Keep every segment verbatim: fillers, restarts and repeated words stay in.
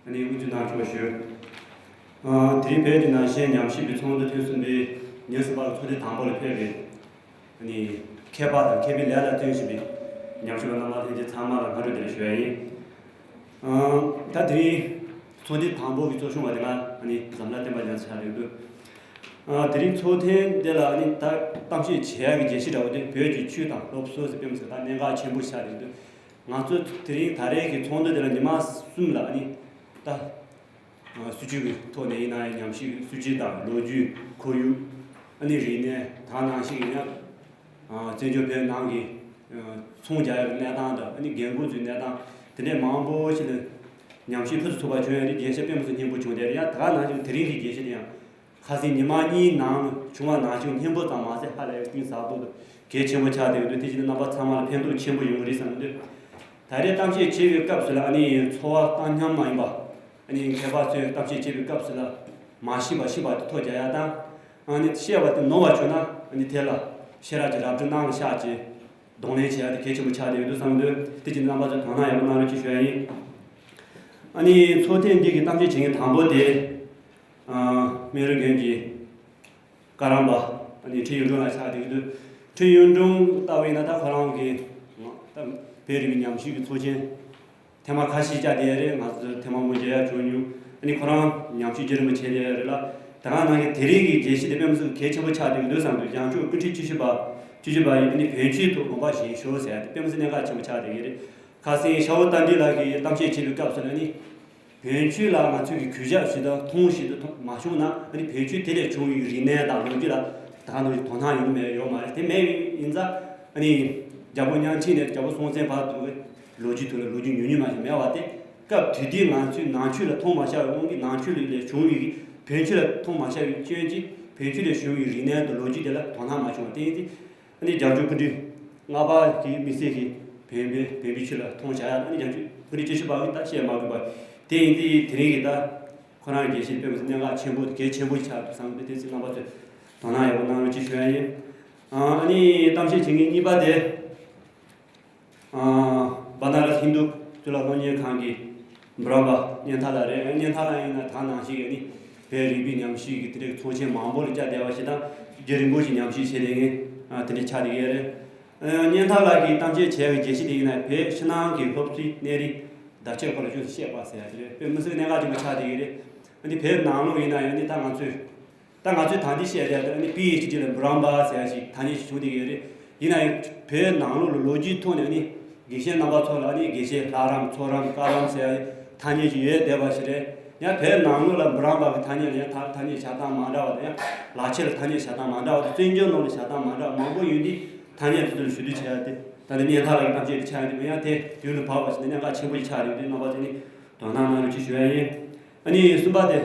ཨ་ནི་དབུ་འཛུགས་གནང་ཆོག་པ་ཞུ། ཨ་དེ་རིང་བོད་ཀྱི་ནང་བཞིན་ཉམས་ཞིབ་ཀྱི་ཚོགས་འདུ་ཐེངས་གསུམ་པའི་ཉེར་གསུམ་པ་གི་ཚོགས་ཐེངས་དང་པོ་ལ་ཕེབས་པའི་ཨ་ནི་མཁས་པ་དང་མཁས་པའི་ལས་ལ་བརྩོན་བཞིན་པའི་ཉམས་ཞིབ་པ་རྣམ་པ་ལྷན་རྒྱས་ཚང་མ་ལ་སྔ་དྲོ་བདེ་ལེགས་ཞུ་ཡ་ཡིན། ཨ་ད་དེ་རིང་ཚོགས་ཐེངས་དང་པོ་གི་ཚོགས་ཆུང་བ་དེ་ང་ཨ་ནི་འཛམ་ལྷ་བསྟན་པ་རྒྱ་མཚོ་ཆགས་ཡོད་འདུག་ཨ་དེ་རིང་ཚོགས་ཐེངས་དེ་ལ་ཨ་ནི་ད་གཏམ་བཤད་བྱེད་ཡ་གི་བརྗེད་གཞི་འདྲ་བོ་དེ་བོད་ཀྱི་ཆོས་དང་སློབ་གསོ་ཟེར་དཔེ་མི་སྲིད་ད་གནད་འགག་ཆེན་པོ་ཆགས་ཡོད་འདུག་ང་ཚོ་དེ་རིང་ད་རེས་ཀྱི་ཚོགས་འདུ་དེ་ལ་ཉི་མ་གསུམ་ལ་ཨ་ནི་ད་སྲིད་བྱུས་ཀྱི་ཐོག་ནས་ཡིན་ན་ཡང་ཉམས་ཞིབ་སྲིད་བྱུས་དང་ལོ་རྒྱུས་ཁོར་ཡུག་ཨ་ནི་རིག་གནས་ད་ནང་བཞིན་ཡིན་ན་བཙན་བྱོལ་བོད་ནང་གི་ཚོང་རྒྱག་ཡག་གི་གནས་སྟངས་དང་ཨ་ནི་རྒན་རྒོན་ཚོའི་གནས་སྟངས་དེ་འདྲའི་མང་པོ་ཞིག་ལ་ཉམས་ཞིབ་ཕུན་སུམ་ཚོགས་པ་བྱུང་ཡོད་རེད། རྒྱས་བཤད་དཔེ་མི་སྲིད་སྙན་པོ་བྱུང་དེ་རེད། ཡང་ད་ནང་བཞིན་དེ་རིང་གི་རྒྱས་བཤད་དེ་ཡང་ཁ་སང་ཉི་མ་གཉིས་ནང་བྱུང་བ་ནང་བཞིན་སྙན་པོ་ཙམ་མ་ཟད་ཧ་ལས་ཀུན་གསལ་པོ་དང་གལ་ཆེན་པོ་ཆགས་བསྡད་ཡོད་དུས་དེ་བཞིན་རྣམ་པ་ཚང་མ་ལ་ཕན་ཐོགས་ཆེན་པོ་ཡོང་གི་རེད་བསམ་གྱི་འདུག་ད་རེས་གཏམ་བཤད་བྱེད་པའི་སྐབས་སུ་ལ་ཨ་ནི་ཚོར་བ་བཏང་སྙོམས་མ་ཡིན་པ་ཨ་ནི་མཁས་པ་ཚོས་གཏམ་བཤད་བྱེད་པའི་སྐབས་སུ་ལ་མ་ཤེས་པ་ཤེས་པ་དེ་ཐོ་རྒྱག་ཡ་དང་ཨ་ནི་ཤེས་པ་དེ་ནོར་བ་བྱུང་ན་ཨ་ནི་དེ་ལ་ཤེས་རབ་ཀྱི་རལ་གྲི་གནང་ལ་བཞག་ཅེས་གདོང་ལེན་བྱེད་ཡ་དེ་གལ་ཆེན་པོ་ཆགས་བསྡད་ཡོད་འདུག་བསམ་གྱི་འདུག་དེ་བཞིན་རྣམ་པ་ཚོས་དོ་སྣང་ཡག་པོ་གནང་རོགས་ཅེས་ཞུ་ཡ་ཡིན། ཨ་ནི་ཚོགས་ཐེངས་འདི་གི་གཏམ་བཤད་བྱེད་མཁན་དང་པོ་དེ། ཨ་སྨན་རི་དགོན་གྱི་བཀའ་རམས་པ་ཨ་ནི་ཁྲི་གཡུང་དྲུང་ལགས་ཆགས་བསྡད་ཀྱི་འདུག་ཁྲི་གཡུང་དྲུང་ལྟ་བུ་ཡིན་ན་ད་ཁོ་རང་གི་ད་བོད་རིག་པའི་ཉམས་ཞིབ་ཀྱི་ཚོགས་ཆེན་ཐེངས་མ་ཁ་ཤས་བཅར་བསྡད་ཡོད་རེད། ང་ཚོ་ཐེངས་མ་སྔོན་མཇལ་ཡག་བྱུང་མྱོང་། ཨ་ནི་ཁོ་རང་ཉམས་ཞིབ་བརྒྱུད་རིམ་པ་བྱས་བསྡད་ཡོད་རེད་ལ། ད་ག་ནང་གི་དེ་རིང་གི་རྒྱས་བཤད་དེ་དཔེ་མི་སྲིད་གལ་ཆེན་པོ་ཆགས་བསྡད་ཀྱི་འདུག་བསམ་འདུག་རྒྱང་ཕྱོགས་ཀུན་ཁྲིད་བཅུ་བཞི་པ་བཅུ་བཞི་པ་ཡིས་ཨ་ནི་བོན་ཆོས་ཐོག་དགོངས་པ་བཞེས་ཤོག་ཟེར་ཡ་དེ་དཔེ་མི་སྲིད་གནད་འགག་ཆེན་པོ་ཆགས་བསྡད་ཀྱི་རེད། ཁ་སང་ཤ་བོ་རྟ་མགྲིན་ལགས་ཀྱིས་གཏམ་བཤད་བྱེད་པའི་སྐབས་སུ་ལ་ནི། བོན་ཆོས་ལ་ང་ཚོས་ཀྱི་གུས་ཞབས་ཞིག་དང་མཐོང་ཞིག་ཏུ་མཐོང་མ་བྱུང་ན་ཨ་ནི་བོན་ཆོས་དེ་ལས་བྱུང་བའི་རིག་གནས་དང་ལོ་རྒྱུས་ལ་ད་ག་ནང་བཞིན་དོ་སྣང་ཡོང་གི་མེད་ཡོད་མ་རེད། དེ་མེད་ཡིན་ཙང་ཨ་ནི་རྒྱལ་པོ་ཉང་ཆིང་ནས་རྒྱལ་པོ་སྲོང་བཙན་བར་དུ་ལོ་རྒྱུས་ཐོག་ལ་ལོ་རྒྱུས་ཉུང་ཉུང་མ་ཞིག་མེད་པ་དེ་སྐབས་དེ་དུས་ང་ཚོས་ནང་ཆོས་ལ་མཐོང་མ་བྱ་བའི་དབང་གིས་ནང་ཆོས་ལས་བྱུང་བའི་བོན་ཆོས་ལ་མཐོང་མ་བྱ་བའི་སྐྱོན་གྱིས་བོན་ཆོས་ལས་བྱུང་བའི་རིག་གནས་དང་ལོ་རྒྱུས་དེ་ལ་དོ་སྣང་མ་བྱུང་བ་དེ་ཡིན་ཏེ། ཨ་ནི་རྒྱལ་བ་ཀུན་འདུས་ལྔ་པ་གི་དམིགས་བསལ་གྱི་བོན་པའི་བོན་པོའི་ཆོས་ལ་མཐོང་བྱ་ཡ་ཨ་ནི་རྒྱལ་བ་ཀུན་འདུས་བཅུ་བཞི་པ་གི་ད་བཤད་མ་དགོས་པ་དེ་ཡིན་ཏེ་དེ་རིང་གི་ད་ཁོ་རང་རྒྱས་བཤད་དཔེ་མི་སྲིད་གནད་འགག་ཆེན་པོ་གལ་ཆེན་པོ་ཆགས་འདུག་བསམ་གི་འདུག་དེ་ཚོ་རྣམ་པ་ཚོས་དོ་སྣང་ཡག་པོ་གནང་རོགས་ཅེས་ཞུ་ཡ་ཡིན། ཨ་ནི་གཏམ་བཤད་བྱེད་མཁན་གཉིས་པ་དེ། བ་ན་ར་ཧིན་དུ་གཙུག་ལག་སློབ་གཉེར་ཁང་གི་འབུམ་རམས་པ་གཉན་ཐར་ལགས་རེད། གཉན་ཐར་ལགས་ཡིན་ན་ད་ནང་བཞིན་ཡོད་ནི་བོད་རིག་པའི་ཉམས་ཞིབ་ཀྱི་དེ་འདྲའི་ཚོགས་ཆེན་མང་པོ་ལ་བཅར་བསྡད་པ་ཞིག་དང་རྒྱུན་རིང་པོ་ཞིག་ཉམས་ཞིབ་བྱས་བསྡད་མཁན་དེ་འདྲ་ཆགས་བསྡད་ཡོད་རེད། གཉན་ཐར་ལགས་ཀྱིས་གཏམ་བཤད་བྱས་པའི་རྒྱས་བཤད་དེ་ཡིན་ན་བོད་ཕྱི་ནང་གི་སློབ་གསོའི་གནས་རིགས་བརྡ་ཆད་སྐོར་ལ་ཅུང་ཟད་བཤད་པ་ཟེར་ཡ་དེ་རེད། དཔེ་མི་སྲིད་གནད་འགག་ཆེན་པོ་ཆགས་བསྡད་ཡོད་རེད། འདི་བོད་ནང་ལོགས་ཡིན་ན་ཡང་ནི་ད་ང་ཚོས། ད་ང་ཚོས་ད་འདི་བཤད་བསྡད་དེ་ནི་པི་ཨེཆ་ཌི་ལ་འབུམ་རམས་པ་ཟེར་ཡ་ཞིག་ཐ་སྙད་ཞིག་བྱུང་བསྡད་ཡོད་རེད། ཡིན་ན་ཡང་བོད་ནང་ལོགས་ལ་ལོ་རྒྱུས་ཐོག་ནས་ནི་དགེ་བཤེས་རྣམ་པ་ཚོ་ལ་ནི་དགེ་བཤེས་ལྷ་རམས་ཚོགས་རམས་བཀའ་རམས་ཟེར་ཡ་ཐ་སྙད་ཅིག་ཡོད་བསྡད་པ་ཞིག་རེད། ཡང་བོད་ནང་ལོགས་ལ་འབུམ་རམས་པ་གི་ཐ་སྙད་ལ་ཡང་ཐ་ཐ་སྙད་བྱ་སྟངས་མ་འདྲ་བ་དང་ཡང་ལག་ཁྱེར་ལ་ཐ་སྙད་བྱ་སྟངས་མ་འདྲ་བ་དང་བཙན་བྱོལ་ནང་ལ་བྱ་སྟངས་མ་འདྲ་བ་མང་པོ་ཡོད་དུས་ཐ་སྙད་དེ་ཚོ་ལ་ཞུ་གཏུག་བྱེད་ཡ་དེ་ད་ནི་གཉན་ཐར་ལགས་ཀྱི་གཏམ་བཤད་དེ་ཆགས་ཡོད་དུས་ཡང་དེ་དུས་ལ་བབ་པ་ཞིག་ནི་གནད་འགག་ཆེན་པོ་ཞིག་ཆགས་ཡོད་དུས་རྣམ་པ་ཚོ་ནི་དོ་སྣང་གནང་རོགས་ཅེས་ཞུ་ཡ་ཡིན། ཨ་ནི་གསུམ་པ་དེ།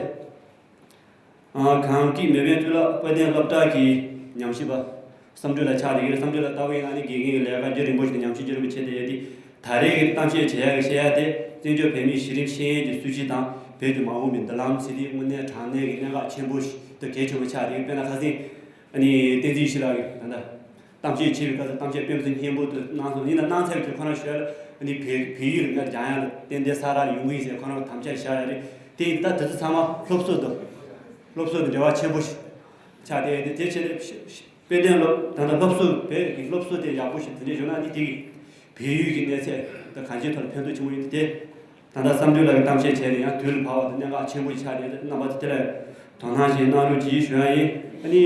ཨ་གངས་སྐྱིད་མེས་དབོན་གཙུག་ལག་དཔལ་ལྡན་སློབ་གྲྭ་གི་ཉམས་ཞིབ་པ་བསམ་གྲུབ་ལགས་ཆགས་བསྡད་ཀྱི་རེད། བསམ་གྲུབ་ལགས་ལྟ་བུ་ཡིན་ན་ནི་དགེ་རྒན་གྱི་ལས་ཀ་རྒྱུན་རིང་པོ་ཞིག་ཏུ་ཉམས་ཞིབ་རྒྱུན་རིང་པོ་བྱས་བསྡད་ཡོད་དེ། ད་རེས་ཀྱི་གཏམ་བཤད་བྱེད་ཡག་གི་བཤད་ཡ་དེ་བཙན་བྱོལ་བོད་མིའི་གཞི་རིམ་ཤེས་ཡོན་གྱི་སྲིད་བྱུས་དང་བོད་ཀྱི་མ་འོངས་པའི་མདུན་ལམ་ཟེར་དེ་དངོས་གནས་དྲང་གནས་ཀྱི་གནད་འགག་ཆེན་པོ་ཞིག་ཏུ་གལ་ཆེན་པོ་ཆགས་བསྡད་ཀྱི་རེད། དཔེར་ན་ཁ་སང་ཨ་ནི་བསྟན་འཛིན་ཡེ་ཤེས་ལགས་ཀྱིས་ད་ལྟ། གཏམ་བཤད་བྱས་པའི་སྐབས་སུ་གཏམ་བཤད་དཔེ་མི་སྲིད་སྙན་པོ་དུ་གནང་སོང་། ཡིན་ན་གནང་ཚར་བའི་དུས་ཁོ་རང་ཞོལ་ལ་ནི་བོད་བོད་ཡིག་རིག་གནས་སྦྱང་ཡག་ལ་ཏན་ཏན་ས་ར་ལ་ཡོང་གི་ཡིན་ཟེར་ཁོ་རང་དམ་བཅའ་བཞག་ཡ་རེད། དེ་ཡིན་ད་དེ་ཚོ་ཚང་མ་སློབ་གསོ་དང་སློབ་གསོ་དང་འབྲེལ་བ་ཆེན་པོ་ཞིག་ཆགས་ཏེ་དེ་དེ་བྱས་ནས་དཔེ་སྟོན་སློབ་ད་ལྟ་སློབ་གསོ་བོད་ཀྱི་སློབ་གསོ་དེ་ཡག་པོ་ཞིག་དེ་འདྲས་བྱུང་ན་ནི་དེ་གི་བོད་ཡིག་གི་གནས་ཚད་དང་གང་ཅིའི་ཐོག་ལ་ཕན་ཐོགས་ཆེན་པོ་ཡོང་གི་དེ། ད་ལྟ་བསམ་གྲུབ་ལགས་ཀྱིས་གཏམ་བཤད་བྱས་ནས་ཡང་དུས་ལ་བབ་པ་དང་གནད་འགག་ཆེན་པོ་ཆགས་ཏེ་རྣམ་པ་ཚོ་དེ་ལ་དོ་སྣང་ཞིག་གནང་རོགས་གྱིས་ཞུ་ཡ་ཡིན། ཨ་ནི་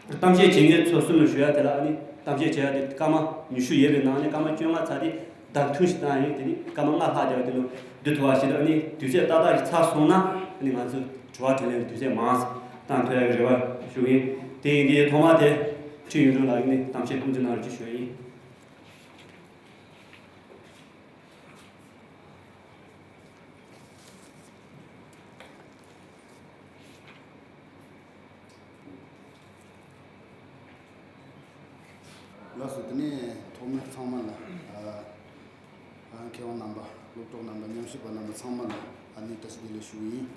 གཏམ་བཤད་བྱེད་མཁན་ཚོ་གསུམ་ལ་ཞུ་ཡ་དེ་ལ་ཨ་ནི་གཏམ་བཤད་བྱེད་ཡ་དེ་སྐར་མ་ཉི་ཤུ་ཡོད་པའི་ནང་ནས་སྐར་མ་བཅོ་ལྔ་ཚར་ཏེ་བརྡ་ཐུང་ཞིག་བཏང་ཡ་ཡིན། དེ་ནི་སྐར་མ་ལྔ་ལྷག་བརྒྱབ་པ་དེ་ལ་བསྡུ་ཐུབ་པ་ཞིག་དང་ཨ་ནི་དུས་ཚོད་ཏག་ཏག་ཞིག་ཚར་སོང་ན་ཨ་ནི་ང་ཚོ་དྲི་བ་དྲིས་ལན་ལ་དུས་ཚོད་མང་ཙམ་བཏང་ཐུབ་ཡ་གི་རེ་བ་ཞུ་གི་ཡིན། དེ་ཡིན་དུས་ཐོག་མ་དེ་ཁྲི་གཡུང་དྲུང་ལགས་ཀྱིས་ནི་གཏམ་བཤད་དབུ་འཛུགས་གནང་རོགས་གྱིས་ཞུ་ཡ་ཡིན། ལགས་སོ། དེ་ནས་ཐོག་མར་ཚང་མ་ལ་ཨ་ཨ་མཁས་དབང་རྣམ་པ་སློབ་གྲོགས་རྣམ་པ་ཉམས་ཞིབ་པ་རྣམ་པ་ཚང་མ་ལ་ཨ་ནི་བཀྲ་ཤིས་བདེ་ལེགས་ཞུ་གི་ཡིན།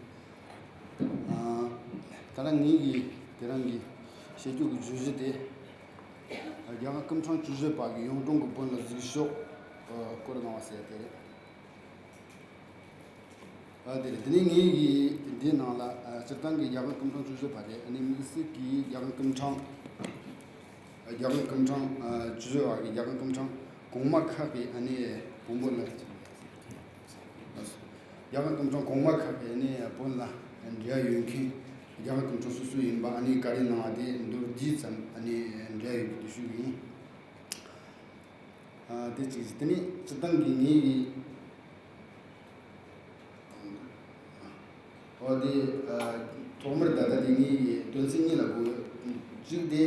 ཨ་ད་ལྟ་ངེད་ཀྱིས་དེ་རིང་གི་བཤད་རྒྱུ་གི་བརྗོད་གཞི་དེ་ཨ་རྒྱལ་བ་སྐུ་ཕྲེང་བཅུ་བཞི་པ་གི་གཡུང་དྲུང་གི་བོན་ལ་གཟིགས་ཕྱོགས་ཨ་སྐོར་གནང་བ་ཟེར་དེ་རེད། ཨ་དེ་རེད། དེ་ནས་ངེད་ཀྱིས་འདིའི་ནང་ལ་ཨ་སྤྱིར་བཏང་གི་རྒྱ་གར་སྐུ་ཕྲེང་བཅུ་བཞི་པ་རེད། ཨ་ནི་དམིགས་བསལ་གྱིས་རྒྱ་གར་སྐུ་ཕྲེང་། རྒྱ་གར་སྐུ་ཕྲེང་ཨ་བཅུ་བཞི་པ་གི་རྒྱ་གར་སྐུ་ཕྲེང་གོང་མ་ཁག་གི་ཨ་ནི་བོན་པོ་ལ། རྒྱ་གར་སྐུ་ཕྲེང་གོང་མ་ཁག་གི་ཨ་ནི་བོན་ལ་འབྲེལ་ཡོད་མཁན་རྒྱ་གར་སྐུ་ཕྲེང་སོ་སོ་ཡིན་པ། ཨ་ནི་ག་རེ་གནང་བ་དེ་མདོར་བསྡུས་ཙམ་ཨ་ནི་འབྲེལ་ཡོད་ཀྱི་དུ་ཞུ་གི་ཡིན། ཨ་དེ་གཅིག་བྱས། དེ་ནས་སྤྱིར་བཏང་གི་ངེད་ཀྱི་ཨོ་དེ་ཨ་ཐོག་མར་ད་ལྟ་དེ་ངེད་ཀྱི་དོན་ཚན་གཉིས་ལ་གོ། གཅིག་དེ་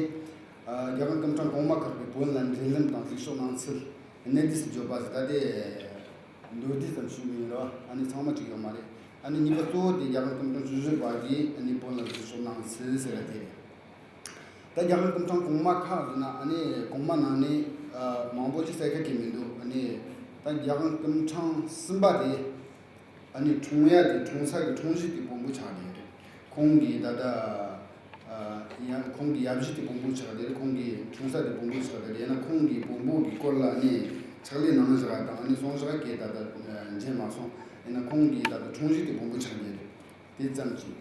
ཨ་རྒྱ་གར་སྐུ་ཕྲེང་གོང་མ་ཁག་གི་བོན་ལ་འབྲེལ་ལམ་དང་གཟིགས་ཕྱོགས་གནང་ཚུལ་གནད་བསྡུས་སུ་བརྗོད་པ་ཟེར། ད་དེ་མདོར་བསྡུས་ཙམ་ཞུ་གི་ཡིན་རོ། ཨ་ནི་ཚང་མ་གཅིག་ཡོད་མ་རེད། ཨ་ནི་གཉིས་པ་གཙོ་བོ་དེ་རྒྱ་གར་སྐུ་ཕྲེང་བཅུ་བཞི་པ་གིས་ཨ་ནི་བོན་ལ་གཟིགས་ཕྱོགས་གནང་ཚུལ་ཟེར་བ་དེ་རེད། ད་རྒྱ་གར་སྐུ་ཕྲེང་གོང་མ་ཁག་ཟེར་ན་ཨ་ནི་གོང་མ་ནང་ནས་ཨ་མང་པོ་ཅིག་གསལ་ཁ་གི་མི་འདུག། ཨ་ནི་ད་རྒྱ་གར་སྐུ་ཕྲེང་གསུམ་པ་དེ་ཨ་ནི་འཁྲུངས་ཡ་དེ་འཁྲུངས་ས་གི་འཁྲུངས་གཞི་དེ་བོན་པོ་ཆགས་བསྡད་རེད། ཁོང་གི་ད་ལྟ་ཨ་ཡ་ཁོང་གི་ཡབ་གཞིས་དེ་བོན་པོ་ཆགས་བསྡད་རེད། ཁོང་གི་འཁྲུངས་ས་དེ་བོན་པོ་ཆགས་བསྡད་རེད། ཡང་ན་ཁོང་གི་བོན་པོ་གི་སྐོར་ལ་ཨ་ནི་ཕྱག་ལས་གནང་བཞག་དང་ཨ་ནི་གསུང་བཞག་གི་ད་ལྟ་མཇལ་མ་སོང་། ཡིན་ན་ཁོང་གི་ད་ལྟ་འཁྲུངས་གཞི་དེ་བོན་པོ་ཆགས་བསྡད་རེད། དེ་ཙམ་གྱིས།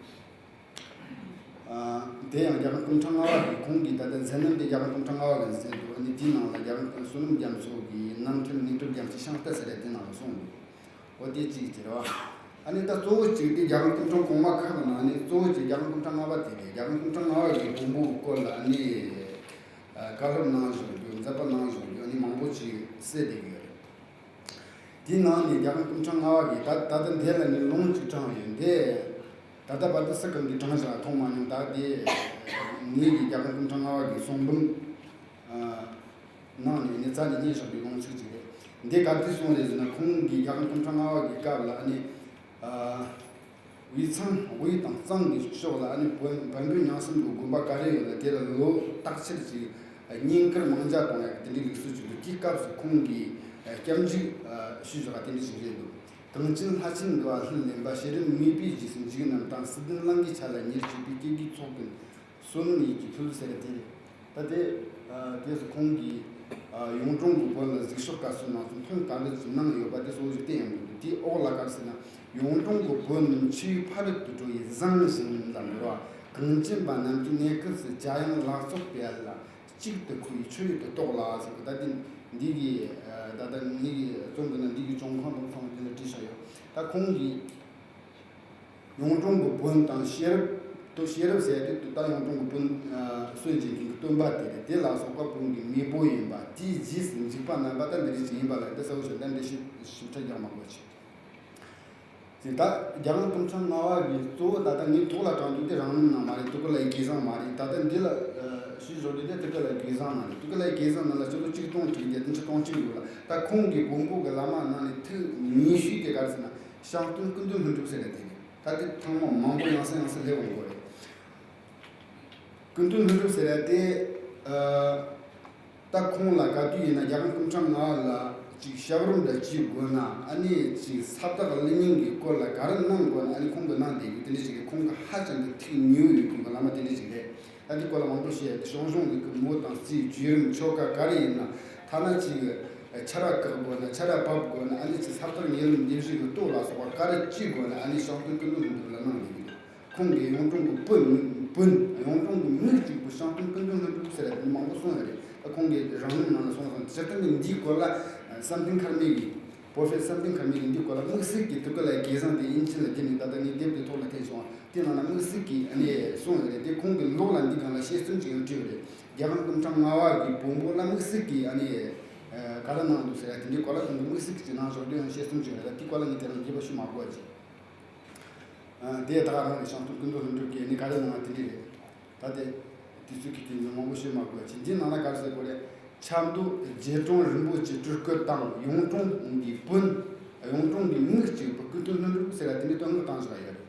ཨ་དེ་ཡང་རྒྱ་གར་སྐུ་ཕྲེང་ལྔ་པ་གི་ཁོང་གི་ད་ལྟ་མཛད་རྣམ་དེ་རྒྱ་གར་སྐུ་ཕྲེང་ལྔ་པ་གི་མཛད་འདུག། ཨ་ནི་དེའི་ནང་ལ་རྒྱ་གར་བསོད་ནམས་རྒྱ་མཚོ་གི་རྣམ་ཐར་སྙིང་སྟོབས་རྒྱ་མཚོའི་ཤིང་རྟ་ཟེར་ཡ་དེ་ནང་ལ་གསུངས་འདུག། འོ་དེ་གཅིག་ཅེས་རེད་བ། ཨ་ནི་ད་གཙོ་བོ་གཅིག་དེ་རྒྱ་གར་སྐུ་ཕྲེང་གོང་མ་ཁག་གི་ནང་ནས་གཙོ་བོ་གཅིག་རྒྱ་གར་སྐུ་ཕྲེང་ལྔ་པ་དེ་རེད། རྒྱ་གར་སྐུ་ཕྲེང་ལྔ་པ་གི་བོན་པོ་གི་སྐོར་ལ་ཨ་ནི་ཨ་བཀའ་སློབ་གནང་བཞག་རྒྱུ། མཛད་པ་གནང་བཞག་རྒྱུ་ཨ་ནི་མང་པོ་ཅིག་གསལ་བསྡད་ཀྱི་ཡོད་རེད། དེའི་ནང་ནས་རྒྱ་གར་སྐུ་ཕྲེང་ལྔ་པ་གིས་ད་ད་ལྟ་འདི་ལ་ནི་ལུང་གཅིག་དྲངས་ཡོད། འདི་ད་ལྟ་བར་དུ་སུ་གང་གིས་དྲངས་བཞག་མཐོང་མ་མྱོང་། ད་དེ་ངེད་ཀྱིས་རྒྱ་གར་སྐུ་ཕྲེང་ལྔ་པ་གི་གསུང་འབུམ་ཨ་ནང་ནས་ནི་རྩ་ནས་རྙེད་བཞག་པའི་ལུང་ཚིག་ཅིག་རེད། འདི་ག་དུས་གསུངས་རེད་ཟེར་ན། ཁོང་གིས་རྒྱ་གར་སྐུ་ཕྲེང་ལྔ་པ་གི་སྐབས་ལ་ནི་ཨ། དབུས་གཙང་དབུས་དང་གཙང་གི་ཕྱོགས་ལ་ཨ་ནི་བོན་བན་བོན་རྙིང་གསུམ་གྱི་དགོན་པ་ག་རེ་ཡོད་ལ་དེ་ལ་ལོ་བརྟག་ཕྱིར་གྱི་བསྙེན་བཀུར་མང་ཇ་གཏོང་ཡག་གི་དེ་འདྲའི་ལུགས་སྲོལ་ཅིག་འདུག། དེའི་སྐབས་སུ་ཁོང་གིས་སྐྱབས་འཇུག་ཞུས་བཞག་པ་དེ་འདྲ་ཞིག་རེད་འདུག། གངས་ཅན་ལྷ་ཆེན་འདུ་བ་ལྷུར་ལེན་པ། ཤེས་རབ་མོས་པའི་རྗེས་སུ་འཇུག་རྣམས་དང་། སྲིད་ལྡན་གླིང་གི་ཆ་ལ་ཉེར་གཅིག་པའི། སྐྱེ་དགུའི་ཚོགས་ཀུན་བསོད་ནམས་ཡིད་ཀྱིས་ཕུལ་ཟེར་བ་དེ་རེད། ད་དེ་ཨ་དེ་སུ་ཁོང་གིས་ཨ་གཡུང་དྲུང་གི་བོན་ལ་གཟིགས་ཕྱོགས་སྐབས་སུ་ནང་དོན་ག་འདྲ་ཅིག་གནང་ཡོད་པ་དེ་སོགས་ཀྱི་བསྟན་ཡོང་གི་འདུག། དེའི་འོག་ལ་ག་རེ་ཟེར་ན། གཡུང་དྲུང་གི་བོན་རྣམས་ཆུའི་ཕ་རོལ་ཏུ་འགྲོ་བའི་ཟངས་བཞིན་ལ་འགྱུར་བ། གངས་ཅན་པ་རྣམས་ཀྱི་གནས་སྐབས་སུ་འཇའ་ཡང་ལ་སོགས་པའི་ཡུལ་ལ་གཅིག་ཏུ་ཁུ་བའི་ཆུ་ཡུལ་དུ་གཏོགས་ལ་ཟེར་གི། ད་དེ་འདི་གི་ཨ་ད་ལྟ་ངེད་ཀྱི་རྩོམ་གི་ནང་འདི་གི་བྱུང་ཁུངས་དང་ཚང་མ་དེ་ལ་བྲིས་བཞག་ཡོད། ད་ཁོང་གིས། གཡུང་དྲུང་གི་བོན་དང་ཤེས་རབ་དོ། ཤེས་རབ་ཟེར་ཏེ་ད་གཡུང་དྲུང་གི་བོན་ཨ་སྲོལ་འབྱེད་མཁན་གྱི་སྟོན་པ་དེ་རེད། དེ་ལ་སོགས་པ་བོན་གྱི་མེས་པོ་ཡིན་པ། དེའི་རྗེས་སུ་འཇུག་པ་རྣམ་པ་ད་འདི་རིགས་ཅིག་ཡིན་པ་ལ་འདི་གསལ་བོ་ཞིག་ད་འདི་ཞིབ་ཞིབ་ཕྲ་རྒྱག་མ་དགོས་ཅིག། ཅིག་ད་རྒྱ་གར་སྐུ་ཕྲེང་ལྔ་པ་གི་གཙོ་བོ་ད་ལྟ་ངས་ཐོག་ལ་དྲངས་འདུག་དེ་རང་རྣམ་ནང་མ་རེད། ཏུ་ཀུ་ལའི་གེ་ཟང་མ་རེད། ད་ལྟ་འདི་ལ་ཨ་ཞུས་བཞག་དུས་དེ་ཏུ་ཀུ་ལའི་གེ་ཟང་ནང་རེད། ཏུ་ཀུ་ལའི་གེ་ཟང་ནང་ལ་ཕྱི་ལོ་ཆིག་སྟོང་དྲུག་བརྒྱ་བདུན་ཅུ་དོན་གཅིག་ཡོད་ལ། ད་ཁོང་གིས་བོན་པོ་གི་བླ་མ་ནང་ནས་ཐུགས་ཉེ་ཤོས་དེ་ག་རེ་ཟེར་ན། ཤངས་སྟོན་ཀུན་འདུལ་ལྷུན་གྲུབ་ཟེར་ཡ་དེ་རེད། ད་དེ་ཐེངས་མ་མང་པོ་ཡང་སེ་ཡང་སེ་སླེབས་ཡོང་གི་རེད། ཀུན་འདུལ་ལྷུན་གྲུབ་ཟེར་ཡ་དེ་ཨ་ད་ཁོང་ལ་ག་དུས་ཡིན་ན་རྒྱ་གར་སྐུ་ཕྲེང་ལྔ་ལ་ཅིག་ཞབས་རོམ་འདྲ་བྱེད་དགོས་ན། ཨ་ནི་ཅིག་ས་བདག་གླུ་སྙིང་གི་སྐོར་ལ་ག་རེ་གནང་དགོས་ན། ཨ་ནི་ཁོང་གིས་གནང་བསྡད་རྒྱུ་དེ་འདྲ་ཞིག་རེད། ཁོང་གི་ཧ་ཅང་གི་ཐུགས་ཉེ་བོ་ཡོད་མཁན་གྱི་བླ་མ་དེ་འདྲ་ཞིག་རེད། ད་འདི་སྐོར་ལ་མང་པོ་བཤད་ཡ་དེ་ཞང་ཞུང་གི་གི་མོ་དང་རྩིས་བརྒྱུད་རིམ་ཆོ་ག་ག་རེ་ཡིན་ན། ཐ་ན་ཅིག་ཆར་བ་བཀག་དགོས་ན། ཆར་བ་བབས་དགོས་ན། ཨ་ནི་ཅིག་ས་བདག་ཉེ་ལམ་འདེབས་གཞི་གི་ལྟོ་ལ་སོགས་པ་ག་རེ་བྱེད་དགོས་ན། ཨ་ནི་ཤངས་སྟོན་ཀུན་འདུལ་ལྷུན་གྲུབ་ལ་གནང་བསྡད་ཀྱི་འདུག། ཁོང་གིས་གཡུང་དྲུང་གི་བོན་བོན་གཡུང་དྲུང་གི་མིག་གཅིག་པུ་ཤངས་སྟོན་ཀུན་འདུལ་ལྷུན་གྲུབ་ཟེར་ཡ་དེ་མང་པོ་གསུངས་ཡོད་རེད། ད་ཁོང་གིས་རང་ཉིད་ནང་ལ་གསུངས་སོང་། སྤྱིར་བཏང་གི་འདིའི་སྐོར་ལ་བསམ་གཏན་མཁར་རྨེའུ་གིས། པོ་ཧྥེ་སར་བསམ་གཏན་མཁར་རྨེའུ་གིས་འདིའི་སྐོར་ལ་དམིགས་བསལ་གྱི་ཏུ་ཀུ་ལའི་གེ་ཟང་དེ་དབྱིན་ཇི་ལ་བསྒྱུར་ནས་ད་ལྟ་ངས་དེབ་དེ་ཐོག་ལ་འཐེན་སོང་། དེ་ནང་ན་དམིགས་བསལ་གྱིས་ཨ་ནི་གསུངས་ཡོད་རེད། དེ་ཁོང་གི་ལོགས་ལ་འདི་སྒང་ལ་བཤད་རྩོམ་ཅིག་ཡང་བྲིས་ཡོད་རེད། རྒྱ་གར་སྐུ་ཕྲེང་ལྔ་པ་གི་བོན་པོ་ལ་དམིགས་བསལ་གྱིས་ཨ་ནི་ག་རེ་གནང་འདུག་ཟེར་ཡ་དེ་འདྲའི་སྐོར་ལ་ཁོང་གིས་དམིགས་བསལ་གྱིས་ཅིག་གནང་ཞོར་དུ་ཡང་བཤད་རྩོམ་ཅིག་ཡོད་རེད། ད་དེའི་སྐོར་ལ་ངས་དེ་རིང་རྒྱས་པ་ཞུ་མ་དགོས་པ་ཅིག། ཨ་དེ་ད་ག་རང་རེད། ཤངས་སྟོན་ཀུན་འདུལ་ལྷུན་གྲུབ་ཀྱིས་ནི་ག་རེ་གནང་བ་དེ་འདྲ་རེད། ད་དེ་དུས་ཚོད་ཀྱི་རྐྱེན་གྱིས་མང་པོ་བཤད་མ་དགོས་པ་ཅིག། འདིའི་ནང་ན་ག་རེ་ཟེར་དགོས་རེད། ཆབ་མདོ་རྗེ་དྲུང་རིན་པོ་ཆེའི་སྤྲུལ་སྐུ་དང་། གཡུང་དྲུང་གི་བོན། གཡུང་དྲུང་གི་མིག་གཅིག་པུ་ཀུན་འདུལ་ལྷུན་གྲུབ་ཟེར་བ་དེ་འདྲའི་བསྟོད་བསྔགས་བཏང་བཞག་ཡོད་རེད།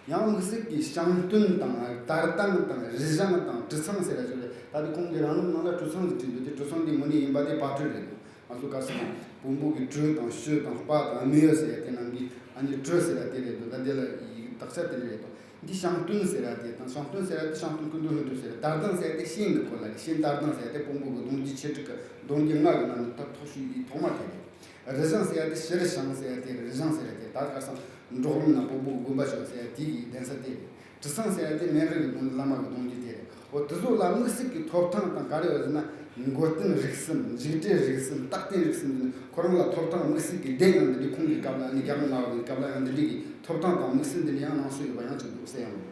ཡང་དམིགས་བསལ་གྱིས་ཤངས་སྟོན་དང་དར་ལྡན་དང་རི་བྱང་དང་གྲི་ཚང་ཟེར་བ་ཞིག་རེད། ད་དེ་ཁོང་གི་རང་རྣམ་ནང་ལ་གྲི་ཚང་ཟེར་བྲིས་འདུག། དེ་གྲི་ཚང་འདི་དངོས་གནས་ཡིན་པ་དེ་བ་ཊུ་རེད་འདུག། ང་ཚོ་ག་རེ་ཟེར་ན་བོན་པོ་གི་གྲུ་དང་གཞུ་དང་དཔའ་དང་རྨེའུ་ཟེར་ཡ་དེ་ནང་གི་ཨ་ནི་གྲུ་ཟེར་ཡ་དེ་རེད་འདུག། ད་དེ་ལ་ཡི་དག་ཆ་དེ་རེད་འདུག། འདི་ཤངས་སྟོན་ཟེར་ཡ་དེ་དང་། ཤངས་སྟོན་ཟེར་ཡ་དེ་ཤངས་སྟོན་ཀུན་འདུལ་ལྷུན་གྲུབ་ཟེར་ཡ། དར་ལྡན་ཟེར་ཡ་དེ་ཤན་གྱི་སྐོར་ལ་རེད། ཤན་དར་ལྡན་ཟེར་ཡ་དེ་བོན་པོ་གི་གདུང་རྒྱུད་ཆེ་དྲུག་གི་གདུང་རྒྱུད་ལྔ་གི་ནང་ནས་ད་ཐོག་ཤོས་ཡི་ཐོག་མ་དེ་རེད། རི་ཞང་ཟེར་ཡ་དེ། ཕྱི་རི་ཞང་ཟེར་ཡ་དེ། རི་ཞང་ཟེར་ཡ་དེ། ད་ཁ་སང་འབྲོག་ལུང་ན་བོན་པོ་དགོན་པ་ཞིག་ཟེར་ཡ་དེ་གི་གདན་ས་དེ་རེད། གྲི་ཚང་ཟེར་ཡ་དེ་སྨན་རི་གི་གདུང་བླ་མ་གི་གདུང་རྒྱུད་དེ་རེད། འོ་དེ་ཚོ་ལ་དམིགས་བསལ་གྱི་ཐོབ་ཐང་དང་ག་རེ་ཡོད་ཟེར་ན། མགོ་རྟིང་རིགས་གསུམ། འཇིགས་བྲལ་རིགས་གསུམ། རྟག་བརྟན་རིགས་གསུམ་ཟེར་ནས་ཁོ་རང་ལ་ཐོབ་ཐང་དམིགས་བསལ་གྱི་ལྡན། ཡང་འདི་འདྲའི་ཁོང་གི་སྐབས་ལ་ཨ་ནི་རྒྱལ་དབང་ལྔ་པ་གི་སྐབས་ལ་ཡང་འདི་འདྲའི་གི་ཐོབ་ཐང་དང་དམིགས་བསལ་འདི་འདྲ་ཡང་གནང་སྲོལ་ཡོད་པ་ཡང་ཅིག་འདུག་ཟེར་ཡང་།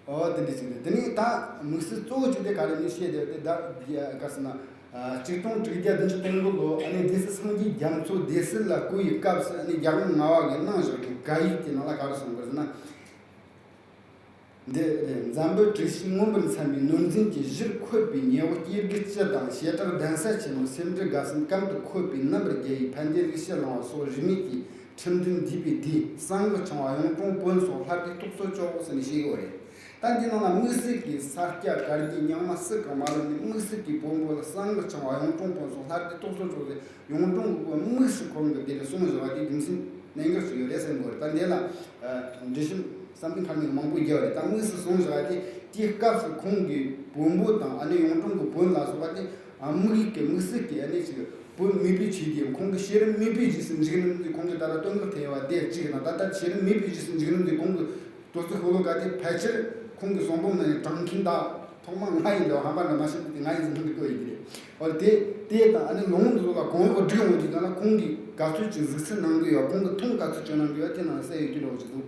ཨོ་དེ་འདྲ་ཅིག་རེད། དེ་ནས་ད་དམིགས་བསལ་གཙོ་བོ་གཅིག་དེ་ག་རེ་ནས་བཤད་བསྡད་དེ། ད་ག་ཟེར་ན། ཨ། གཅིག་སྟོང་དྲུག་བརྒྱ་བདུན་ཅུ་དོན་དགུ་ལོ་ཨ་ནི་སྡེ་སྲིད་སངས་རྒྱས་རྒྱ་མཚོ་སྡེ་སྲིད་ལ་བསྐོ་བའི་སྐབས་སུ་ཨ་ནི་རྒྱལ་དབང་ལྔ་པ་གིས་གནང་བཞག་གི་བཀའ་ཡིག་དེ་ནང་ལ་ག་རེ་གསུངས་པ་ཟེར་ན། འདི་རེད། འཛམ་བུ་གྲུ་བཞི་མངོན་པར་འཚམ་པའི་ནོར་འཛིན་གྱི་གཞིར་འཁོད་པའི་ཉེ་བོ་སྐྱེ་རྒུ་སྤྱི་དང་བྱེ་བྲག་གདན་ས་ཆེན་མོ་སེ་འབྲུ་དགའ་གསུམ་གམ་དུ་འཁོད་པའི་རྣམ་པར་རྒྱལ་བའི་ཕན་བདེ་ལུགས་ཕྱིར་བླང་བ་སོགས་རིས་མེད་ཀྱི་ཁྲིམས་དོན་འདུས་པའི་སྡེ་གསང་གི་འཆང་བ་གཡུང་དྲུང་བོན་སོགས་ལྷ་སྡེ་སྟོབས་གསོ་ཅོག་ཟེར་ནས་བཤད་ཡོད་རེད། ད་འདི་ནང་ལ་དམིགས་བསལ་གྱི་ས་སྐྱ་བཀའ་བརྒྱུད་རྙིང་མ་སུ་གང་མ་ལ་ནི་དམིགས་བསལ་གྱི་བོན་པོ་ལ་གསང་གི་འཆང་བ་གཡུང་དྲུང་བོན་སོགས་ལྷ་སྡེ་སྟོབས་གསོ་ཅོག་ཟེར། གཡུང་དྲུང་གི་བོན་དམིགས་སུ་ཁོང་གི་དེ་ལ་གསུངས་བཞག་པ་དེ་རྒྱུ་མཚན་གནད་འགག་ཅིག་ཡོད་རེད་བསམ་གྱི་ཡོད་རེད། ད་འདི་ལ་འགྲེལ་བཤད་བསམ་གཏན་ཁ་ནས་མང་པོ་རྒྱབ་རེད། ད་དམིགས་སུ་གསུངས་བཞག་པ་དེ་དེའི་སྐབས་སུ་ཁོང་གིས་བོན་པོ་དང་ཨ་ནི་གཡུང་དྲུང་གི་བོན་ལ་སོགས་པ་དེ་དམིགས་ཀྱི་དམིགས་བསལ་གྱི་ཨ་ནི་ཅིག་བོད་མེས་པོའི་ཆོས་དེ། ཁོང་གི་ཤེས་རབ་མེས་པོའི་རྗེས་སུ་འཇུག་རྣམ་དེ་ཁོང་གིས་ད་ལྟ་བསྟོད་བསྔགས་ཐེབས་པ་དེ་གཅིག་དང་། ད་ལྟ་ཤེས་རབ་མེས་པོའི་རྗེས་སུ་འཇུག་རྣམ་དེ་ཁོང་གི་དོ་ཚིགས་ཤོ་ལོ་ཀ་དེ་ཕལ་ཆེར་ཁོང་གི་གསུང་འབུམ་ནང་ནས་དྲངས་མཁན་ད་ཐོག་མ་ང་ཡིན་འདྲ་བ། ཧམ་པ་འདྲ་མ་བཤད་དེ་ང་ཡིན་ཟེར་མཁན་དེ་ཁོ་ཡིན་གྱི་རེད། འོ་དེ་དེ་དང་ཨ་ནི་ལུང་དེ་ཚོ་ལ་གོང་འོག་བསྒྲིགས་ཡོང་དུས་ཙམ་ལ་ཁོང་གིས་ག་ཚོད་ཅིག་གཟིགས་ཚུལ་གནང་གི་ཡོད། ཁོང་གིས་མཐོང་ག་ཚོད་ཅིག་གནང་གི་ཡོད། དེ་ནང་གསལ་ཡོད་ཀྱི་འདྲ་བོ་ཅིག་འདུག་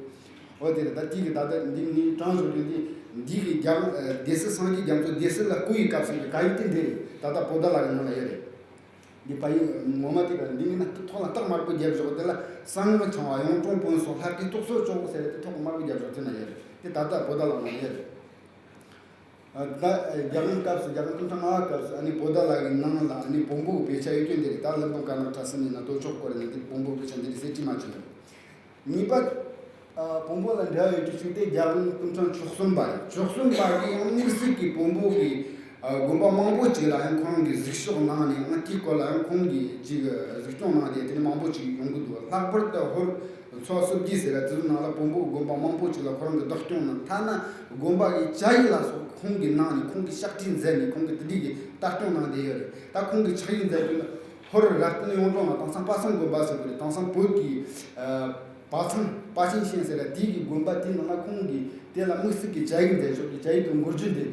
འོ་དེ་རེད། ད་དེ་གི་ད་ལྟ་འདི་ནི་དྲངས་བཞག་རྒྱུ་འདི་འདི་གི་རྒྱ་སྡེ་སྲིད་སངས་རྒྱས་རྒྱ་མཚོ་སྡེ་སྲིད་ལ་བསྐོ་བའི་སྐབས་སུ་གི་བཀའ་ཡིག་དེ་འདི་རེད། ད་ལྟ་བོད་ཟླ་ལྷག་གི་ནང་ལ་ཡོད་རེད། འདི་བཀའ་ཡིག་ངོ་མ་དེ་ག་འདི་ངི་ན་ཐོག་ལ་རྟགས་དམར་པོ་བརྒྱབ་བཞག་དེ་ལ་གསང་སྔགས་འཆང་བ་གཡུང་དྲུང་བོན་སོགས་ལྷ་སྡེ་སྟོབས་གསོ་ཅོག་ཟེར་དེ་ཐོག་དམར་པོ་བརྒྱབ་བཞག་དེ་ན་ཡོད་རེད། དེ་ད་ལྟ་བོད་ཟླ་ལྷག་ནང་ཡོད་རེད། ཨ། ད་རྒྱལ་དབང་སྐབས་སུ་རྒྱལ་དབང་སྐུ་ཕྲེང་ལྔ་པ་སྐབས་སུ་ཨ་ནི་བོད་ཟླ་ལྷག་གི་ནང་ལ་ཨ་ནི་བོན་པོ་གི་དཔེ་ཆ་ཡོད་རྒྱུ་འདི་རེད། ད་ཀླུ་འབུམ་དཀར་ནག་གྲྭ་གསུམ་ཡིན་ན་དོལ་ཕྱོགས་སྐོར་ཡིན་ན་དེ་བོན་པོ་དཔེ་ཆ་འདི་འདྲ་གསེར་བྲིས་མ་བྱུང་རེད། གཉིས་པ། ཨ། བོན་པོ་ལ་འབྲེལ་བ་ཡོད་རྒྱུ་གཅིག་དེ་རྒྱལ་དབང་སྐུ་ཕྲེང་བཅུ་གསུམ་པ་རེད། བཅུ་གསུམ་པ་གི་ཡང་དམིགས་བསལ་གྱི་བོན་པོ་གི་ཨ། དགོན་པ་མང་པོ་ཅིག་ལ་ཡང་ཁོང་གིས་གཟིགས་ཕྱོགས་གནང་ནས། ཨ། དེའི་སྐོར་ལ་ཡང་ཁོང་གིས་ཅིག་གཟིགས་སྐྱོང་གནང་དེ་དེ་འདྲ་མང་པོ་ཅིག་ཡོང་གི་འདུག་ལྷག་པར་དུ་ཧོར་མཚོ་སྲུབ་རྒྱུད་ཟེར་བ་དེ་ཚོ་ནང་ལ་བོན་པོ་གི་དགོན་པ་མང་པོ་ཅིག་ལ་ཁོ་རང་གིས་བདག་སྐྱོང་གནང་། ཐ་ན་དགོན་པ་གི་ཕྱག་ཡིག་ལ་སོགས་ཁོང་གིས་གནང་ནས། ཁོང་གིས་ཕྱག་བྲིས་མཛད་ནས་ཁོང་གིས་དེ་འདྲའི་གི་ལྟ་སྐྱོང་གནང་བསྡད་ཡོད་རེད། ད་ཁོང་གིས་ཕྱག་ཡིག་མཛད་དུས་ན། ཧོར་ར་སྟོད་གཡུང་དྲུང་ལ་དེང་སང་དཔལ་བཟང་དགོན་པ་ཟེར་གི་རེད། དེང་སང་བོད་ཀྱི་ཨ། དཔལ་བཟང་དཔལ་ཆེན་ཞིང་ཟེར་བ་དེའི་གི་དགོན་པ་དེའི་ནང་ལ་ཁོང་གིས་དེ་ལ་དམིགས་བསལ་གྱི་ཕྱག་ཡིག་མཛད་ཆོག་གི་ཕྱག་ཡིག་གི་མགོ་བརྗོད་འདི་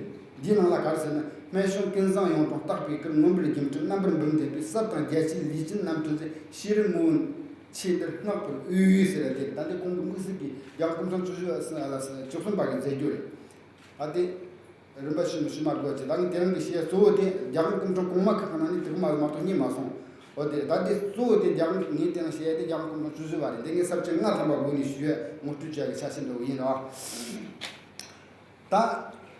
འདིའི་ནང་ལ་ག་རེ་ཟེར་ན། སྨན་གཞུང་ཀུན་བཟང་གཡུང་དྲུང་རྟག་པའི་སྐུར། མངོན་པར་རྒྱུ་འཕྲུལ་རྣམ་པར་འབུམ་ལྡན་པའི། ཟབ་དང་རྒྱ་ཆེའི་ལུས་ཅན་རྣམ་གྲོལ་མཛད། ཤེས་རབ་མུ་བོན་ཆེ་འདིར་བསྔགས་པར་འོས་ཟེར་བ་དེ་རེད། ད་འདི་ཁོང་གི་དམིགས་བསལ་གྱི་རྒྱལ་དབང་སྐུ་ཕྲེང་བཅུ་བཞི་པ་ལ་བཅུ་གསུམ་པ་གིས་མཛད་རྒྱུ་རེད། ཨ། དེ་རིམ་པ་ཞིག་ནས་ཞུ་མ་དགོས་ཀྱི། ད་ངས་དེ་རིང་གི་བཤད་གཙོ་བོ་དེ་རྒྱལ་དབང་སྐུ་ཕྲེང་གོང་མ་ཁག་ནང་ནས་དེ་ག་མ་མ་གཏོགས་རྙེད་མ་སོང་། འོ་དེ་ད་དེ་གཙོ་བོ་དེ་རྒྱལ་དབང་། ངས་དེ་རིང་བཤད་ཡ་དེ་རྒྱལ་དབང་སྐུ་ཕྲེང་བཅུ་བཞི་པ་རེད། དེ་ངས་ས་བཅད་ལྔ་ཐམ་པ་སྒོ་ནས་ཞུ་ཡ་ངོ་སྤྲོད་བྱ་གི་ཆ་ཤས་འདྲ་བོ་ཡིན་རོགས། ད་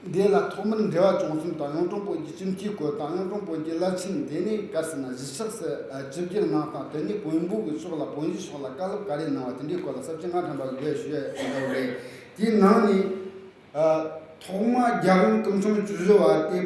འདི་ལ་ཐོག་མར་འགྲེལ་པ་བྱུང་གསུམ་དང་། གཡུང་དྲུང་བོན་གྱི་སྤྱི་འཐུས་སྐོར་དང་། གཡུང་དྲུང་བོན་གྱི་བླ་ཆེན། དེ་ནས་ག་རེ་ཟེར་ན་གཞིས་ཆགས་སུ་ཨ། ཆིབས་བསྒྱུར་གནང་སྟངས། དེ་ནས་བོན་པོ་གི་ཕྱོགས་ལ་བོན་གཞིས་ཕྱོགས་ལ་བཀའ་སློབ་ག་རེ་གནང་བ་དེ་འདྲའི་སྐོར་ལ་ས་བཅད་ལྔ་ཐམ་པ་སྒོ་ནས་ཞུ་ཡ་འདྲ་བོ་རེད། དེའི་ནང་ནས། ཨ། ཐོག་མ་རྒྱལ་དབང་སྐུ་ཕྲེང་བཅུ་བཞི་པ་དེ་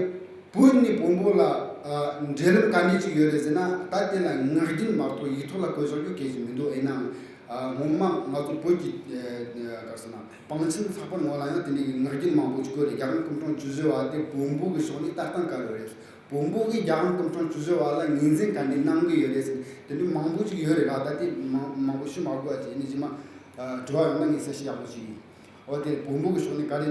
བོད་ནས་བོན་པོ་ལ། ཨ། འབྲེལ་ལམ་ག་འདྲ་ཅིག་ཡོད་རེད་ཟེར་ན། ད་དེ་ལ་ངག་རྒྱུན་མ་གཏོགས་ཡིག་ཐོག་ལ་བཀོད་བཞག་རྒྱུ་གལ་ཞིག་མི་འདུག་ཨེ་ནའང་། ཨ། སྔོན་མ་ང་ཚོ་བོད་ཀྱི། ཨ། ག་རེ་ཟེར་ན་པང་ཆེན་ཚགས་པར་ནང་ལ་ཡང་དེ་འདྲའི་ངག་རྒྱུན་མང་པོ་ཅིག་བཀོད་རེད། རྒྱལ་དབང་སྐུ་ཕྲེང་བཅུ་བཞི་པ་དེ་བོན་པོ་གི་ཕྱོགས་ནས་ལྟ་སྟངས་ག་རེ་རེད། བོན་པོ་གིས་རྒྱལ་དབང་སྐུ་ཕྲེང་བཅུ་བཞི་པ་ལ་ངོས་འཛིན་ག་འདྲ་གནང་གི་ཡོད་རེད་ཟེར། དེ་འདྲའི་མང་པོ་ཅིག་ཡོད་རེད་ར། ད་དེ་མང་མང་པོ་ཞུ་མ་དགོས་པ་བྱས་ནས་རྗེས་མ། ཨ། དྲི་བ་ཡོང་ན་ངས་གསལ་བཤད་ཡག་པོ་ཞུ་གི་ཡིན། འོ་དེ་བོན་པོ་གི་ཕྱོགས་ནས་ག་རེ་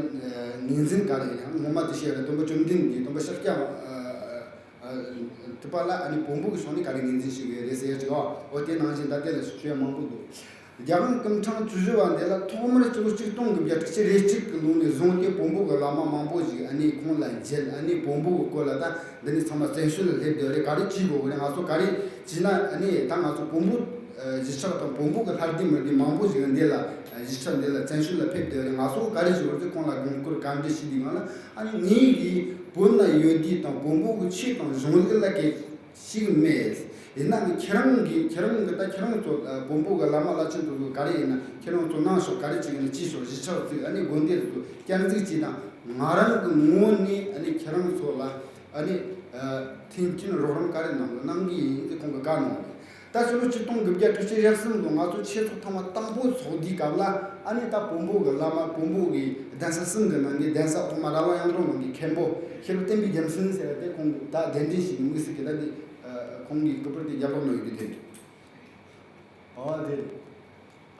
ངོས་འཛིན་ག་རེ་ཡིན། སྔོན་མ་དེ་བཤད་རེད། སྟོན་པ་བཅོམ་ལྡན་འདས། སྟོན་པ་ཤཱཀྱ། ཨ། ཨ། ཐུབ་པ་ལ་ཨ་ནི་བོན་པོ་གི་ཕྱོགས་ནས་ག་རེ་ངོས་འཛིན་ཞུ་གི་ཡོད་རེད་ཟེར་ཡ་ཅིག་འོ་དེ་ནང་བཞིན་ད་དེ་ལ་ཞུ་ཡ་མང་པོ་འདུག་རྒྱལ་དབང་སྐུ་ཕྲེང་བཅུ་བཞི་པ་འདི་ལ་ཐོག་མར་སྤྱི་ལོ་ཆིག་སྟོང་དགུ་བརྒྱ་དྲུག་ཅུ་རེ་གཅིག་གི་ལོ་ནས་བཟུང་སྟེ་བོན་པོ་གི་བླ་མ་མང་པོ་ཞིག་ཨ་ནི་ཁོང་ལ་མཇལ། ཨ་ནི་བོན་པོ་གི་སྐོར་ལ་ད་འདི་ནས་ཚང་མ་བཙན་བྱོལ་ལ་སླེབས་བསྡད་རེད། ག་རེ་བྱེད་དགོས་རེད། ང་ཚོ་ག་རེ་བྱས་ན། ཨ་ནི་ད་ང་ཚོ་བོན་པོ་གཞིས་ཆགས་དང་བོན་པོ་གི་ལྷ་སྡེ་མི་སྡེ་མང་པོ་ཞིག་འདི་ལ་གཞིས་ཆགས་འདི་ལ་བཙན་བྱོལ་ལ་ཕེབས་བསྡད་རེད། ང་ཚོ་ག་རེ་བྱེད་དགོས་རེད། ཁོང་ལ་དགོངས་སྐོར་བཀའ་འདྲི་ཞུས་དུས་སྒང་ལ། ཨ་ནི་ངའི་གི་བོད་ན་ཡོད་དུས་དང་བོན་པོ་གི་ཆོས་དང་གཞུང་ལུགས་ལ་གལ་ཞིག་མེད། ཡིན་ན་ནི་ཁྱེད་རང་གིས་ཁྱེད་རང་གི་ད་ཁྱེད་རང་ཚོ་བོན་པོ་གི་བླ་མ་བླ་ཆེན་དེ་ཚོ་ག་རེ་ཡིན་ན་ཁྱེད་རང་ཚོ་གནང་ཤོག་ག་རེ་བྱེད་ཀྱི་ན་བྱེད་ཤོག་གཞིས་ཆགས་ཚོས་ཨ་ནི་དགོན་སྡེ་ཚོ་བསྐྱར་འཛུགས་བྱེད་དང་། ང་རང་གི་ངོས་ནས་ཨ་ནི་ཁྱེད་རང་ཚོ་ལ་ཨ་ནི་མཐུན་རྐྱེན་རོགས་རམ་ག་རེ་གནང་དགོས་གནང་གི་ཡིན་ཟེར་ཁོང་གིས་བཀའ་གནང་བ་རེད། ད་ཕྱི་ལོ་ཆིག་སྟོང་དགུ་བརྒྱ་དྲུག་ཅུ་རེ་གསུམ་ལོ་ང་ཚོ་ཆོས་ཚོགས་ཐེངས་མ་དང་པོ་ཚོགས་དུས་སྐབས་ལ། ཨ་ནི་ད་བོན་པོ་གི་བླ་མ། བོན་པོ་གི་གདན་ས་གསུམ་གི་ནང་གི་གདན་ས་ཐོག་མ་ར་ལ་ཡང་སྟོང་ནང་གི་མཁན་པོ་ཤེས་རབ་བསྟན་པའི་རྒྱལ་མཚན་ཟེར་བ་དེ་ཁོང་གིས་ད་གདན་འདྲེན་ཞུས་ནས་དམིགས་བསལ་གྱི་ད་དེ་ཁོང་གི་སྐུ་པར་དེ་རྒྱབ་ལོགས་ན་ཡོད་དུས་དེ་རེད། ཨོ་དེ་རེད།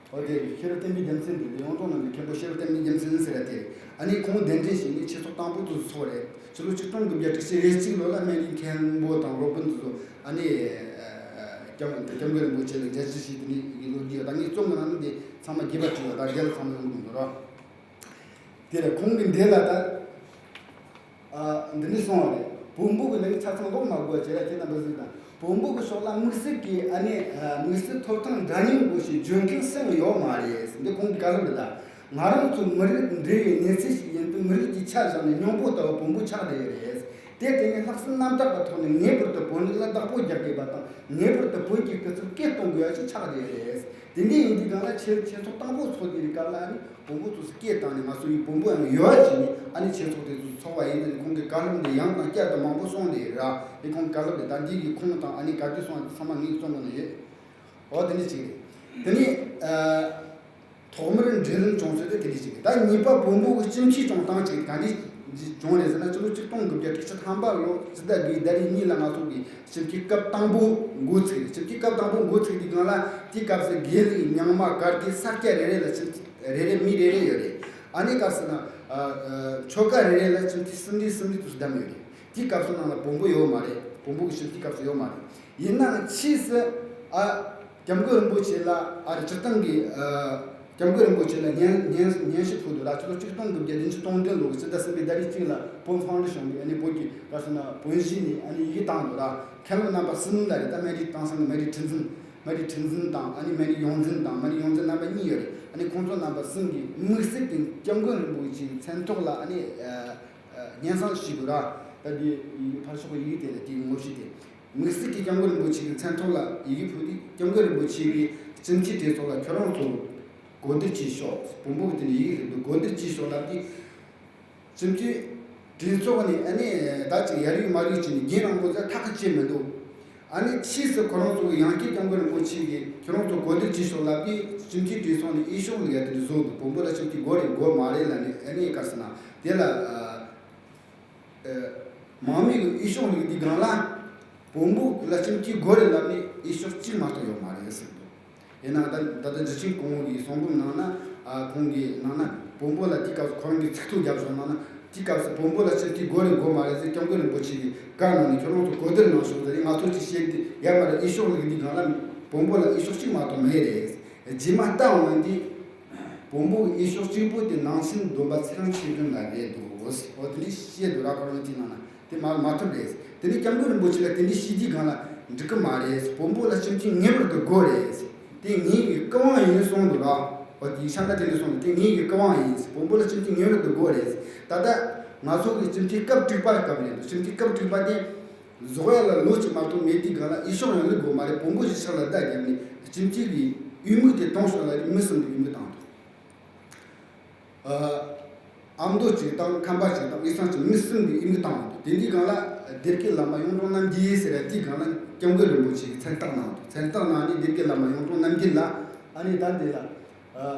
ཨོ་དེ་རེད། ཤེས་རབ་བསྟན་པའི་རྒྱལ་མཚན་དེ་དེ་ཡང་སྟོང་ནང་གི་མཁན་པོ་ཤེས་རབ་བསྟན་པའི་རྒྱལ་མཚན་ཟེར་བ་དེ་རེད། ཨ་ནི་ཁོང་གདན་འདྲེན་ཞུས་ནས་ཆོས་ཚོགས་དང་པོ་དེ་ཚོགས་རེད། ཕྱི་ལོ་ཆིག་སྟོང་དགུ་བརྒྱ་དྲུག་ཅུ་རེ་གཅིག་ལོ་ལ་སྨན་རིའི་མཁན་པོ་དང་སློབ་དཔོན་དེ་ཚོ། ཨ་ནི་སྐྱབས་སྐྱབས་མགོན་རིན་པོ་ཆེ་ལ་མཇལ་ཕྱིར་ཞུས་དེ་ནས་ཡི་གེ་ལོ་རྒྱུས་ཡོད། ད་ངས་རྩོམ་གི་ནང་ནས་དེ་ཚང་མ་རྒྱས་པ་བྲིས་པ་ད་དེ་ལ་ཚང་མ་ཡོང་གི་མི་འདུག་ར། དེ་རེད། ཁོང་གི་འདི་ལ་ད། ཨ། འདི་ནས་གསུངས་པ་རེད། བོན་པོ་གི་ལས་ཆ་ཚང་ལོག་མ་དགོས་བྱས་ལ་ཁྱེད་རྣམ་པ་གཟིགས་དང་། བོན་པོ་གི་ཕྱོགས་ལ་དམིགས་བསལ་གྱི་ཨ་ནི་ཨ། དམིགས་བསལ་ཐོབ་ཐང་འདྲ་མཉམ་དགོས་ཞེས་བརྗོད་མཁན་སུ་ཡང་ཡོད་མ་རེད། འདི་ཁོང་གི་བཀའ་སློབ་རེད་ད། ང་རང་ཚོ་མི་རིགས་འབྲེལ་བའི་གནས་ཚུལ་ཞིག་ཡིན་དུས་མི་རིགས་ཀྱི་ཆ་བཞག་ནས་སྙིང་པོ་ལྟ་བུ་བོན་པོ་ཆགས་བསྡད་ཡོད་རེད། དེ་དེ་ནས་ལྷག་བསམ་རྣམ་དག་གི་ཐོག་ནས་ངེས་པར་དུ་བོན་རིགས་ལ་བདག་པོ་རྒྱག་དགོས་པ་དང་། ངེས་པར་དུ་བོད་ཀྱི་སྐུ་ཚབ་སྐད་གཏོང་དགོས་ཡ་ཞིག་ཆགས་བསྡད་ཡོད་རེད། དེ་འདྲ་ཡིན་དུས་སྒང་ལ་ཆོས་ཆོས་ཚོགས་དང་པོ་ཚོགས་དུས་སྐབས་ལ་ཨ་ནི་བོན་པོ་ཚོ་སྐད་བཏང་ནས་ང་ཚོ་ཡི་བོན་པོ་ཡང་ཡོད་ཅེས་ནས། ཨ་ནི་ཆོས་ཚོགས་དེ་ཚོ་ཚོགས་པ་ཡིན་ནས་ཁོང་གི་བཀའ་སློབ་འདི་ཡང་དང་བསྐྱར་དུ་མང་པོ་གསུངས་ཏེ་ར། དེ་ཁོང་གི་བཀའ་སློབ་རེད། ད་འདི་གི་ཁུངས་དང་ཨ་ནི་ག་དུས་གསུངས་པ་ཚང་མ་ངས་རྩོམ་གི་ནང་ཡོད། འོ་དེ་འདྲ་ཅིག་རེད། དེ་ནས་ཨ། ཐོག་མར་འབྲེལ་ལམ་བྱུང་ཚུལ་དེ་དེ་འདྲ་ཅིག་རེད། ད་གཉིས་པ་བོན་པོ་གི་སྤྱི་འཐུས་བྱུང་སྟངས་ཅིག་ག་འདྲ་བྱུང་རེད་ཟེར་ན། ཕྱི་ལོ་ཆིག་སྟོང་དགུ་བརྒྱ་དྲུག་ཅུ་ཐམ་པ་ལོ་སྤྱི་ཟླ་དགུའི་ཟླ་རེ་གཉིས་ལ་ང་ཚོ་གི་སྤྱི་འཐུས་སྐབས་དང་པོ་འགོ་ཚུགས་རེད། སྤྱི་འཐུས་སྐབས་དང་པོ་འགོ་ཚུགས་དུས་སྒང་ལ་དེའི་སྐབས་སུ་དགེ་ལུགས་རྙིང་མ་གར་སྟེགས་ས་སྐྱ་རེ་རེ་ལ་སྤྱི་འཐུས་རེ་རེ་མི་རེ་རེ་ཡོད་རེད། ཨ་ནི་སྐབས་སུ་ན་ཨ་ཨ་ཆོལ་ཁ་རེ་རེ་ལ་སྤྱི་འཐུས་གསུམ་རེ་གསུམ་རེ་དུ་བདམས་ཡོད་རེད། དེའི་སྐབས་སུ་ནང་ལ་བོན་པོ་ཡོད་མ་རེད། བོན་པོ་གི་སྤྱི་འཐུས་སྐབས་སུ་ཡོད་མ་རེད། ཡིན་ནའང་ཕྱིས་སུ་ཨ་སྐྱབས་མགོན་རིན་པོ་ཆེ་ལ་ཨ་རི་སྤྱིར་བཏང་གི་ཨ་སྐྱབས་མགོན་རིན་པོ་ཆེ་ལ་སྙན་སྙན་སྙན་ཞུ་ཕུལ་འདུག་ར། ཕྱི་ལོ་ཆིག་སྟོང་དགུ་བརྒྱ་བདུན་ཅུ་དོན་བདུན་ལོ་གི་སྤྱི་ཟླ་གསུམ་པའི་ཟླ་རེ་གཅིག་ལ་བོན་ཕའུན་ཌེ་ཤོན་གི་ཨ་ནི་བོད་ཀྱི་ག་རེ་ཟེར་ན་བོན་གཞིས་ནས་ཨ་ནི་ཡི་གེ་བཏང་འདུག་ར། མཁན་སློབ་རྣམ་པ་གསུམ་ལ་རེད། ད་སྨན་རི་དེང་སང་གི་སྨན་རི་ཁྲི་འཛིན། སྨན་རི་ཁྲི་འཛིན་དང་ཨ་ནི་སྨན་རི་ཡོངས་འཛིན་དང་སྨན་རི་ཡོངས་འཛིན་རྣམ་པ་གཉིས་ཡོད་རེད། ཨ་ནི་ཁོང་ཚོ་རྣམ་པ་གསུམ་གྱིས་དམིགས་བསལ་གྱི་སྐྱབས་མགོན་རིན་པོ་ཆེའི་མཚན་ཐོག་ལ་ཨ་ནི་ཨ་ཨ་སྙན་སེང་ཞུས་འདུག་ར། ད་འདི་ཕར་ཕྱོགས་ཀྱི་ཡི་གེ་དེ་ལ་དེའི་ངོ་བཤུས་དེ། དམིགས་བསལ་གྱི་སྐྱབས་མགོན་རིན་པོ་ཆེ་གི་མཚན་ཐོག་ལ་ཡི་གེ་ཕུལ་དུས། སྐྱབས་མགོན་རིན་པོ་ཆེ་གིས་སྤྱི་འཐུས་གྲོས་ཚོགས་ལ་ཁྱོད་རང་ཚོ་གོ་བསྡུར་བྱས་ཤོག་བོན་པོ་གི་དེ་ནས་ཡི་གེ་རེད་འདུག་གོ་བསྡུར་བྱས་ཤོག་ལབ་དུས། སྤྱི་འཐུས་གྲོས་ཚོགས་ནས་ཨ་ནི་ད་ཅིག་ཡར་རྒྱུག་མར་རྒྱུག་བྱས་ནས་རྒན་རིན་པོ་ཆེ་ཐག་གིས་ཆོད་མི་འདུག་ཨ་ནི་ཕྱིས་སུ་ཁོ་རང་ཚོ་གི་ཡང་བསྐྱར་སྐྱབས་མགོན་རིན་པོ་ཆེ་གིས་ཁྱོད་རང་ཚོ་གོ་བསྡུར་བྱས་ཤོག་ལབ་དུས། སྤྱི་འཐུས་གྲོས་ཚོགས་ནས་འོས་ཤོག་ལུག་ཡ་དེ་འདྲ་བཟོ་འདུག་བོན་པོ་ལ་སྤྱི་འཐུས་དགོས་རེད་དགོས་མ་རེད་ལབ་ནས། ཨ་ནི་ག་རེ་ཟེར་ན་དེ་ལ་ཨ་ཨ་མང་མོས་ཀྱི་འོས་ཤོག་ལུག་དུས་སྒང་ལ་བོན་པོ་ལ་སྤྱི་འཐུས་དགོས་རེད་ལབ་ནས་འོས་ཤོག་གཅིག་མ་གཏོགས་ཡོད་མ་རེད་ཟེར་འདུག་ཡིན་ནའང་ད་ད་ལྟ་འཇུ་ཆེན་སྐུ་ངོ་གི་གསུང་འབུམ་ནང་ན། ཨ་ཁོང་གི་ནང་ན་བོན་པོ་ལ་དེའི་སྐབས་སུ་ཁོ་རང་གིས་ཚིག་ཐོ་བརྒྱབ་སོང་ནང་ན། དེའི་སྐབས་སུ་བོན་པོ་ལ་སྤྱི་འཐུས་དགོས་རེད་དགོས་མ་རེད་ཟེར་སྐྱབས་མགོན་རིན་པོ་ཆེ་གིས་བཀའ་གནང་ནས་ཁྱོད་རང་ཚོ་གོ་བསྡུར་གནང་ཤོག་ཟེར་ནས་ང་ཚོ་ཅིག་བཤད་དུས། ཡར་མར་འོས་ཤོག་ལུག་དུས་སྒང་ལ་བོན་པོ་ལ་འོས་ཤོག་གཅིག་མ་གཏོགས་མེད་རེད། རྗེས་མ་ལྟ་འོང་དུས་བོན་པོ་གི་འོས་ཤོག་གཅིག་པོ་དེ་ནང་ཆེན་སྡོམ་པ་ཚེ་རིང་ཆོས་སྒྲོན་ལ་རེད་འདུག་འོ་དེ་འདྲ་བཤད་འདུག་ར། ཁོ་རང་གི་དེའི་ནང་ན། དེ་མ་མ་ཐུབ་རེད། དེ་ནས་སྐྱབས་མགོན་རིན་པོ་ཆེ་ལ་དེ་འདྲའི་བཤད་དུས་སྒང་ལ་འགྲིག་གི་མ་རེད། བོན་པོ་ལ་སྤྱི་འཐུས་ངེས་པར་དུ་དགོས་རེད། དེ་ངེད་ཀྱི་སྐུ་དབང་ཡིན་གསུངས་འདུག་ར། འོ་དེའི་ཤ་ཁྲག་དེ་འདྲ་གསུངས་འདུག་དེ་ངེད་ཀྱི་སྐུ་དབང་ཡིན། བོན་པོ་ལ་སྤྱི་འཐུས་ངེས་པར་དུ་དགོས་རེད། ད་ལྟ་ང་ཚོ་གི་སྤྱི་འཐུས་སྐབས་དྲུག་པ་སྐབས་རེད་འདུག་སྤྱི་འཐུས་སྐབས་དྲུག་པ་དེ་རྫོགས་ཡ་ལ་ལོ་གཅིག་མ་གཏོགས་མེད་དུས་སྒང་ལ་འོས་ཤོག་ཡང་བླུག་དགོས་མ་རེད། བོན་པོ་གཞིས་ཆགས་ལ་བརྡ་བརྒྱབ་ནས་སྤྱི་འཐུས་ཀྱི་འོས་མི་དེ་གཏོང་ཤོག་ལབ་དུས་མི་གསུམ་གྱིས་འོས་མི་བཏང་འདུག་ཨ་མདོ་གཅིག་དང་ཁམས་པ་གཅིག་དང་དབུས་གཙང་གཅིག་མི་གསུམ་གྱིས་འོས་མི་བཏང་འདུག་དེ་འདྲའི་སྒང་ལ་སྡེ་དགེ་བླ་མ་གཡུང་དྲུང་རྣམ་རྒྱལ་ཟེར་ཡ་དེའི་སྒང་ལ་སྐྱབས་མགོན་རིན་པོ་ཆེ་གིས་མཚན་རྟགས་གནང་འདུག་མཚན་རྟགས་གནང་ནས་སྡེ་དགེ་བླ་མ་གཡུང་དྲུང་རྣམ་རྒྱལ་ལ་ཨ་ནི་ད་འདི་ལ་ཨ་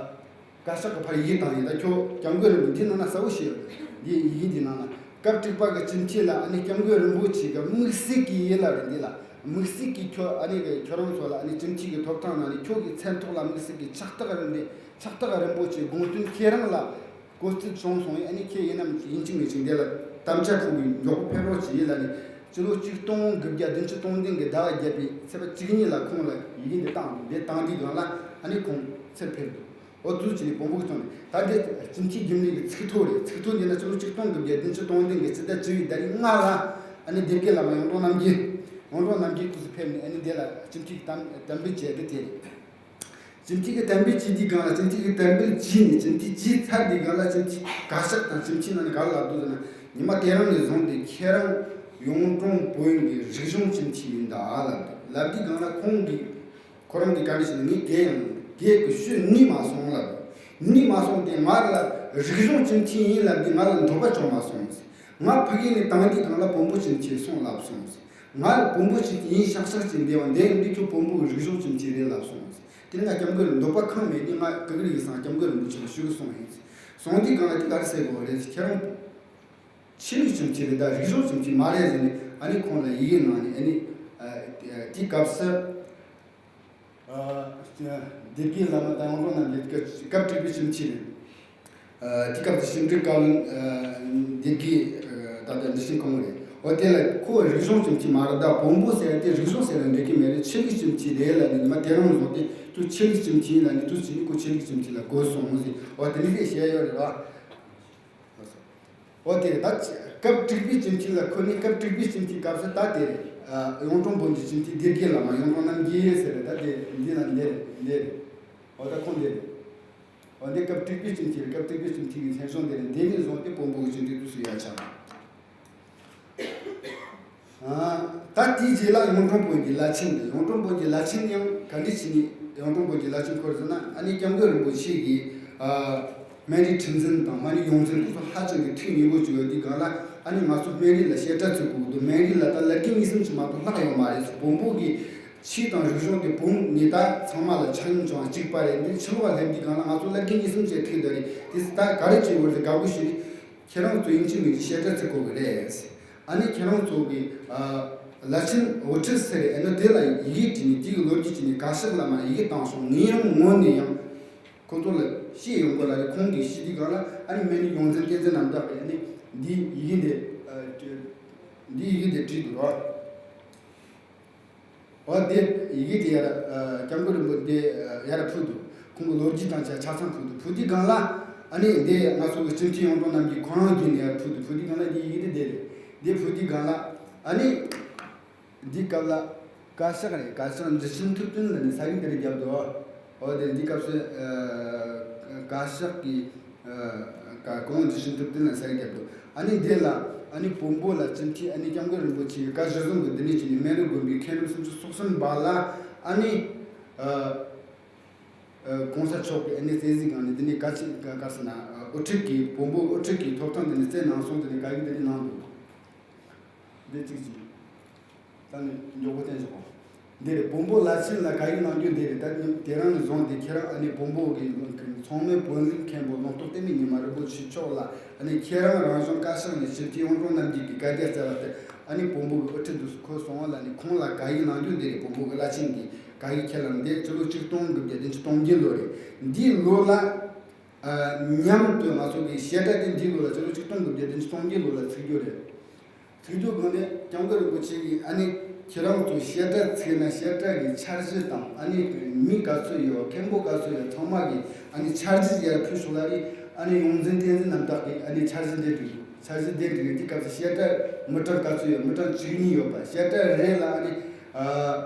བཀའ་ཤག་གི་ཕར་ཡི་གེ་བཏང་ཡིན། ད་ཁྱོད་སྐྱབས་མགོན་རིན་པོ་འདི་ནང་ན་གསལ་བོ་བཤད་ཡོད་རེད། འདི་ཡི་གེ་འདི་ནང་ན་སྐབས་དྲུག་པ་གི་སྤྱི་འཐུས་ལ་ཨ་ནི་སྐྱབས་མགོན་རིན་པོ་ཆེ་གིས་དམིགས་བསལ་གྱི་ཡིད་ལ་རེད། འདི་ལ་དམིགས་བསལ་གྱི་ཁྱོད་ཨ་ནི་གི་ཁྱོད་རང་ཚོ་ལ་ཨ་ནི་སྤྱི་འཐུས་ཀྱི་ཐོབ་ཐང་ནང་ནས་ཁྱོད་ཀྱི་མཚན་ཐོག་ལ་དམིགས་བསལ་གྱི་ཕྱག་རྟགས་རིན་པོ་ཕྱག་རྟགས་རིན་པོ་ཆེ་དགོངས་དོན་ཁྱེད་རང་ལ་གོ་རྟོགས་བྱུང་སོང་ཡིན། ཨ་ནི་ཁྱེད་ཡིན་ནམ་ཡིན་གཅིག་མིན་གཅིག་འདི་ལ་དམ་བཅའ་ཕུལ་བའི་མགྱོགས་པོ་ཕེབས་རོགས་གྱིས་ལབ་ནས་སྤྱི་ལོ་ཆིག་སྟོང་དགུ་བརྒྱ་བདུན་ཅུ་དོན་བདུན་གྱི་ཟླ་བ་བརྒྱད་པའི་ཚེས་པ་བཅུ་གཉིས་ལ་ཁོང་ལ་ཡི་གེ་འདི་བཏང་འདུག་འདི་བཏང་དུས་སྒང་ལ་ཨ་ནི་ཁོང་ཚུར་ཕེབས་འདུག་འོ་དུས་ཕྱིན་ནས་བོན་པོ་གི་ཚོགས་ནས་ད་འདི་སྤྱི་འཐུས་རྒྱུན་ལས་ཀྱི་ཚིག་ཐོ་རེད། ཚིག་ཐོ་འདི་ན་སྤྱི་ལོ་ཆིག་སྟོང་དགུ་བརྒྱ་བདུན་ཅུ་དོན་བདུན་གྱི་སྤྱི་ཟླ་བཅུ་པའི་ཟླ་རིག་ལྔ་ལ་ཨ་ནི་སྡེ་དགེ་བླ་མ་གཡུང་དྲུང་རྣམ་རྒྱལ། གཡུང་དྲུང་རྣམ་རྒྱལ་སྐུ་ཚེ་ཕེབས་ནས་ཨ་ནི་འདི་ལ་སྤྱི་འཐུས་དམ་དམ་འབུལ་བྱས་ཏེ་དེ་རེད། སྤྱི་འཐུས་ཀྱི་དམ་འབུལ་བྱས་དུས་སྒང་ལ་སྤྱི་འཐུས་ཀྱི་དམ་འབུལ་བྱས་ནས་སྤྱི་འཐུས་བྱས་ཚར་དུས་སྒང་ལ་སྤྱི་འཐུས་བཀའ་ཤག་དང་སྤྱི་འཐུས་ནང་ནས་ག་རེ་ལབ་འདུག་ཟེར་ན། ཉི་མ་དེ་རིང་ནས་བཟུང་སྟེ་ཁྱེད་རང་གཡུང་དྲུང་བོན་གྱི་རིག་གཞུང་སྤྱི་འཐུས་ཡིན་ད་ལབ་འདུག་ལབ་དུས་སྒང་ལ་ཁོང་གིས་ཁོ་རང་གིས་ག་འདྲ་ཞིག་ངས་དེ་ཡང་དེ་གི་ཤུལ་ནུས་མ་སོང་ལབ་འདུག་ནུས་མ་སོང་སྟེ་ང་ལ་རིག་གཞུང་སྤྱི་འཐུས་ཡིན་ལབ་དུས་ང་ལ་འདོད་པ་བྱུང་མ་སོང་ཟེར། ང་ཕ་གི་ནས་བཏང་དུས་སྒང་ལ་བོན་པོ་སྤྱི་འཐུས་སོང་ལབ་སོང་ཟེར། ང་བོན་པོ་ཅིག་ཡིན་ཤག་ཤག་ཅིག་འདི་བ་འདི་འདི་ཁྱོད་བོན་པོའི་རིག་གཞུང་ཅིག་ཅིག་རེད་ལབ་སོང་། དེ་ནས་ང་སྐྱབས་མགོན་འདོད་པ་ཁེངས་མེད་ནི་ང་ག་གི་རིག་སང་སྐྱབས་མགོན་རིན་པོ་ཆེ་ལ་ཞུ་གི་སོང་ཡིན། སོང་དུས་གང་ལ་དེ་ག་རེ་ཟེར་དགོས་རེད། ཁྱེད་རང་ཆོས་ལུགས་ཅིག་ཅིག་རེད་ད་རིག་གཞུང་ཅིག་ཅིག་མ་རེད་ཟེར་ནས་ཨ་ནི་ཁོང་ལ་ཡི་གེ་གནང་ནས་ཨ་ནི་དེ་སྐབས་སུ། སྡེ་དགེ་བླ་མ་དང་ཡོངས་གྲོང་རྣམ་རྒྱལ་སྐབས་དྲུག་པའི་ཁྱིམ་མཚེས་རེད། དེ་སྐབས་དེ་ཤིང་འབྲུག་བཀའ་བློན་སྡེ་དགེ་ད་ལྟ་འདི་ཤིང་གང་རེད། འོ་དེ་ལ་ཁོ་རིག་གཞུང་ཁྱིམ་མཚེས་མ་རེད་ད་བོན་པོ་ཟེར་ཏེ་རིག་གཞུང་ཟེར་ལ་འགྲིག་གི་མེད་རེད། ཆོས་ལུགས་ཁྱིམ་མཚེས་རེད་ལ་ནི་མ་དེ་རང་བཟོ་སྟེ་ཁྱོད་ཆོས་ལུགས་ཁྱིམ་མཚེས་ལ་ནི་དུས་ཚོད་ནི་ཁོ་ཆོས་ལུགས་ཁྱིམ་མཚེས་ལ་གོ་སོང་ཟེར། འོ་དེ་ནི་དེ་བཤད་ཡོད་རེད་བ། འོ་དེ་རེད་ད། སྐབས་དྲུག་པའི་སྤྱི་འཐུས་ལ་ཁོ་ནི་སྐབས་དྲུག་པའི་སྤྱི་འཐུས་སྐབས་སུ་ད་དེ་རེད། ཨ་གཡུང་དྲུང་བོན་གྱི་སྤྱི་འཐུས་སྡེ་དགེ་བླ་མ་གཡུང་དྲུང་རྣམ་རྒྱལ་ཟེར་རེད་ད་དེ་འདི་ལ་འདི་རེད་འདི་རེད། འོ་ད་ཁོང་འདི་རེད། འོ་འདི་སྐབས་དྲུག་པའི་སྤྱི་འཐུས་རེད། སྐབས་དྲུག་པའི་སྤྱི་འཐུས་ཀྱི་མཚན་གཞུང་འདི་རེད། འདི་ནས་བཟུང་སྟེ་བོན་པོ་གི་སྤྱི་འཐུས་དུས་སུ་ཡ་ཆགས། ད་དེའི་རྗེས་ལ་གཡུང་དྲུང་བོན་གྱི་བླ་ཆེན་འདི་གཡུང་དྲུང་བོན་གྱི་བླ་ཆེན་ཡང་ག་འདྲ་བྱས་ནས་གཡུང་དྲུང་བོན་གྱི་བླ་ཆེན་འཁོར་ཟེར་ན་ཨ་ནི་སྐྱབས་མགོན་རིན་པོ་ཆེ་གིས་སྨན་རིའི་ཁྲི་འཛིན་དང་སྨན་རིའི་ཡོངས་འཛིན་དེ་ཚོ་ཧ་ཅང་གི་ཐུགས་མཉེས་པོ་བྱུང་ཡོད་དུས་སྒང་ལ་ཨ་ནི་ང་ཚོ་སྨན་རི་ལ་བཤད་གྲྭ་བཙུགས་དགོས་འདུག་སྨན་རི་ལ་ད་བླ་རྒན་གཉིས་གསུམ་ཅིག་མ་གཏོགས་ལྷག་ཡོད་མ་རེད་ཟེར། བོན་པོ་གི་ཆོས་དང་རིག་གཞུང་དེ་བོན་ཉིད་ད་ཚང་མ་ལ་ཆ་སྙོམས་བྱུང་བ་གཅིག་པ་རེད། འདི་ཕྱི་ལོགས་ལ་སླེབས་དུས་སྒང་ལ་ང་ཚོ་བླ་རྒན་གཉིས་གསུམ་ཅིག་ཐུག་བསྡད་རེད། དེ་ད་ག་རེ་བྱེད་དགོས་རེད་དགའ་པོ་ཞིག་རེད། ཁྱེད་རང་ཚོ་ཡིན་གཅིག་མིན་གཅིག་བཤད་གྲྭ་བཙུགས་དགོས་ཀྱི་རེད། ཨ་ནི་ཁྱེད་རང་ཚོ་གི་ཨ་བླ་ཆེན་དབུ་ཁྲིད་ཟེར་ཨ་ནི་དེ་ལ་ཡི་གེ་བྲིས་ནས་དེ་གི་ལོ་རྒྱུས་བྲིས་ནས་གར་ཞག་བླ་མ་ལ་ཡི་གེ་བཏང་སོང་། ངས་རང་ངོ་ནས་ཡང་ཁོ་ཚོ་ལ་བཤད་ཡོང་གི་ལ་རེད། ཁོང་གིས་ཤི་དུས་སྒང་ལ་ཨ་ནི་སྨན་རིའི་ཡོངས་འཛིན་བསྟན་འཛིན་རྣམ་དག་གིས་ཨ་ནི་འདི་ཡི་གེ་འདི་ཨ་འདི་ཡི་གེ་འདི་བྲིས་འདུག་རོགས། འོ་དེ་ཡི་གེ་དེ་ཡར་ཨ་སྐྱབས་མགོན་རིན་པོ་དེ་ཨ་ཡར་ཕུལ་འདུག་ཁོང་གི་ལོ་རྒྱུས་དང་བཅས་ཆ་ཚང་ཕུལ་འདུག་ཕུལ་དུས་སྒང་ལ་ཨ་ནི་འདི་ང་ཚོ་གི་སྤྱི་འཐུས་ཡོངས་གྲོང་རྣམས་ཀྱིས་ཁོ་རང་བརྒྱུད་ནས་ཡར་ཕུལ་འདུག་ཕུལ་དུས་སྒང་ལ་འདི་ཡི་གེ་དེ་དེ་རེད། འདི་ཕུལ་དུས་སྒང་ལ་ཨ་ནི་འདི་སྐབས་ལ་བཀའ་ཤག་རེད། བཀའ་ཤག་འཇུ་ཆེན་ཐུབ་བསྟན་ལ་ནི་ས་ཡིག་འདི་རེད་རྒྱབ་འདུག་འོ་དེ་འདི་སྐབས་སུ་ཨ་བཀའ་ཤག་གི་ཨ་བཀའ་གོང་འཇུ་ཆེན་ཐུབ་བསྟན་ལ་ས་ཡིག་རྒྱབ་འདུག་ཨ་ནི་འདི་ལ་ཨ་ནི་བོན་པོ་ལ་སྤྱི་འཐུས་ཨ་ནི་སྐྱབས་མགོན་རིན་པོ་ཆེ་གི་བཀའ་གཞིར་བཟུང་གི་འདི་ནས་བྱས་ནས་སྨན་རི་དགོན་པའི་མཁན་རིན་སུམ་ཅུ་སོ་གསུམ་པ་ལ་ཨ་ནི་ཨ་ཨ་གོང་ས་མཆོག་གིས་ཨ་ནི་བསྟན་འཛིན་སྒང་ནས་འདི་ནས་བཀའ་ཆེན་བཀའ་ག་ཟེར་ན་ཨ་དབུ་ཁྲིད་ཀྱི་བོན་པོ་དབུ་ཁྲིད་ཀྱི་ཐོབ་ཐང་འདི་ནས་བསྩལ་གནང་སོང་། འདི་ནས་བཀའ་ཡིག་འདི་ནས་གནང་འདུག་འདི་གཅིག་གཅིག་ད་ནི་མགྱོགས་པོ་བསྟན་བཞག་གོ་འདི་རེད། བོན་པོ་བླ་ཆེན་ལ་བཀའ་ཡིག་གནང་རྒྱུ་འདི་རེད། ད་ནི་དེ་རིང་ནས་བཟུང་སྟེ་ཁྱེད་རང་ཨ་ནི་བོན་པོ་གི་ཚང་མའི་བོན་གླིང་མཁན་པོ་ལུང་རྟོགས་བསྟན་པའི་ཉི་མ་རིན་པོ་ཆེ་མཆོག་ལ་ཨ་ནི་ཁྱེད་རང་རང་གཞུང་བཀའ་ཤག་ནས་སྤྱི་འཐུས་ཡོངས་གྲོང་རྣམས་ཀྱིས་ཀྱི་བཀའ་རྒྱ་སྩལ་བ་ལྟར་ཨ་ནི་བོན་པོ་གི་དབུ་ཁྲིད་དུ་འཁོད་སོང་བ་ལ་ནི་ཁོང་ལ་བཀའ་ཡིག་གནང་རྒྱུ་འདི་རེད། བོན་པོ་གི་བླ་ཆེན་གྱིས་བཀའ་ཡིག་ཁྱེད་ལ་འདི་ཕྱི་ལོ་ཆིག་སྟོང་དགུ་བརྒྱ་བདུན་ཅུ་སྟོང་བརྒྱད་ལོ་རེད། འདིའི་ལོ་ལ་ཨ་མཉམ་དུ་ང་ཚོ་གི་བཤད་གྲྭ་དེ་འདིའི་ལོ་ལ་ཕྱི་ལོ་ཆིག་སྟོང་དགུ་བརྒྱ་བདུན་ཅུ་སྟོང་བརྒྱད་ལོ་ལ་ཚུགས་རྒྱུ་རེད། ཚུགས་རྒྱུ་སྒང་ནས་སྐྱབས་མགོན་རིན་པོ་ཆེ་གིས་ཨ་ནི་ཁྱེད་རང་ཚོ་བཤད་གྲྭ་ཚུགས་ན་བཤད་གྲྭ་གི་འཆར་གཞི་དང་ཨ་ནི་མི་ག་ཚོད་ཡོད་མཁན་པོ་ག་ཚོད་ཡོད་ཚང་མ་གི་ཨ་ནི་འཆར་གཞི་ཡར་ཕུལ་ཤོག་ལ་རེད། ཨ་ནི་ཡོངས་འཛིན་བསྟན་འཛིན་རྣམ་དག་གིས་ཨ་ནི་འཆར་གཞི་འདི་བསྒྲིགས་འདུག་འཆར་གཞི་འདི་བསྒྲིགས་དེ་སྐབས་སུ་བཤད་གྲྭ་མི་གྲངས་ག་ཚོད་ཡོད། མི་གྲངས་བཅུ་གཉིས་ཡོད་པ། བཤད་གྲྭ་རེ་ལ་ཨ་ནི་ཨ་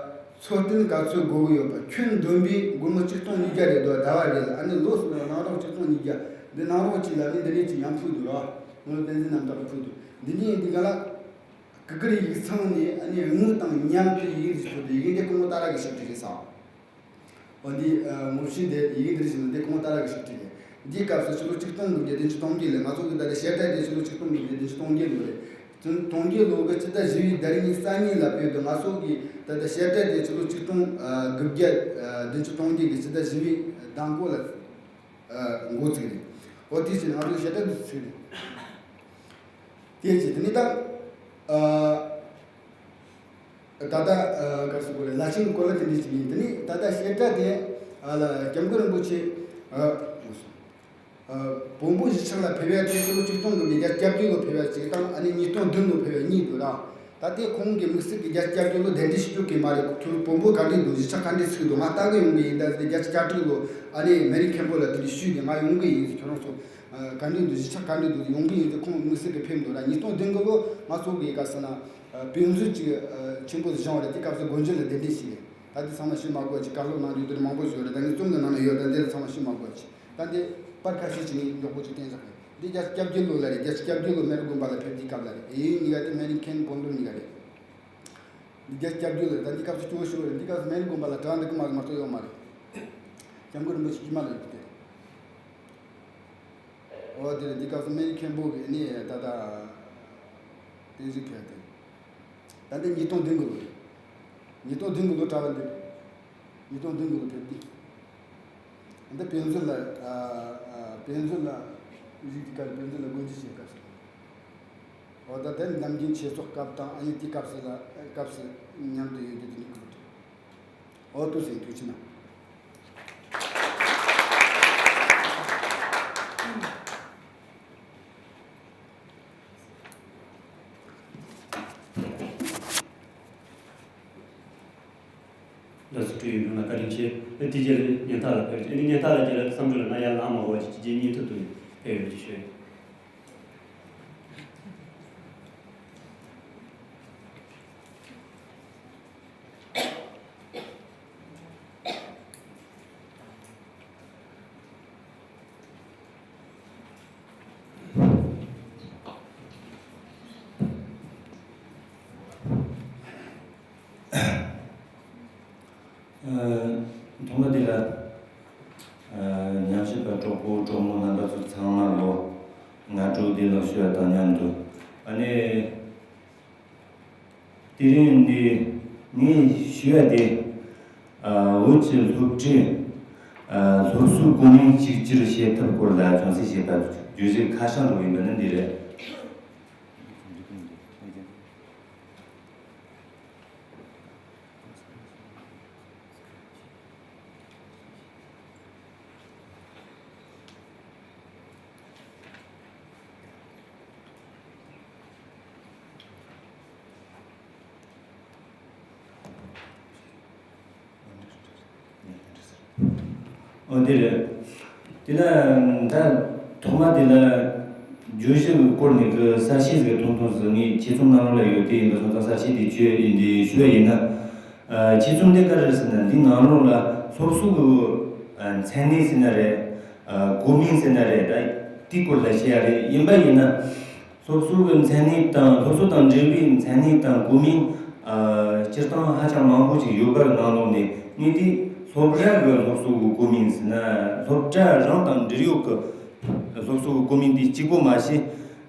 འཚོ་རྟེན་ག་ཚོད་དགོས་ཀྱི་ཡོད་པ། ཁྱོན་བསྡོམས་པས་སྒོར་མོ་ཆིག་སྟོང་ཉིས་བརྒྱ་རེད་འདུག་ཟླ་བ་རེ་ལ་ཨ་ནི་ལོ་གསུམ་ལ་གནང་རོགས། ཆིག་སྟོང་ཉིས་བརྒྱ་འདི་གནང་རོགས་གྱིས་ལབ་ནས་འདི་ནས་ཅིག་ཡང་ཕུལ་འདུག་ར། ང་ཚོ་བསྟན་འཛིན་རྣམ་དག་གིས་ཕུལ་འདུག་འདི་ནས་འདི་ག་ལ་གུ་གུ་རི་ཡིག་ཚང་ནས་ཨ་ནི་དངུལ་དང་མཉམ་དུ་ཡི་གེ་འདི་ཕུལ་འདུག་ཡི་གེ་འདི་སྐུ་ངོ་ཏཱ་ར་གིས་ཞིབ་ཕྲ་རེད་ཟེར། འོ་འདི་ཨ་ངོ་ཤེས་འདི་ཡི་གེ་འདི་རེད་ཟེར་ན་འདི་སྐུ་ངོ་ཏཱ་ར་གིས་ཞིབ་ཕྲ་རེད། འདིའི་སྐབས་སུ་ཕྱི་ལོ་ཆིག་སྟོང་དགུ་བརྒྱ་བདུན་ཅུ་སྟོང་བརྒྱད་ལ་ང་ཚོ་གི་ད་ལྟ་བཤད་གྲྭ་དེ་ཕྱི་ལོ་ཆིག་སྟོང་དགུ་བརྒྱ་བདུན་ཅུ་སྟོང་བརྒྱད་ལོ་རེད། སྟོང་བརྒྱད་ལོ་གི་སྤྱི་ཟླ་བཞི་པའི་ཟླ་རེ་གཉིས་གསར་རྙིང་ལ་ཕེབས་འདུག་ང་ཚོ་གི་ད་ལྟ་བཤད་གྲྭ་དེ་ཕྱི་ལོ་ཆིག་སྟོང་ཨ་བདུན་ཅུ་སྟོང་བརྒྱད་ཀྱི་སྤྱི་ཟླ་བཞི་པའི་ཟླ་མགོ་ལ་ཨ་འགོ་ཚུགས་རེད། འོ་དེ་བྱས་ནས་ང་ཚོ་བཤད་གྲྭ་དེ་ཚུགས་རེད། དེ་བྱས་དེ་ནས་ད་ཨ། ད་ལྟ་ཨ་ག་རེ་ཟེར་དགོས་རེད། བླ་ཆེན་གྱི་སྐོར་ལ་དེ་འདྲ་ཞིག་ཡིན། དེ་ནས་ད་ལྟ་བཤད་གྲྭ་དེ་ཨ་ལ་སྐྱབས་མགོན་རིན་པོ་ཆེ་ཨ་ཨ་བོན་པོ་གཞིས་ཆགས་ལ་ཕེབས་ཡ་དེ་ཕྱི་ལོ་ཆིག་སྟོང་དགུ་བརྒྱ་བརྒྱད་ཅུ་གྱ་བརྒྱད་ལོ་ཕེབས་ཡ་གཅིག་དང་ཨ་ནི་ཉིས་སྟོང་བདུན་ལོ་ཕེབས་ཡ་གཉིས་འདུག་ར། ད་ལྟའི་ཁོང་གི་དམིགས་བསལ་གྱི་བརྒྱད་ཅུ་གྱ་བརྒྱད་ལོ་དེ་འདྲ་ཞིག་བཅུག་གི་མ་རེད། ཁྱོད་བོན་པོ་ག་འདྲས་འདུག་གཞིས་ཆགས་ག་འདྲས་ཚུགས་འདུག་ང་ལྟ་གི་ཡོང་གི་ཡིན། ད་བརྒྱད་ཅུ་གྱ་དྲུག་ལོ་ཨ་ནི་སྨན་རིའི་མཁན་པོ་ལ་དེ་འདྲས་ཞུས་ཏེ་ང་ཡོང་གི་ཡིན། ཁྱོད་རང་ཚོ་ག་འདྲས་འདུག་གཞིས་ཆགས་ག་འདྲས་འདུག་ཡོང་གི་ཡིན་ཟེར་ཁོང་དམིགས་བསལ་གྱི་ཕེབས་འདུག་ར། ཉིས་སྟོང་བདུན་གྱི་ལོ་ང་ཚོ་གི་ག་ཟེར་ན། དཔེ་མཛོད་ཅིག་ཆེན་པོ་བཞེངས་པ་རེད། དེ་སྐབས་སུ་དགོན་སྤྱི་ལ་གདན་འདྲེན་ཞིག་རེད། ད་དེ་ཚང་མ་ཞུ་མ་དགོས་ཅིག་བཀའ་སློབ་གནང་རྒྱུ་དེ་མང་པོ་ཞིག་ཡོད་རེད། ད་ངས་རྩོམ་ནང་ནང་ན་ཡོད། ད་འདི་ལ་ཚང་མ་ཞུ་མ་དགོས་ཅིག་ད་འདི་པར་ཁ་ཤས་ཅིག་ངས་མགྱོགས་པོ་ཅིག་བསྟན་བཞག་རེད། འདི་བརྒྱད་ཅུ་གྱ་བརྒྱད་ལོ་ལ་རེད། བརྒྱད་ཅུ་གྱ་བརྒྱད་ལོ་སྨན་རི་དགོན་པ་ལ་ཕེབས་དུས་སྐབས་ལ་རེད། གཡས་གཡོན་གཉིས་ཀ་དེ་སྨན་རི་མཁན་དགོན་ལུང་གཉིས་ཀ་རེད། འདི་བརྒྱད་ཅུ་གྱ་བརྒྱད་ལོ་རེད། ད་འདི་སྐབས་སུ་སྐྱོ་བོ་ཞིག་རེད། འདི་སྐབས་སུ་སྨན་རི་དགོན་པ་ལ་གྲྭ་འདི་ཀ་མ་མ་གཏོགས་ཡོད་མ་རེད། སྐྱབས་མགོན་རིན་པོ་ཆེ་དཀྱུས་མ་ལ་ཡོད་དེ། འོ་དེ་རེད། འདི་སྐབས་སུ་སྨན་རི་མཁན་པོ་གི་ནི་ད་ལྟ་བསྟན་བཅོས་ཁྱེར་ཏེ། ད་འདི་ཉིས་སྟོང་བདུན་གི་ལོ་རེད། ཉིས་སྟོང་བདུན་གི་ལོ་གྲྭ་བ་འདི། ཉིས་སྟོང་བདུན་གི་ལོ་ཕེབས་དུས། འདི་དཔེ་མཛོད་ལ། ཨ། ཨ། དཔེ་མཛོད་ལ་བཞུགས་དུས་སྐབས་དཔེ་མཛོད་ལ་སྒོ་འབྱེད་བྱེད་སྐབས་སུ། འོ་ད་དེ་ནམ་རྒྱུན་ཆོས་ཚོགས་སྐབས་དང་ཨ་ནི་དེ་སྐབས་སུ་ལ་སྐབས་སུ་མཉམ་དུ་ཡོད་རྒྱུ་དེ་འདྲ་གི་རེད། འོ་ཐུགས་སེམས་ཐུགས་ཆེ་གནང་། ལགས་སོ། སྤྲོ་ཡོན་ལྷན་ལ་བཀའ་དྲིན་ཆེ། ཨེ་དེ་རྗེས་ལ་སྙན་ཐག་ལ་ཕེབས་རྗེས། ཨེ་ནི་སྙན་ཐག་ལ་རྗེས་ལ་བསམ་གྲུབ་ལ་ན་ཡར་ལངས་མ་དགོས་ཀྱི་ཕྱི་རྒྱལ་གཉིས་ཐུབ་ཐུབ་ནས་ཕེབས་ཡོང་རྒྱུ་ཞུ། ཐོག་མ་དེ་ལ། ཨ། ཉམས་ཞིབ་པ་གྲོགས་པོ་གྲོགས་མོ་རྣམ་པ་ཚོ་ཚང་མ་ལོ་སྔ་དྲོ་བདེ་ལེགས་ཞུ་བ་དང་མཉམ་དུ། ཨ་ནི། དེ་རིང་འདི་ངས་ཞུ་ཡ་དེ། ཨ། བོད་ཀྱི་སློབ་གྲྭའི། ཨ། སློབ་གསོའི་གོ་མིང་གཅིག་གྱུར་བྱེད་ཐབས་སྐོར་ལ་ཅུང་ཟད་བཤད་པ་བརྗོད་གཞི་ཁ་བྱང་འདྲ་བོ་ཡིན་པ་ནི་འདི་རེད། འོ་དེ་རེད། དེ་ལ་ད་ཐོག་མ་དེ་ལ་བརྗོད་གཞི་གི་སྐོར་ནས་གི་གསལ་བཤད་ཟིག་ཐུང་ཐུང་ཟིག་ངས་ཆེད་རྩོམ་ནང་ལ་ཡོད་དེ་ཡིན་པ་སོང་ཙང་གསལ་བཤད་དེ་བྱོས་ཡིན་དེ་ཞུ་བ་ཡིན་ན། ཨ། ཆེད་རྩོམ་དེ་ག་རེ་རེད་ཟེར་ན། འདི་ནང་ལོགས་ལ་སློབ་གསོ་གི། ཨ། མཚན་གནས་ཟེར་ན་རེད། ཨ། གོ་མིང་ཟེར་ན་རེད། ད་དེའི་སྐོར་ལ་བཤད་ཡ་རེད། ཡིན་པ་ཡིན་ན། སློབ་གསོ་གི་མཚན་གནས་དང་སློབ་གསོ་དང་འབྲེལ་བའི་མཚན་གནས་དང་གོ་མིང་། ཨ། སྤྱིར་བཏང་ཧ་ཅང་མང་པོ་ཞིག་ཡོད་པ་ནང་ལོགས་ནས་ངས་དེ་སློབ་གྲྭ་གི་སློབ་གསོ་གི་གོ་མིང་ཟེར་ན། སློབ་གྲྭ་རང་དང་འབྲེལ་ཡོད་ཀྱི་སློབ་གསོ་གི་གོ་མིང་དེ་གཅིག་པོ་མ་ཟད།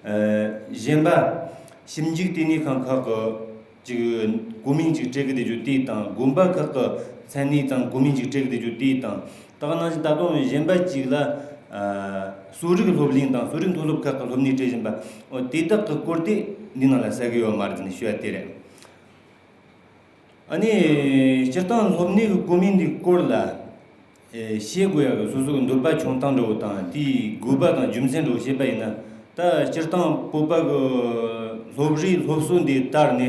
ཨ། གཞན་པ་ཞིབ་འཇུག་ལྟེ་གནས་ཁང་ཁག་གི་ཅིག་གོ་མིང་ཅིག་སྤྲད་གི་བསྡད་རྒྱུ་དེ་དང་། དགོན་པ་ཁག་གི་མཚན་གནས་དང་གོ་མིང་ཅིག་སྤྲད་གི་བསྡད་རྒྱུ་དེ་དང་། ད་ག་ནང་བཞིན་ད་དུང་གཞན་པ་ཅིག་ལ། ཨ། གསོ་རིག་སློབ་གླིང་དང་གསོ་རིག་མཐོ་སློབ་ཁག་གི་སློབ་གནས་སྤྲད་བཞིན་པ། འོ་དེ་དག་གི་སྐོར་དེ་འདི་ནང་ལ་གསལ་གི་ཡོད་མ་རེད་ཟེར་ནས་ཞུ་ཡ་དེ་རེད། ཨ་ནི་སྤྱིར་བཏང་སློབ་གནས་ཀྱི་གོ་མིང་འདིའི་སྐོར་ལ། ཨེ། བཤད་དགོས་ཡག་གི་སོ་སོ་གི་འདོད་པ་བྱུང་སྟངས་འདྲ་བོ་དང་། དེའི་དགོས་པ་དང་རྒྱུ་མཚན་འདྲ་བོ་བཤད་པ་ཡིན་ན། ད་སྤྱིར་བཏང་བོད་པ་གི་སློབ་རིག་སློབ་གསོ་འདི་དར་ནས།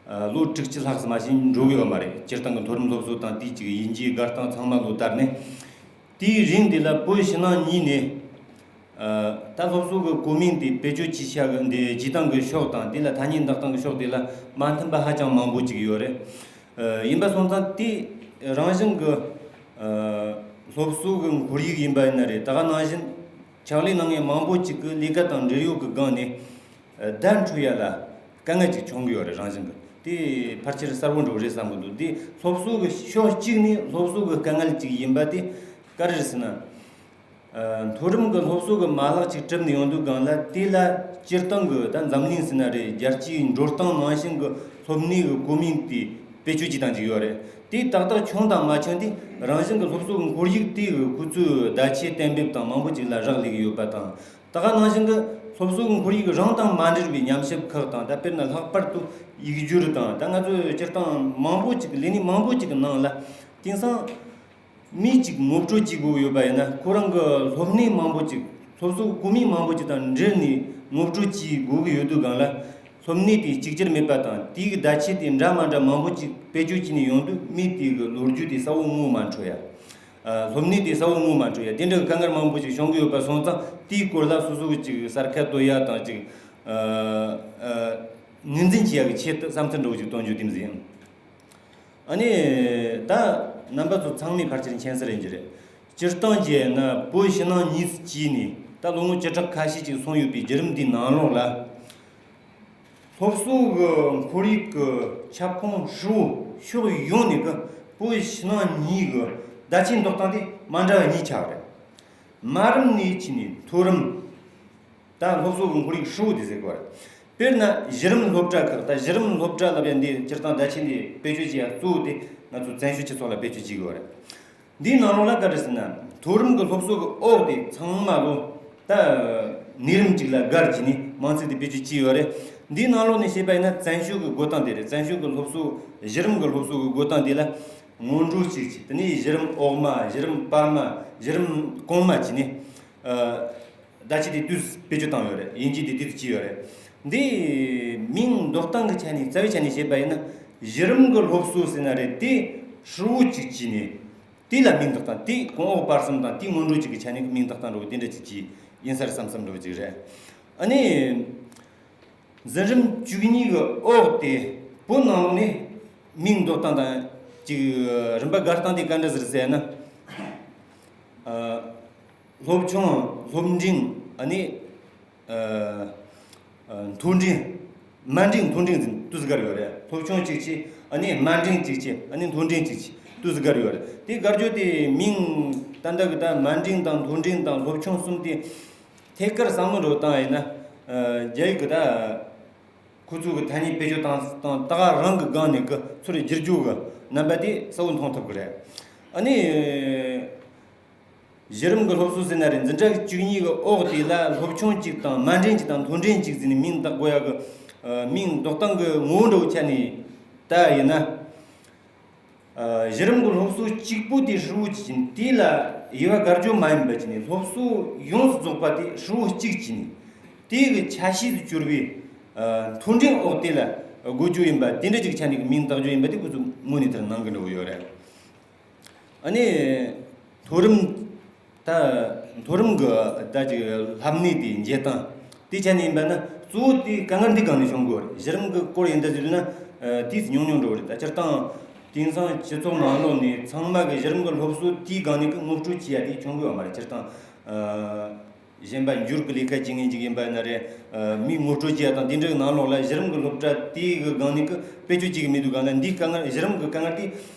ཨ། ལོ་དྲུག་ཅུ་ལྷག་ཙམ་མ་ཟིན་འགྲོ་གི་ཡོད་མ་རེད། སྤྱིར་བཏང་གི་མཐོ་རིམ་སློབ་གསོ་དང་དེའི་ཅིག་དབྱིན་ཇིའི་སྒར་སྟེང་ཚང་མ་ལོ་དར་ནས། དེའི་རིང་འདི་ལ་བོད་ཕྱི་ནང་གཉིས་ནས། ཨ། ད་སློབ་གསོ་གི་གོ་མིང་དེ་བེད་སྤྱོད་བྱེད་བྱ་གི་འདི་བྱེད་སྟངས་ཀྱི་ཕྱོགས་དང་། དེ་ལ་ཐ་སྙད་འདོགས་སྟངས་ཀྱི་ཕྱོགས་དེ་ལ་མ་མཐུན་པ་ཧ་ཅང་མང་པོ་ཅིག་ཡོད་རེད། ཨ། ཡིན་པ་སོང་ཙང་དེ་རང་བཞིན་གྱི། ཨ། སློབ་གསོ་གི་ཁོར་ཡུག་ཡིན་པ་ཡིན་ན་རེད། ད་ག་ནང་བཞིན་ཕྱག་ལས་གནང་མཁན་མང་པོ་ཅིག་གི་ལས་ཀ་དང་འབྲེལ་ཡོད་ཀྱི་སྒང་ནས། ཨ། བརྡ་འཕྲོད་ཡ་ལ་དཀའ་ངལ་ཅིག་བྱུང་གི་ཡོད་རེད། རང་བཞིན་གྱི་དེ་ཕལ་ཆེར་གསལ་བོ་འདྲ་བོ་རེད་བསམ་གྱི་འདུག་དེ་སློབ་གསོ་གི་ཕྱོགས་གཅིག་ནས་སློབ་གསོ་གི་དཀའ་ངལ་ཅིག་ཡིན་པ་དེ་ག་རེ་རེད་ཟེར་ན། ཨ། མཐོ་རིམ་གྱི་སློབ་གསོ་གི་མ་ལག་ཅིག་གྲུབ་ནས་ཡོང་དུས་སྒང་ལ། དེ་ལ་སྤྱིར་བཏང་གི་ད་འཛམ་གླིང་ཟེར་ན་རེད། རྒྱལ་སྤྱིའི་འགྲོ་སྟངས་ནང་བཞིན་གྱི་སློབ་གནས་ཀྱི་གོ་མིང་དེ་བེད་སྤྱོད་བྱེད་སྟངས་ཅིག་ཡོད་རེད། དེ་ཏག་ཏག་བྱུང་དང་མ་བྱུང་དེ་རང་བཞིན་གྱི་སློབ་གསོ་གི་ཁོར་ཡུག་དེ་གི་ཁོ་ཚོས་བརྡ་ཆད་གཏན་འབེབས་དང་མང་པོ་ཅིག་ལ་རག་ལས་ཀྱི་ཡོད་པ་དང་། ད་ག་ནང་བཞིན་གྱི་སློབ་གསོ་གི་ཁོར་ཡུག་རང་དང་མ་འབྲེལ་བའི་ཉམས་ཞིབ་ཁག་དང་། ད་དཔེར་ན་ལྷག་པར་དུ་ཡིག་སྒྱུར་དང་། ད་ང་ཚོས་སྤྱིར་བཏང་མང་པོ་ཅིག་ལས་གནས་མང་པོ་ཅིག་གི་ནང་ལ་དེང་སང་མི་གཅིག་ངོ་སྤྲོད་བྱེད་དགོས་ཡོད་པ་ཡིན་ན། ཁོ་རང་གི་སློབ་གནས་མང་པོ་ཅིག་སློབ་གསོ་གི་གོ་མིང་མང་པོ་ཅིག་དང་འབྲེལ་ནས་ངོ་སྤྲོད་བྱེད་དགོས་ཀྱི་ཡོད་དུས་སྒང་ལ། སློབ་གནས་དེ་གཅིག་གྱུར་མེད་པ་དང་། དེའི་བརྡ་ཆད་དེ་འདྲ་མ་འདྲ་མང་པོ་ཅིག་བེད་སྤྱོད་བྱས་ནས་ཡོང་དུས། མི་དེ་གི་ལོ་རྒྱུས་དེ་གསལ་བོ་ངོ་མ་འཕྲོད་ཡ། ཨ། སློབ་གནས་དེ་གསལ་བོ་ངོ་མ་འཕྲོད་ཡ། དེ་འདྲ་གི་དཀའ་ངལ་མང་པོ་ཅིག་བྱུང་གི་ཡོད་པ་སོང་ཙང་། དེའི་སྐོར་ལ་སོ་སོ་གི་ཅིག་གསར་ཁ་གཏོད་ཡ་དང་། ཅིག་ཨ། ཨ། ངོས་འཛིན་བྱེད་ཡ་གི་ཆེད་དུ་བསམ་ཚུལ་འདྲ་བོ་ཅིག་གཏོང་རྒྱུ་དེ་མོ་ཟིག་ཡིན། ཨ་ནི་ད་རྣམ་པ་ཚོ་ཚང་མས་ཕལ་ཆེར་མཁྱེན་གསལ་རེད་ཀྱི་རེད། སྤྱིར་བཏང་བྱས་ན་བོད་ཕྱི་ནང་གཉིས་སུ་གྱེས་ནས་ད་ལོ་ངོ་བཅུ་ཕྲག་ཁ་ཤས་ཅིག་སོང་ཡོད་པའི་བརྒྱུད་རིམ་འདིའི་ནང་ལོགས་ལ། སློབ་གསོ་གི་ཁོར་ཡུག་གི་ཁྱབ་ཁོངས་ཧྲིལ་བོ་ཕྱོགས་ཡོངས་ནས་གི་བོད་ཕྱི་ནང་གཉིས་གི་བརྡ་ཆད་འདོགས་སྟངས་དེ་མ་འདྲ་བ་གཉིས་ཆགས་རེད། དམའ་རིམ་ནས་ཕྱིན་ནས་མཐོ་རིམ། ད་སློབ་གསོ་གི་ཁོར་ཡུག་ཧྲིལ་བོ་དེ་ཟེར་དགོས་རེད། དཔེར་ན་གཞི་རིམ་སློབ་གྲྭ་ཁག་ད་གཞི་རིམ་སློབ་གྲྭ་ལབ་ཡ་འདི་སྤྱིར་བཏང་བརྡ་ཆད་འདི་བེད་སྤྱོད་བྱེད་ཡ་གཙོ་བོ་དེ་ང་ཚོ་བཙན་བྱོལ་སྤྱི་ཚོགས་ལ་བེད་སྤྱོད་བྱེད་དགོས་རེད། འདིའི་ནང་ལོགས་ལ་ག་རེ་ཟེར་ན་མཐོ་རིམ་གྱི་སློབ་གསོ་གི་འོག་དེ་ཚང་མ་ལོ་ད་གནས་རིམ་གཅིག་ལ་བགར་གྱིས་ནས་མིང་ཚིག་དེ་བེད་སྤྱོད་བྱས་ཡོད་རེད། འདིའི་ནང་ལོགས་ནས་བཤད་པ་ཡིན་ན་བཙན་བྱོལ་གྱི་བགོ་སྟངས་དེ་རེད། བཙན་བྱོལ་གྱི་སློབ་གསོ་གཞི་རིམ་གྱི་སློབ་གསོ་གི་བགོ་སྟངས་དེ་ལ་སྔོན་འགྲོ་གཅིག་བྱས། དེ་ནས་གཞི་རིམ་འོག་མ། གཞི་རིམ་བར་མ། གཞི་རིམ་གོང་མ་བྱས་ནས། ཨ། བརྡ་ཆད་དེ་དུས་བེད་སྤྱོད་བཏང་ཡོད་རེད། དབྱིན་ཇི་དེ་དུས་བྱས་ཡོད་རེད། འདི་མིང་འདོགས་སྟངས་ཀྱི་ཆ་ནས་རྩ་བའི་ཆ་ནས་བཤད་པ་ཡིན་ན་གཞི་རིམ་གྱི་སློབ་གསོ་ཟེར་ན་རེད། དེ་ཧྲིལ་བོ་གཅིག་བྱས་ནས་དེ་ལ་མིང་འདོགས་སྟངས། དེ་གོང་འོག་བར་གསུམ་དང་དེ་སྔོན་འགྲོ་གཅིག་གི་ཆ་ནས་མིང་འདོགས་སྟངས་འདྲ་བོ་དེ་འདྲ་གཅིག་གི་ཡིན་ས་རེད་བསམ་བསམ་འདྲ་བོ་གཅིག་རེད། ཨ་ནི། འཛིན་རིམ་བཅུ་གཉིས་ཀྱི་འོག་དེ་བོད་ནང་ལོགས་ནས་མིང་འདོགས་སྟངས་དང་ཅིག་རིམ་པ་བགར་སྟངས་དེ་ག་འདྲ་ཟེར་ཟེར་ན། ཨ། སློབ་ཆུང་། སློབ་འབྲིང་། ཨ་ནི། ཨ། ཨ། མཐོ་འབྲིང་། དམའ་འབྲིང་མཐོ་འབྲིང་ཟེར་དུས་སུ་བགར་ཡོད་རེད། སློབ་ཆུང་གཅིག་བྱས། ཨ་ནི་དམའ་འབྲིང་གཅིག་བྱས། ཨ་ནི་མཐོ་འབྲིང་གཅིག་བྱས་དུས་སུ་བགར་ཡོད་རེད། དེ་བགར་རྒྱུ་དེ་མིང་ད་ལྟ་གི་ད་དམའ་འབྲིང་དང་མཐོ་འབྲིང་དང་སློབ་ཆུང་གསུམ་དེ། ཐད་ཀར་བསམ་བློ་འདྲ་བཏང་ཡིན་ན། ཨ། རྒྱ་ཡིག་གི་ད་ཁོ་ཚོ་གི་ཐ་སྙད་བེད་སྤྱོད་བཏང་སྟངས་ད་ག་རང་གི་སྒང་ནས་གི་ཚུར་བསྒྱུར་རྒྱུ་གི་རྣམ་པ་དེ་གསལ་བོ་མཐོང་ཐུབ་གི་རེད། ཨ་ནི། གཞི་རིམ་གི་སློབ་གསོ་ཟེར་ན་རེད། འཛིན་གྲྭ་བཅུ་གཉིས་གི་འོག་དེ་ལ་སློབ་ཆུང་གཅིག་དང་དམའ་འབྲིང་གཅིག་དང་མཐོ་འབྲིང་གཅིག་ཟེར་ནས་མིང་བཏགས་དགོས་ཡ་གི། ཨ། མིང་འདོགས་སྟངས་གི་ངོ་བོ་འདྲ་བོ་ཆ་ནས་ད་ཡིན་ན། ཨ། གཞི་རིམ་གྱི་སློབ་གསོ་གཅིག་པོ་དེ་ཧྲིལ་བོ་བྱས་ནས་དེ་ལ་དབྱེ་བ་དགར་རྒྱུ་མ་ཡིན་པ་བྱས་ནས་སློབ་གསོ་ཡོངས་སུ་རྫོགས་པ་དེ་ཧྲིལ་བོ་གཅིག་བྱས་ནས་དེ་གི་ཆ་ཤས་སུ་གྱུར་པའི། ཨ། མཐོ་འབྲིང་འོག་དེ་ལ་དགོས་རྒྱུ་ཡིན་པ་དེ་འདྲ་ཅིག་ཆ་ནས་ཀྱི་མིང་བཏགས་རྒྱུ་ཡིན་པ་དེ་ཁོ་ཚོ་ངོས་ནས་དེར་གནང་གི་འདྲ་བོ་ཡོད་རེད། ཨ་ནི། མཐོ་རིམ། ད་མཐོ་རིམ་གྱི་ད་ཅིག་ལྷབ་གནས་དེ་འཇལ་སྟངས་དེ་ཆ་ནས་ཡིན་པ་ན་གཙོ་བོ་དེ་དཀའ་ངལ་འདི་སྒང་ནས་བྱུང་དགོས་རེད། གཞི་རིམ་གྱི་སྐོར་ཡིན་ད་ཟེར་ན། ཨ། དུས་སུ་ཉུང་ཉུང་འགྲོ་གི་རེད། ད་སྤྱིར་བཏང་དེང་སང་སྤྱི་ཚོགས་ནང་ལོགས་ནས་ཚང་མ་གི་གཞི་རིམ་གྱི་སློབ་གསོ་དེའི་སྒང་ནས་གི་ངོ་སྤྲོད་བྱེད་ཡ་དེ་བྱུང་གི་ཡོད་མ་རེད། སྤྱིར་བཏང་། ཨ། གཞན་པ་འགྱུར་གྱི་ལས་ཀ་བྱེད་མཁན་ཅིག་ཡིན་པ་ཡིན་ན་རེད། ཨ། མིས་ངོ་སྤྲོད་བྱེད་ཡ་དང་དེ་འདྲའི་ནང་ལོགས་ལ་གཞི་རིམ་གྱི་སློབ་གྲྭ་དེའི་གི་སྒང་ནས་གི་བེད་སྤྱོད་བྱེད་ཀྱི་མེད་དུས་སྒང་ལ་འདིའི་དཀའ་ངལ། གཞི་རིམ་གྱི་དཀའ་ངལ་དེ།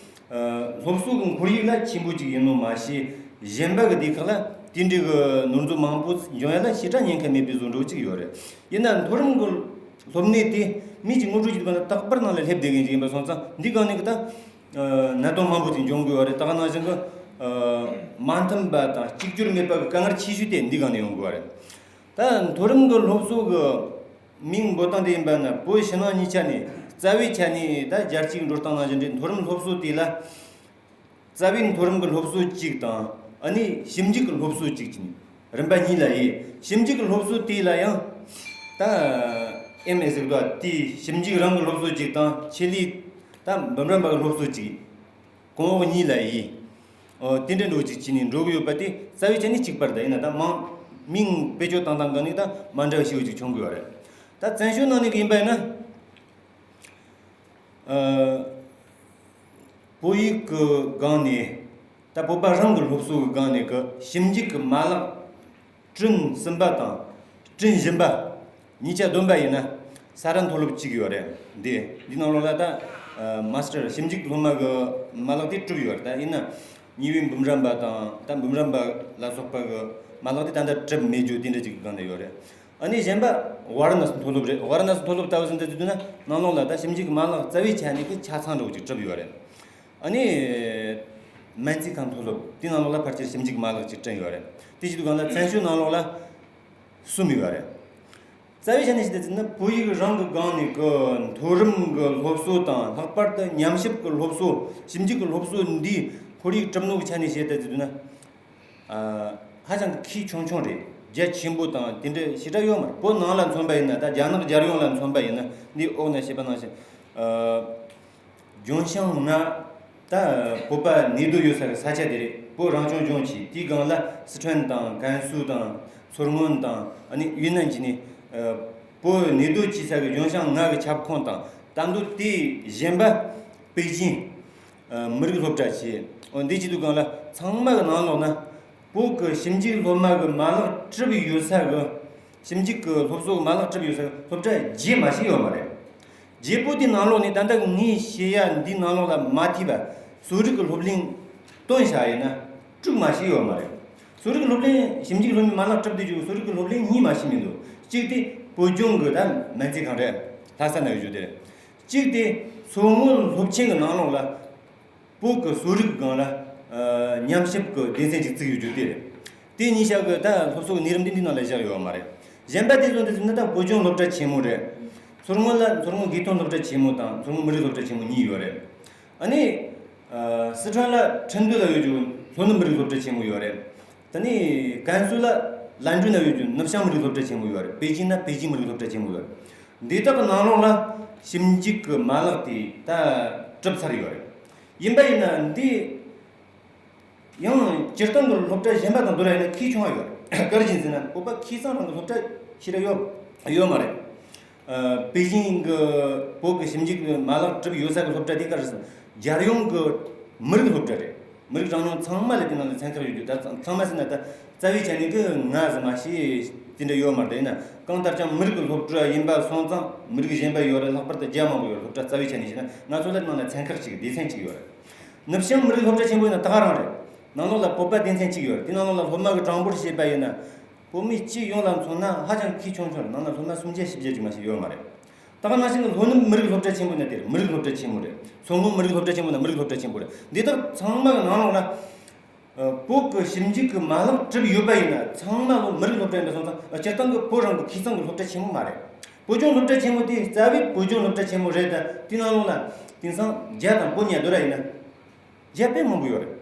ཨ། སློབ་གསོ་གི་ཁོར་ཡུག་ལ་ཆེན་པོ་ཅིག་ཡིན་ནོ་མ་ཤེས། གཞན་པ་གི་སྡེ་ཁག་ལ་དེ་འདྲའི་གི་ནོར་འཛོལ་མང་པོ་འབྱུང་ཡ་ལ་ཞེ་དྲག་ཉེན་ཁ་མེད་པའི་བཟོ་འདྲ་ཅིག་ཡོད་རེད། ཡིན་ན་མཐོ་རིམ་གི་སློབ་གནས་དེ་མི་གཅིག་ངོ་སྤྲོད་བྱེད་དུས་སྒང་ལ་རྟག་པར་ནང་ལ་སླེབས་བསྡད་མཁན་ཅིག་ཡིན་པ་སོང་ཙང་འདི་སྒང་ནས་གི་ད། ཨ། གནད་དོན་མང་པོ་ཅིག་འབྱུང་དགོས་པ་རེད། ད་ག་ནང་བཞིན་གི། ཨ། མ་མཐུན་པ་དང་གཅིག་གྱུར་མེད་པ་གི་དཀའ་ངལ་ཆེ་ཤོས་དེ་འདི་སྒང་ནས་ཡོང་དགོས་པ་རེད། ད་མཐོ་རིམ་གྱི་སློབ་གསོ་གི་མིང་འབོད་སྟངས་དེ་ཡིན་པ་ན་བོད་ཕྱི་ནང་གཉིས་ཆ་ནས་རྩ་བའི་ཆ་ནས་ད་རྒྱལ་སྤྱིའི་འགྲོ་སྟངས་ནང་བཞིན་རེད། མཐོ་རིམ་སློབ་གསོ་དེ་ལ་རྩ་བའི་མཐོ་རིམ་གྱི་སློབ་གསོ་གཅིག་དང་ཨ་ནི་ཞིབ་འཇུག་གི་སློབ་གསོ་གཅིག་བྱས་ནས་རིམ་པ་གཉིས་ལ་དབྱེ། ཞིབ་འཇུག་གི་སློབ་གསོ་དེ་ལ་ཡང་ད་ཨེམ་ཨེ་ཟེར་གི་འདུག་དེ་ཞིབ་འཇུག་རང་གི་སློབ་གསོ་གཅིག་དང་ཆེད་ལས་ད་འབུམ་རམས་པ་གི་སློབ་གསོ་གཅིག་གོང་འོག་གཉིས་ལ་དབྱེ། ཨོ། དེ་འདྲ་འགྲོ་ཅིག་བྱས་ནས་འགྲོ་གི་ཡོད་པ་དེ་རྩ་བའི་ཆ་ནས་གཅིག་པ་རེད། ད་ཡིན་ན་ད་མང་མིང་བེད་སྤྱོད་བཏང་སྟངས་སྒང་ནས་ད་མ་འདྲ་བ་ཞེ་པོ་ཅིག་བྱུང་གི་ཡོད་རེད། ད་བཙན་བྱོལ་ནང་ནས་གི་ཡིན་པ་ཡིན་ན། ཨ། བོད་ཡིག་གི་སྒང་ནས་ད་བོད་པ་རང་གི་སློབ་གསོ་གི་སྒང་ནས་གི་ཞིབ་འཇུག་གི་མ་ལག་བསྐྲུན་ཟིན་པ་དང་བསྐྲུན་བཞིན་པ་གཉིས་ཆ་བསྡོམས་པ་ཡིན་ན་ས་ར་མཐོ་སློབ་གཅིག་ཡོད་རེད། འདི་འདི་ནང་ལོགས་ལ་ད་ཨ་མ་སི་ཊར་ཞིབ་འཇུག་སློབ་མ་གི་མ་ལག་དེ་གྲུབ་ཡོད་རེད། ད་ཡིན་ན་གཉིས་པའི་འབུམ་རམས་པ་དང་ད་འབུམ་རམས་པ་ལ་སོགས་པ་གི་མ་ལག་དེ་ད་ལྟ་གྲུབ་མེད་རྒྱུ་དེ་འདྲ་ཅིག་གི་སྒང་ནས་ཡོད་རེད། ཨ་ནི་གཞན་པ་ཝཱ་ར་ཎ་སི་མཐོ་སློབ་རེད། ཝཱ་ར་ཎ་སི་མཐོ་སློབ་ལྟ་བུ་ཟིན་ཏེ་བརྩིས་དུས་ན་ནང་ལོགས་ལ་ད་ཞིབ་འཇུག་གི་མ་ལག་རྩ་བའི་ཆ་ནས་གི་ཆ་ཚང་འདྲ་བོ་ཅིག་གྲུབ་ཡོད་རེད། ཨ་ནི་སྨན་རྩིས་ཁང་མཐོ་སློབ་དེ་ནང་ལོགས་ལ་ཕལ་ཆེར་ཞིབ་འཇུག་གི་མ་ལག་ཅིག་བསྐྲུན་ཡོད་རེད། དེ་བྱེད་དུས་སྒང་ལ་བཙན་བྱོལ་ནང་ལོགས་ལ་གསུམ་ཡོད་རེད། རྩ་བའི་ཆ་ནས་བཤད་དུས་ན་བོད་ཡིག་རང་གི་སྒང་ནས་གི་མཐོ་རིམ་གི་སློབ་གསོ་དང་ལྷག་པར་དུ་ཉམས་ཞིབ་གི་སློབ་གསོ། ཞིབ་འཇུག་གི་སློབ་གསོ་འདིའི་ཁོར་ཡུག་གྲུབ་ནོ་གི་ཆ་ནས་བཤད་དུས་ན། ཨ། ཧ་ཅང་གི་ཁྱད་ཆུང་ཆུང་རེད། རྒྱ་ཆེན་པོ་དང་དེ་འདྲ་ཞེ་དྲག་ཡོད་མ་རེད། བོད་ནང་ལ་མཚོན་པ་ཡིན་ན། ད་རྒྱ་ནག་རྒྱལ་ཡོངས་ལ་མཚོན་པ་ཡིན་ན། འདི་འོག་ན་བཤད་པ་ནང་བཞིན། ཨ། ལྗོན་ཤིང་ལྔ། ད་བོད་པ་གནས་སྡོད་ཡོད་ས་གི་ས་ཆ་དེ་རེད། བོད་རང་སྐྱོང་ལྗོངས་ཀྱི་དེའི་སྒང་ལ་སི་ཁྲོན་དང་ཀན་སུའུ་དང་མཚོ་སྔོན་དང་ཨ་ནི་ཡུན་ནན་གྱི་ནི། ཨ། བོད་གནས་སྡོད་བྱེད་ས་གི་ལྗོན་ཤིང་ལྔ་གི་ཁྱབ་ཁོངས་དང་། ད་དུང་དེ་གཞན་པ་པེ་ཅིང་། ཨ། མི་རིགས་སློབ་གྲྭ་བྱས། འོ་འདི་བྱེད་དུས་སྒང་ལ་ཚང་མ་གི་ནང་ལོགས་ན་བོད་ཀྱི་ཞིབ་འཇུག་སློབ་མ་གི་མ་ལག་གྲུབ་ཡོད་ས་གི། ཞིབ་འཇུག་གི་སློབ་གསོ་གི་མ་ལག་གྲུབ་ཡོད་ས་གི་སློབ་གྲྭ་བརྒྱད་མ་ཞིག་ཡོད་མ་རེད། བརྒྱད་པོ་དེ་ནང་ལོགས་ནས་ད་ལྟ་ངས་བཤད་ཡ་འདི་ནང་ལོགས་ལ་མ་ཐིག་པ་གསོ་རིག་གི་སློབ་གླིང་བཏོན་བཞག་ཡིན་ན་དྲུག་མ་ཞིག་ཡོད་མ་རེད། གསོ་རིག་གི་སློབ་གླིང་། ཞིབ་འཇུག་སློབ་མའི་མ་ལག་གྲུབ་བསྡད་རྒྱུ་གི་གསོ་རིག་གི་སློབ་གླིང་གཉིས་མ་ཞིག་མི་འདུག་གཅིག་དེ་ བོད་ལྗོངས་ཀྱི་ད་སྨན་རྩིས་ཁང་རེད། ལྷ་ས་ན་ཡོད་རྒྱུ་དེ་རེད། གཅིག་དེ་མཚོ་སྔོན་སློབ་ཆེན་གྱི་ནང་ལོགས་ལ་བོད་ཀྱི་གསོ་རིག་སྒང་ལ་ཨ་ཉམས་ཞིབ་ཀྱི་སྡེ་ཚན་ཅིག་བཙུགས་ཡོད་རྒྱུ་དེ་རེད། དེ་གཉིས་ཆ་གི་ད་སློབ་གསོ་གི་གནས་རིམ་དེ་འདི་ནང་ལ་བཞག་ཡོད་མ་རེད། གཞན་པ་དེ་ཚོ་འདི་ཚོ་ནི་ད་བོད་ལྗོངས་སློབ་གྲྭ་ཆེན་མོ་རེད། མཚོ་སྔོན་ལ་མཚོ་སྔོན་དགེ་ཐོན་སློབ་གྲྭ་ཆེན་མོ་དང་མཚོ་སྔོན་མི་རིགས་སློབ་གྲྭ་ཆེན་མོ་གཉིས་ཡོད་རེད། ཨ་ནི་ཨ་སི་ཁྲོན་ལ་ཁྲིན་ཏུའུ་ལ་ཡོད་རྒྱུ་ལྷོ་ནུབ་མི་རིགས་སློབ་གྲྭ་ཆེན་མོ་ཡོད་རེད། ད་ནི་ཀན་སུའུ་ལ་ལན་ཀྲུའུ་ན་ཡོད་རྒྱུ་ནུབ་བྱང་མི་རིགས་སློབ་གྲྭ་ཆེན་མོ་ཡོད་རེད། པེ་ཅིན་ན་པེ་ཅིན་མི་རིགས་སློབ་གྲྭ་ཆེན་མོ་ཡོད་རེད། འདི་དག་གི་ནང་ལོགས་ལ་ཞིབ་འཇུག་གི་མ་ལག་དེ་ད་གྲུབ་ཚར་ཡོད་རེད། ཡིན་པ་ཡིན་ན་འདི་ཡང་སྤྱིར་བཏང་གི་སློབ་གྲྭ་གཞན་པ་དང་བསྡུར་བ་ཡིན་ན་ཁྱད་ཆུང་བ་ཡོད་རེད། ག་རེ་བྱས་ཟེར་ན་བོད་པ་ཁ་སང་རང་གི་སློབ་གྲྭ་ཞེ་དྲག་ཡོད་ཡོད་མ་རེད། ཨ་པེ་ཅིན་གྱི་བོད་ཀྱི་ཞིབ་འཇུག་གི་མ་ལག་གྲུབ་ཡོད་ས་གི་སློབ་གྲྭ་དེ་ག་རེ་ཟེར་ན་རྒྱལ་ཡོངས་ཀྱི་མི་རིགས་སློབ་གྲྭ་རེད། མི་རིགས་རང་སྐྱོང་ཚང་མ་ལ་དེ་ནང་ལ་ཚན་ཁག་ཡོད་རྒྱུ། ད་ཚང་མ་ཟེར་ན་ད་རྩ་བའི་ཆ་ནས་ཀྱི་ང་ཟེར་མ་ཤེས་དེ་འདྲ་ཡོད་མ་རེད། ཡིན་ན་གང་ལྟར་ཀྱང་མི་རིགས་ཀྱི་སློབ་གྲྭ་ཡིན་པ་སོང་ཙང་མི་རིགས་གཞན་པ་ཡོད་རེད། ལྷག་པར་དུ་རྒྱ་མང་པོ་ཡོད་རེད། སློབ་གྲྭ་རྩ་བའི་ཆ་ནས་བཤད་ན་ང་ཚོ་ལ་ནང་ལ་ཚན་ཁག་ཅིག་སྡེ་ཚན་ཅིག་ཡོད་རེད། ནུབ་བྱང་མི་རིགས་སློབ་གྲྭ་ཆེན་པོ་ཡིན་ན་ད་ག་རང་རེད། ནང་ལོགས་ལ་བོད་པ་སྡེ་ཚན་གཅིག་ཡོད་རེད། དེ་ནང་ལོགས་ལ་སློབ་མ་གི་གྲངས་འབོར་བཤད་པ་ཡིན་ན། བོད་མི་སྤྱི་ཡོངས་ལ་མཚོན་ན་ཧ་ཅང་གལ་ཆུང་ཆུང་རེད། ནང་ལ་སློབ་མ་སུམ་བརྒྱ་བཞི་བརྒྱ་ཅིག་མ་ཞིག་ཡོད་མ་རེད། ད་ག་ནང་བཞིན་གྱི་ལྷོ་ནུབ་མི་རིགས་སློབ་གྲྭ་ཆེན་པོ་ན་དེར་མི་རིགས་སློབ་གྲྭ་ཆེན་མོ་རེད། མཚོ་སྔོན་མི་རིགས་སློབ་གྲྭ་ཆེན་པོ་ན་མི་རིགས་སློབ་གྲྭ་ཆེན་པོ་རེད། འདི་དག་ཚང་མ་གི་ནང་ལོགས་ལ་ཨ་བོད་ཀྱི་ཞིབ་འཇུག་གི་མ་ལག་གྲུབ་ཡོད་པ་ཡིན་ན་ཚང་མ་ལོ་མི་རིགས་སློབ་གྲྭ་ཡིན་པ་སོང་ཙང་སྤྱིར་བཏང་གི་བོད་རང་གི་ཁ་སང་གི་སློབ་གྲྭ་ཆེན་མོ་མ་རེད། བོད་ལྗོངས་སློབ་གྲྭ་ཆེན་མོ་དེ་རྩ་བའི་བོད་ལྗོངས་སློབ་གྲྭ་ཆེན་མོ་རེད། ད་དེ་ནང་ལོགས་ལ་དེང་སང་རྒྱ་དང་བོད་གཉིས་བསྡུར་བ་ཡིན་ན། རྒྱ་དཔེ་མང་པོ་ཡོད་རེད།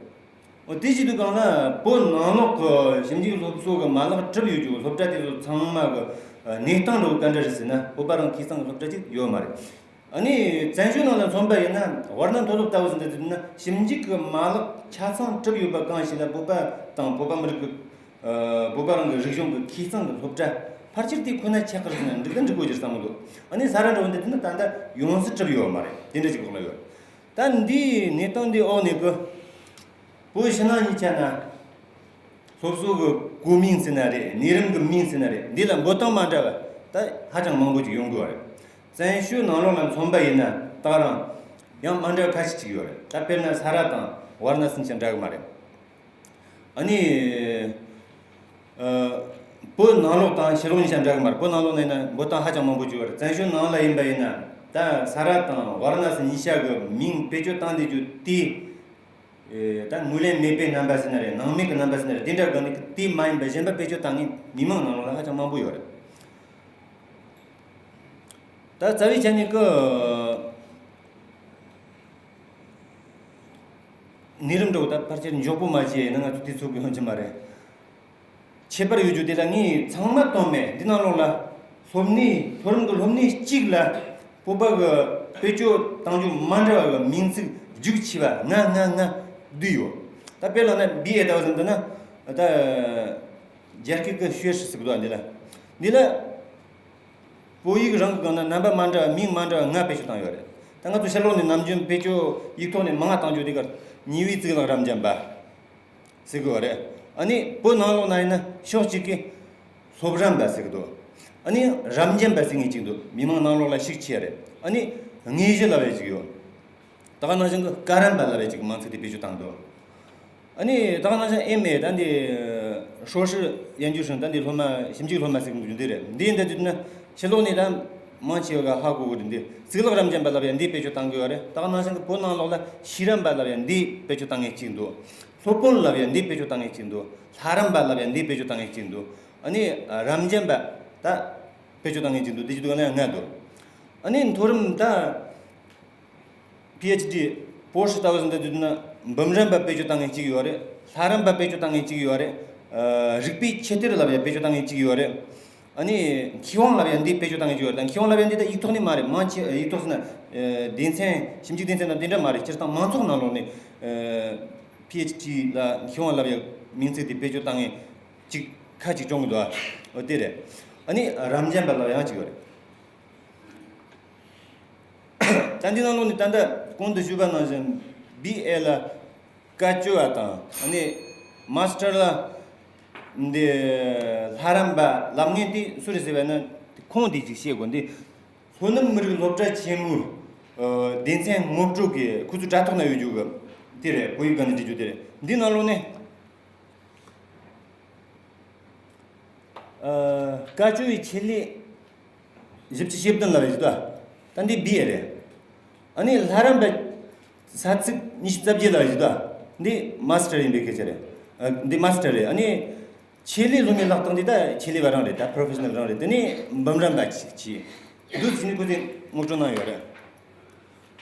འོ་དེ་བྱེད་དུས་སྒང་ལ་བོད་ནང་ལོགས་ཀྱི་ཞིབ་འཇུག་སློབ་གསོ་གི་མ་ལག་གྲུབ་ཡོད་རྒྱུ་སློབ་གྲྭ་དེ་ཚོ་ཚང་མ་གི་གནས་སྟངས་འདྲ་བོ་ག་འདྲ་རེད་ཟེར་ན་བོད་པ་རང་ཁ་སང་གི་སློབ་གྲྭ་ཅིག་ཡོད་མ་རེད། ཨ་ནི་བཙན་བྱོལ་ནང་ལ་མཚོན་པ་ཡིན་ན་ཝར་ན་མཐོ་སློབ་ལྟ་བུ་ཟིན་དུ་ན་ཞིབ་འཇུག་གི་མ་ལག་ཆ་ཚང་གྲུབ་ཡོད་པ་གང་ཞིག་ལ་བོད་པ་དང་བོད་པ་མི་རིགས་ཀྱི་ཨ་བོད་པ་རང་གི་རིག་གཞུང་གི་ཁ་སང་གི་སློབ་གྲྭ་ཕལ་ཆེར་དེ་ཁོ་ན་ཆགས་ཀྱི་རེད་ཟེར་ན་འགྲིག་ད་འགྲིག་གོ་རྒྱུ་བསམ་གི་འདུག་ཨ་ནི་ས་ར་འདྲ་བོ་འདི་དེ་ནི་ད་ལྟ་ཡོངས་སུ་གྲུབ་ཡོད་མ་རེད། དེ་འདྲ་ཅིག་གོ་ལ་ཡོད། ད་འདིའི་གནས་སྟངས་འདི་འོག་ནས་གི་བོད་ཕྱི་ནང་གཉིས་ཆ་ན་སློབ་གསོ་གི་གོ་མིང་ཟེར་ན་རེད། གནས་རིམ་གི་མིང་ཟེར་ན་རེད། འདི་ལ་འབོད་སྟངས་མ་འདྲ་བ་ད་ཧ་ཅང་མང་པོ་ཅིག་ཡོང་གི་ཡོད་རེད། བཙན་བྱོལ་ནང་ལོགས་ལ་མཚོན་པ་ཡིན་ན་ད་རང་ཡང་མ་འདྲ་བ་ཁ་ཤས་ཅིག་ཡོད་རེད། ད་དཔེར་ན་ས་ར་དང་ཝར་ན་སི་གཉིས་ཆ་འདྲ་གི་མ་རེད། ཨ་ནི་ཨ་བོད་ནང་ལོགས་དང་ཕྱི་ལོགས་གཉིས་ཆ་འདྲ་གི་མ་རེད། བོད་ནང་ལོགས་ནས་ན་འབོད་སྟངས་ཧ་ཅང་མང་པོ་བྱུང་བ་རེད། བཙན་བྱོལ་ནང་ལ་ཡིན་པ་ཡིན་ན་ད་ས་ར་དང་ཝར་ན་སི་གཉིས་ཆ་གི་མིང་བེད་སྤྱོད་བཏང་བསྡད་རྒྱུ་དེ་ཨེ་ད་ངོས་ལེན་མེད་པའི་རྣམ་པ་ཟེར་ན་རེད། སྣང་མེད་ཀྱི་རྣམ་པ་ཟེར་ན་རེད། དེ་འདྲ་གི་ནི་དེ་མ་ཡིན་པ་གཞན་པ་བེད་སྤྱོད་བཏང་མཁན་མི་མང་ནང་ལོགས་ལ་ཧ་ཅང་མང་པོ་ཡོད་རེད། ད་རྩ་བའི་ཆ་ནས་ཀི་གནས་རིམ་འདྲ་བོ་ད་ཕལ་ཆེར་མགྱོགས་པོ་མ་བྱས་ན་ང་ཚོ་དུས་ཚོད་ཀྱི་ཡོང་གི་མ་རེད། ཁྱད་པར་ཡོད་རྒྱུ་དེ་ལ་ངས་ཚང་མ་བཏོན་མེད། འདི་ནང་ལོགས་ལ་སློབ་གནས་མཐོ་རིམ་གྱི་སློབ་གནས་གཅིག་ལ་བོད་པ་གི་བེད་སྤྱོད་བཏང་རྒྱུ་མ་འདྲ་བ་གི་མིང་ཚིག་རྒྱུག་ཆེ་བ་ལྔ་ལྔ་ལྔ་བསྡུས་ཡོད། ད་དཔེར་ལབ་ན་བི་ཨེ་ལྟ་བུ་ཟིན་འདུག་ན་ད་རྒྱ་སྐད་ཀྱི་学士ཟེར་གི་འདུག་འདི་ལ། འདི་ལ་བོད་ཡིག་རང་གི་སྒང་ན་རྣམ་པ་མ་འདྲ་བ་མིང་མ་འདྲ་བ་ལྔ་བེད་སྤྱོད་བཏང་ཡོད་རེད། ད་ང་ཚོ་ཕྱི་ལོགས་ནས་ནམ་རྒྱུན་བེད་སྤྱོད་ཡིག་ཐོག་ནས་མང་བ་བཏང་རྒྱུ་དེ་གར་ཉེ་བའི་གཙུག་ལག་རབ་འབྱམས་པ་ཟེར་གི་ཡོད་རེད། ཨ་ནི་བོད་ནང་ལོགས་ན་ཡིན་ན་ཕྱོགས་གཅིག་གིས་སློབ་རིམ་པ་ཟེར་གི་འདུག་ཨ་ནི་རབ་འབྱམས་པ་ཟེར་མཁན་གཅིག་འདུག་མི་མང་ནང་ལོགས་ལ་ཤུགས་ཆེ་རེད། ཨ་ནི་དངོས་གཞི་ལབ་ཡ་གཅིག་ཡོད། ད་ག་ནང་བཞིན་གྱི་སྐབས་རིམ་པ་ལབ་ཡ་གཅིག་མིང་ཚིག་དེ་བེད་སྤྱོད་བཏང་འདུག་ཨ་ནི་ད་ག་ནང་བཞིན་ཨེམ་ཨེ་ད་འདི་ཧྲོ་ཧྲི་ཡན་ཇུ་ཧྲིན་ད་འདི་སློབ་མ་ཞིབ་འཇུག་སློབ་མ་ཟེར་གི་འདུག་འདི་རེད། འདི་འདི་འདི་ན་ཕྱི་ལོགས་ནས་ད་མང་ཆེ་བ་ག་ཧ་གོ་གི་རེད། འདི་གཙུག་ལག་རབ་འབྱམས་པ་ལབ་ཡ་འདི་བེད་སྤྱོད་བཏང་གི་ཡོད་རེད། ད་ག་ནང་བཞིན་གྱི་བོད་ནང་ལོགས་ལ་ཤེས་རབ་པ་ལབ་ཡ་འདི་བེད་སྤྱོད་བཏང་མཁན་གཅིག་འདུག་སློབ་དཔོན་ལབ་ཡ་འདི་བེད་སྤྱོད་བཏང་མཁན་གཅིག་འདུག་ལྷ་རམས་པ་ལབ་ཡ་འདི་བེད་སྤྱོད་བཏང་མཁན་གཅིག་འདུག་ཨ་ནི་རབ་འབྱམས་པ་ད་བེད་སྤྱོད་བཏང་མཁན་གཅིག་འདུག་འདི་གཅིག་འདུག་ཨ་ནི་ལྔ་འདུག་ཨ་ནི་མཐོ་རིམ་ད་པི་ཨེཆ་ཌི་博士ལྟ་བུ་ཟིན་ད་དུས་ན་འབུམ་རམས་པ་བེད་སྤྱོད་བཏང་མཁན་གཅིག་ཡོད་རེད། ལྷ་རམས་པ་བེད་སྤྱོད་བཏང་མཁན་གཅིག་ཡོད་རེད། ཨ་རིག་པའི་ཆེ་མཐོ་ལབ་ཡ་བེད་སྤྱོད་བཏང་མཁན་གཅིག་ཡོད་རེད། ཨ་ནི་མཁས་དབང་ལབ་ཡ་འདི་བེད་སྤྱོད་བཏང་མཁན་གཅིག་ཡོད་རེད། ད་མཁས་དབང་ལབ་ཡ་འདི་ད་ཡིག་ཐོག་ནས་མ་རེད། མང་ཆེ་ཡིག་ཐོག་ཟེར་ན་ཨ་སྡེ་ཚན་ཞིབ་འཇུག་སྡེ་ཚན་དང་དེ་འདྲ་མ་རེད། སྤྱིར་བཏང་མང་ཚོགས་ནང་ལོགས་ནས་ཨ་པི་ཨེཆ་ཌི་ལ་མཁས་དབང་ལབ་ཡ་མིང་ཚིག་དེ་བེད་སྤྱོད་བཏང་མཁན་གཅིག་ཁ་ཅིག་བྱུང་གི་འདུག་ཨ་འོ་དེ་རེད། ཨ་ནི་རབ་འབྱམས་པ་ལབ་ཡ་ཡང་གཅིག་ཡོད་རེད། ད་འདི་ནང་ལོགས་ནས་ད་ལྟ་གོང་དུ་ཞུས་པ་ནང་བཞིན་བི་ཨེ་ལ་བཀའ་བཅོལ་བ་དང་ཨ་ནི་མ་སི་ཊར་ལ་འདི་ལྷ་རམས་པ་ལབ་མཁན་དེ་སུ་རེད་ཟེར་བ་ན་ཁོང་དེ་ཅིག་བཤད་དགོས། འདི་ལྷོ་ནུབ་མི་རིགས་སློབ་གྲྭ་ཆེན་མོའི་ཨ་སྡེ་ཚན་ངོ་སྤྲོད་ཀྱི་ཁོ་ཚོའི་དྲ་ཐོག་ན་ཡོད་རྒྱུ་གི་དེ་རེད། བོད་ཡིག་སྒང་ནས་འབྲི་རྒྱུ་དེ་རེད། འདི་ནང་ལོགས་ནས་ཨ་བཀའ་བཅོལ་བའི་ཆེད་ལས་ བཞི་བཅུ་ཞེ་བདུན་ལབ་ཡ་ཞིག་འདུག་ད་འདི་བི་ཨེ་རེད། ཨ་ནི་ལྷ་རམས་པ་ས་ཚིགས་ཉི་ཤུ་རྩ་བརྒྱད་ལབ་ཡ་ཞིག་འདུག་འདི་མ་སི་ཊར་ཡིན་པའི་སྐད་ཆ་རེད། ཨ། འདི་མ་སི་ཊར་རེད། ཨ་ནི་ཆེད་ལས་སློབ་མའི་ལག་རྟགས་འདི་ད་ཆེད་ལས་པ་རང་རེད། ད་པོ་རོ་ཕེ་ཤི་ནལ་རང་རེད། དེ་ནས་འབུམ་རམས་པ་ཅིག་བྱས་འདུག་ཟེར་ནས་ཁོ་ཚོས་ངོ་སྤྲོད་གནང་ཡོད་རེད།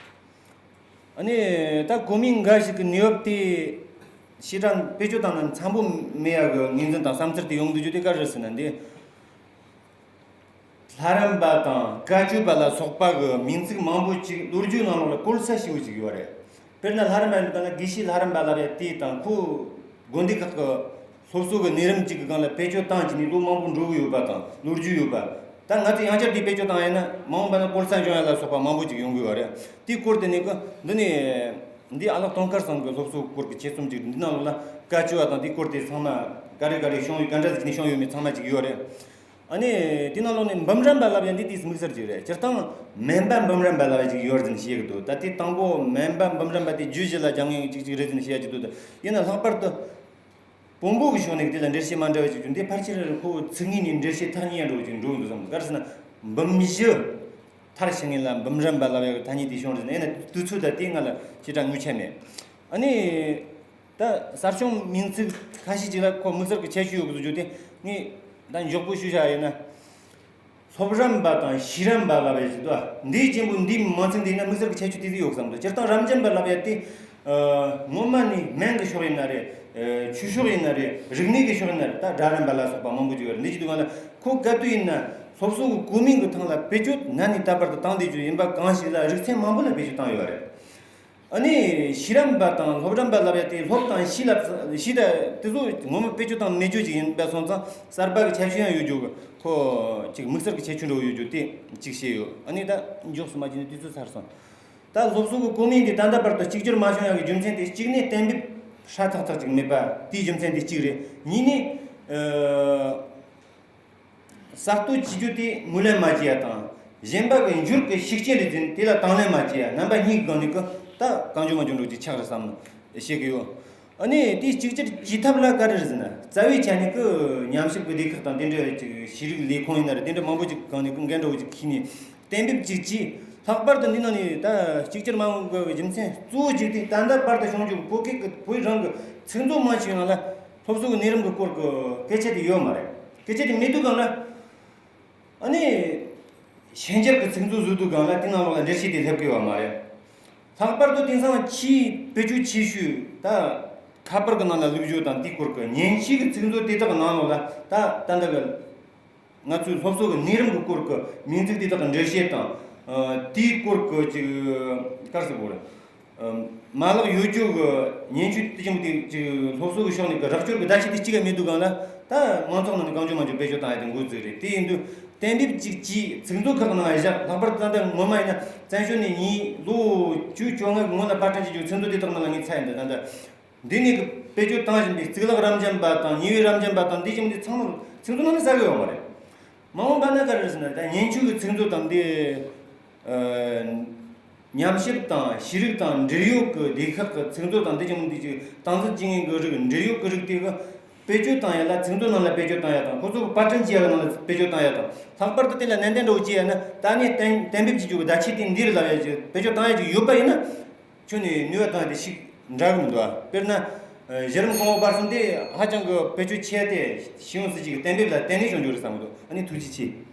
ཨ་ནི་ད་གོ་མིང་འགའ་ཞིག་གི་གནས་བབ་དེ་ཕྱི་དྲང་བེད་སྤྱོད་བཏང་ན་འཚམ་པོ་མེད་ཡག་གི་ངོས་འཛིན་དང་བསམ་ཚུལ་དེ་ཡོང་དུས་རྒྱུ་དེ་ག་རེ་ཟེར་ན། འདི་ལྷ་རམས་པ་དང་བཀའ་བཅོས་པ་ལ་སོགས་པ་གི་མིང་ཚིག་མང་པོ་ཅིག་ལོ་རྒྱུས་ནང་ལོགས་ལ་བཀོལ་ས་ཞེ་པོ་ཅིག་ཡོད་རེད། དཔེར་ན་ལྷ་རམས་པ་ཡིན་ན་དགེ་བཤེས་ལྷ་རམས་པ་ལབ་ཡ་དེ་དང་ཁོ་དགོན་སྡེ་ཁག་གི་སློབ་གསོ་གི་གནས་རིམ་གཅིག་གི་སྒང་ལ་བེད་སྤྱོད་བཏང་བྱས་ནས་ལོ་མང་པོ་འགྲོ་གི་ཡོད་པ་དང་ལོ་རྒྱུས་ཡོད་པ། ད་ང་ཚོས་ཡང་བསྐྱར་དེ་བེད་སྤྱོད་བཏང་ཡིན་ན་མ་འོངས་པ་ན་བཀོལ་ས་འབྱུང་ཡ་ལ་སོགས་པ་མང་པོ་ཅིག་ཡོང་གི་ཡོད་རེད། དེའི་སྐོར་དེ་ནས་ཀི་འདི་ནས་འདི་ཨ་ལགས་དུང་དཀར་ཚང་གི་སློབ་གསོ་སྐོར་གྱི་ཆེད་རྩོམ་ཅིག་འདི་ནང་ལོགས་ལ་བཀའ་བཅོས་པ་དང་དེའི་སྐོར་དེ་ཚང་མ་ག་རེ་ག་རེ་བྱུང་ཡོད་ག་འདྲ་ཟིག་ནས་བྱུང་ཡོད་མེད་ཚང་མ་ཅིག་ཡོད་རེད། ཨ་ནི་དེ་ནང་ལོགས་ནས་འབུམ་རམས་པ་ལབ་ཡ་འདི་དེའི་དམིགས་བསལ་ཅིག་རེད། སྤྱིར་བཏང་སྨན་པ་འབུམ་རམས་པ་ལབ་ཡ་ཅིག་ཡོད་རེད་ཟེར་ནས་བཤད་གི་འདུག་ད་དེ་དང་པོ་སྨན་པ་འབུམ་རམས་པ་དེ་རྒྱུད་བཞི་ལ་སྦྱང་མཁན་ཅིག་ཅིག་རེད་ཟེར་ནས་བཤད་ཀྱི་འདུག་ད་ཡིན་ན་ལྷག་པར་དུ་བོན་པོ་གི་ཕྱོགས་ནས་དེ་ལ་འགྲེལ་བཤད་མ་འདྲ་བ་ཅིག་བྱུང་། དེ་ཕལ་ཆེར་ཁོ་ཚིག་ངོས་ནས་འགྲེལ་བཤད་ཐག་ཉེ་ཡ་འདྲ་བོ་ཅིག་འགྲོ་གི་འདུག་བསམ་གི། ག་རེ་ཟེར་ན་འབུམ་བཞི་མཐར་ཕྱིན་མཁན་ལ་འབུམ་རམས་པ་ལབ་ཡ་གི་ཐ་སྙད་དེ་བྱུང་རེད་ཟེར་ན། ཡིན་ན་དུས་ཚོད་ད་དེ་ང་ལ་ཞེ་དྲག་ངོ་ཤེས་མེད། ཨ་ནི། ད་གསར་བྱུང་མིང་ཚིག་ཁ་ཤས་ཅིག་ལ་ཁོ་དམིགས་བསལ་གྱི་ཁྱད་ཆོས་ཡོད་དགོས་རྒྱུ་དེ་ངས་ད་མགྱོགས་པོ་ཞུ་བྱ་ཡིན་ན། སློབ་རམས་པ་དང་ཤེས་རམས་པ་ལབ་ཡ་ཞིག་འདུག་འདིའི་གཅིག་པུ་འདིའི་མིང་ཚིག་འདི་ཡིན་ན་དམིགས་བསལ་གྱི་ཁྱད་ཆོས་དེ་ཡོད་བསམ་འདུག་སྤྱིར་བཏང་རབ་འབྱམས་པ་ལབ་ཡ་དེ་ངོ་མ་ནི་སྨན་གྱི་ཕྱོགས་ཡིན་ན་རེད། ཆོས་ཕྱོགས་ཡིན་ན་རེད། རིག་གནས་ཀྱི་ཕྱོགས་ཡིན་ན་རེད། ད་སྒྲ་རམས་པ་ལ་སོགས་པ་མང་པོ་ཅིག་ཡོད་རེད། འདི་ཅིག་དུས་སྒང་ལ་ཁོ་ག་དུས་ཡིན་ན་སློབ་གསོ་གི་གོ་མིང་གི་ཐང་ལ་བེད་སྤྱོད་ན་ནས་ད་བར་དུ་བཏང་བསྡད་རྒྱུ་ཡིན་པ་གང་ཞིག་ལ་རིག་ཚན་མང་པོ་ལ་བེད་སྤྱོད་བཏང་ཡོད་རེད། ཨ་ནི་ཤེས་རམས་པ་དང་སློབ་རམས་པ་ལབ་ཡ་དེ་སློབ་དང་ཤེས་ལ་ཤེས་ད་དེ་ཚོ་ངོ་མ་བེད་སྤྱོད་བཏང་མེད་རྒྱུ་ཅིག་ཡིན་པ་སོང་ཙང་གསར་པ་གི་ཁྱད་ཆོས་ཡང་ཡོད་རྒྱུ་གི་ཁོ་ཅིག་དམིགས་བསལ་གྱི་ཁྱད་ཆོས་འདྲ་བོ་ཡོད་རྒྱུ་དེ་གཅིག་བཤད་ཡོད། ཨ་ནི་ད་མགྱོགས་སུ་མ་བྱས་ནས་དུས་ཚོད་ཚར་སོང་། ད་སློབ་གསོ་གི་གོ་མིང་དེ་ད་ལྟ་བར་དུ་གཅིག་གྱུར་མ་བྱུང་ཡ་གི་རྒྱུ་མཚན་དེ་གཅིག་ནས་གཏན་འབེབས་ཧྲ་ཐག་ཐག་ཅིག་མེད་པ་དེའི་རྒྱུ་མཚན་དེ་གཅིག་རེད། གཉིས་ནས་ཨ། གསར་གཏོད་བྱེད་རྒྱུ་དེ་ངོས་ལེན་མ་བྱས་ཡ་དང་། གཞན་པ་གི་འགྱུར་གྱི་ཤུགས་རྐྱེན་རེད་ཟེར་ནས་དེ་ལ་དང་ལེན་མ་བྱས་ཡ། རྣམ་པ་གཉིས་ཀྱི་སྒང་ནས་ཀི་ད་གང་བྱུང་མ་བྱུང་འདྲ་བོ་ཅིག་ཆགས་རེད་བསམ་བཤད་གི་ཡོད། ཨ་ནི་དེ་གཅིག་གྱུར་བྱེད་ཐབས་ལ་ག་རེ་རེད་ཟེར་ན། རྩ་བའི་ཆ་ནས་ཀི་ཉམས་ཞིབ་ཀྱི་སྡེ་ཁག་དང་དེ་འདྲ་ཅིག་ཤེས་རིག་ལས་ཁུངས་ཡིན་ན་རེད། དེ་འདྲ་མང་པོ་ཅིག་གི་སྒང་ནས་ཀི་འགན་འདྲ་བོ་ཅིག་འཁྱེར་ནས་གཏན་འབེབས་ཅིག་བྱས། ལྷག་པར་དུ་འདི་ནང་ནས་ད་གཅིག་གྱུར་མ་འོངས་ཀྱི་རྒྱུ་མཚན་གཙོ་བོ་གཅིག་དེ་ད་ལྟ་བར་དུ་བྱུང་རྒྱུ་བོད་སྐད་ཀྱི་བོད་རང་གི་ཚིག་མཛོད་མང་ཆེ་བའི་ནང་ལ་སློབ་གསོ་གི་གནས་རིམ་གྱི་སྐོར་གྱི་སྐད་ཆ་དེ་ཡོད་མ་རེད། སྐད་ཆ་དེ་མེད་དུས་སྒང་ལ། ཨ་ནི། ཤན་སྦྱར་གྱི་ཚིག་མཛོད་བཟོ་དུས་སྒང་ལ་དེ་ནང་ལོགས་ལ་འགྲེལ་བཤད་དེ་སླེབས་ཀྱི་ཡོད་མ་རེད། ལྷག་པར་དུ་དེང་སང་ཆེས་བེད་སྤྱོད་ཆེ་ཤོས་ད་ཁ་པར་གྱི་ནང་ལ་བླུགས་རྒྱུ་དང་དེའི་སྐོར་གྱི་མཉེན་ཆས་ཀྱི་ཚིག་མཛོད་དེ་དག་གི་ནང་ལོགས་ལ་ད་ད་ལྟ་གི་ང་ཚོའི་སློབ་གསོ་གི་གནས་རིམ་གྱི་སྐོར་གྱི་མིང་ཚིག་དེ་དག་གི་འགྲེལ་བཤད་དང་། ཨ། དེའི་སྐོར་གྱི་ཅིག་ག་རེ་ཟེར་དགོས་རེད། ཨ། མ་ལག་ཡོད་རྒྱུ་གི་མཉེན་ཆས་དེ་ཅིག་དེ་ཅིག་སློབ་གསོ་གི་ཕྱོགས་ནས་གི་རོགས་སྐྱོར་གྱི་བརྡ་ཆད་དེ་གཅིག་ཀྱང་མེད་དུས་སྒང་ལ་ད་མང་ཚོགས་ནང་ནས་གང་བྱུང་མང་བྱུང་བེད་སྤྱོད་བཏང་ཡ་དེ་འགོ་བཙུགས་རེད། དེ་ཡིན་དུས་གཏན་འབེབས་གཅིག་བྱས་ཚིག་མཛོད་ཁག་ནང་བཞག་ལྷག་པར་དུ་ད་ལྟ་ངོ་མ་ཡིན་ན་བཙན་བྱོལ་ནས་ཉིས་ལོ་བཅུ་བཅོ་ལྔ་གི་སྔོན་ལ་པར་སྐྲུན་བྱེད་རྒྱུ་ཚིག་མཛོད་དེ་དག་ནང་ལ་ངས་ཚར་ཡིན། ད་ད་ལྟ། འདི་ནས་ཀྱི་བེད་སྤྱོད་བཏང་བཞིན་པའི་གཙུག་ལག་རབ་འབྱམས་པ་དང་ཉེ་བའི་རབ་འབྱམས་པ་དང་འདི་བཞིན་འདི་ཚང་མ་ཚིག་མཛོད་ནང་ནས་བཙལ་གི་ཡོད་མ་རེད། མ་འོངས་པ་ན་ག་རེ་རེད་ཟེར་ན་ད་མཉེན་ཆས་ཀྱི་ཚིག་མཛོད་དང་འདི། ཨ། ཉམས་ཞིབ་དང་ཤེས་རིག་དང་འབྲེལ་ཡོད་ཀྱི་སྡེ་ཁག་གི་ཚིག་མཛོད་དང་འདི་བཞིན་འདི་ཅིག་སྟངས་འཛིན་བྱེད་མཁན་གྱི་རིགས་འབྲེལ་ཡོད་ཀྱི་རིགས་དེ་གི་བེད་སྤྱོད་བཏང་ཡ་ལ་ཚིག་མཛོད་ནང་ལ་བེད་སྤྱོད་བཏང་ཡ་དང་ཁོ་ཚོ་གི་པར་སྐྲུན་བྱེད་ཡ་ནང་ལ་བེད་སྤྱོད་བཏང་ཡ་དང་ལྷག་པར་དུ་དེ་ལ་ནན་ཏན་འདྲ་བོ་བྱེད་ཡ་ན་ད་ནས་གཏན་གཏན་འབེབས་བྱེད་རྒྱུ་གི་བརྡ་ཆད་དེ་འདི་རེད་ལབ་ཡ་ཅིག་བེད་སྤྱོད་བཏང་ཡ་ཅིག་ཡོད་པ་ཡིན་ན། ཁྱོན་ནས་ནུས་པ་བཏང་སྟེ་ཞིག་འདྲ་གི་མི་འདུག་ཨ། དཔེར་ན། གཞི་རིམ་གོང་འོག་བར་གསུམ་དེ་ཧ་ཅང་གི་བེད་སྤྱོད་ཆེ་སྟེ་ཤེས་ཡོན་སྲིད་ཇུས་ཀྱི་གཏན་འབེབས་ལ་བརྟེན་ནས་བྱུང་རྒྱུ་རེད་བསམ་གི་འདུག་ཨ་ནི་ཐུགས་རྗེ་ཆེ།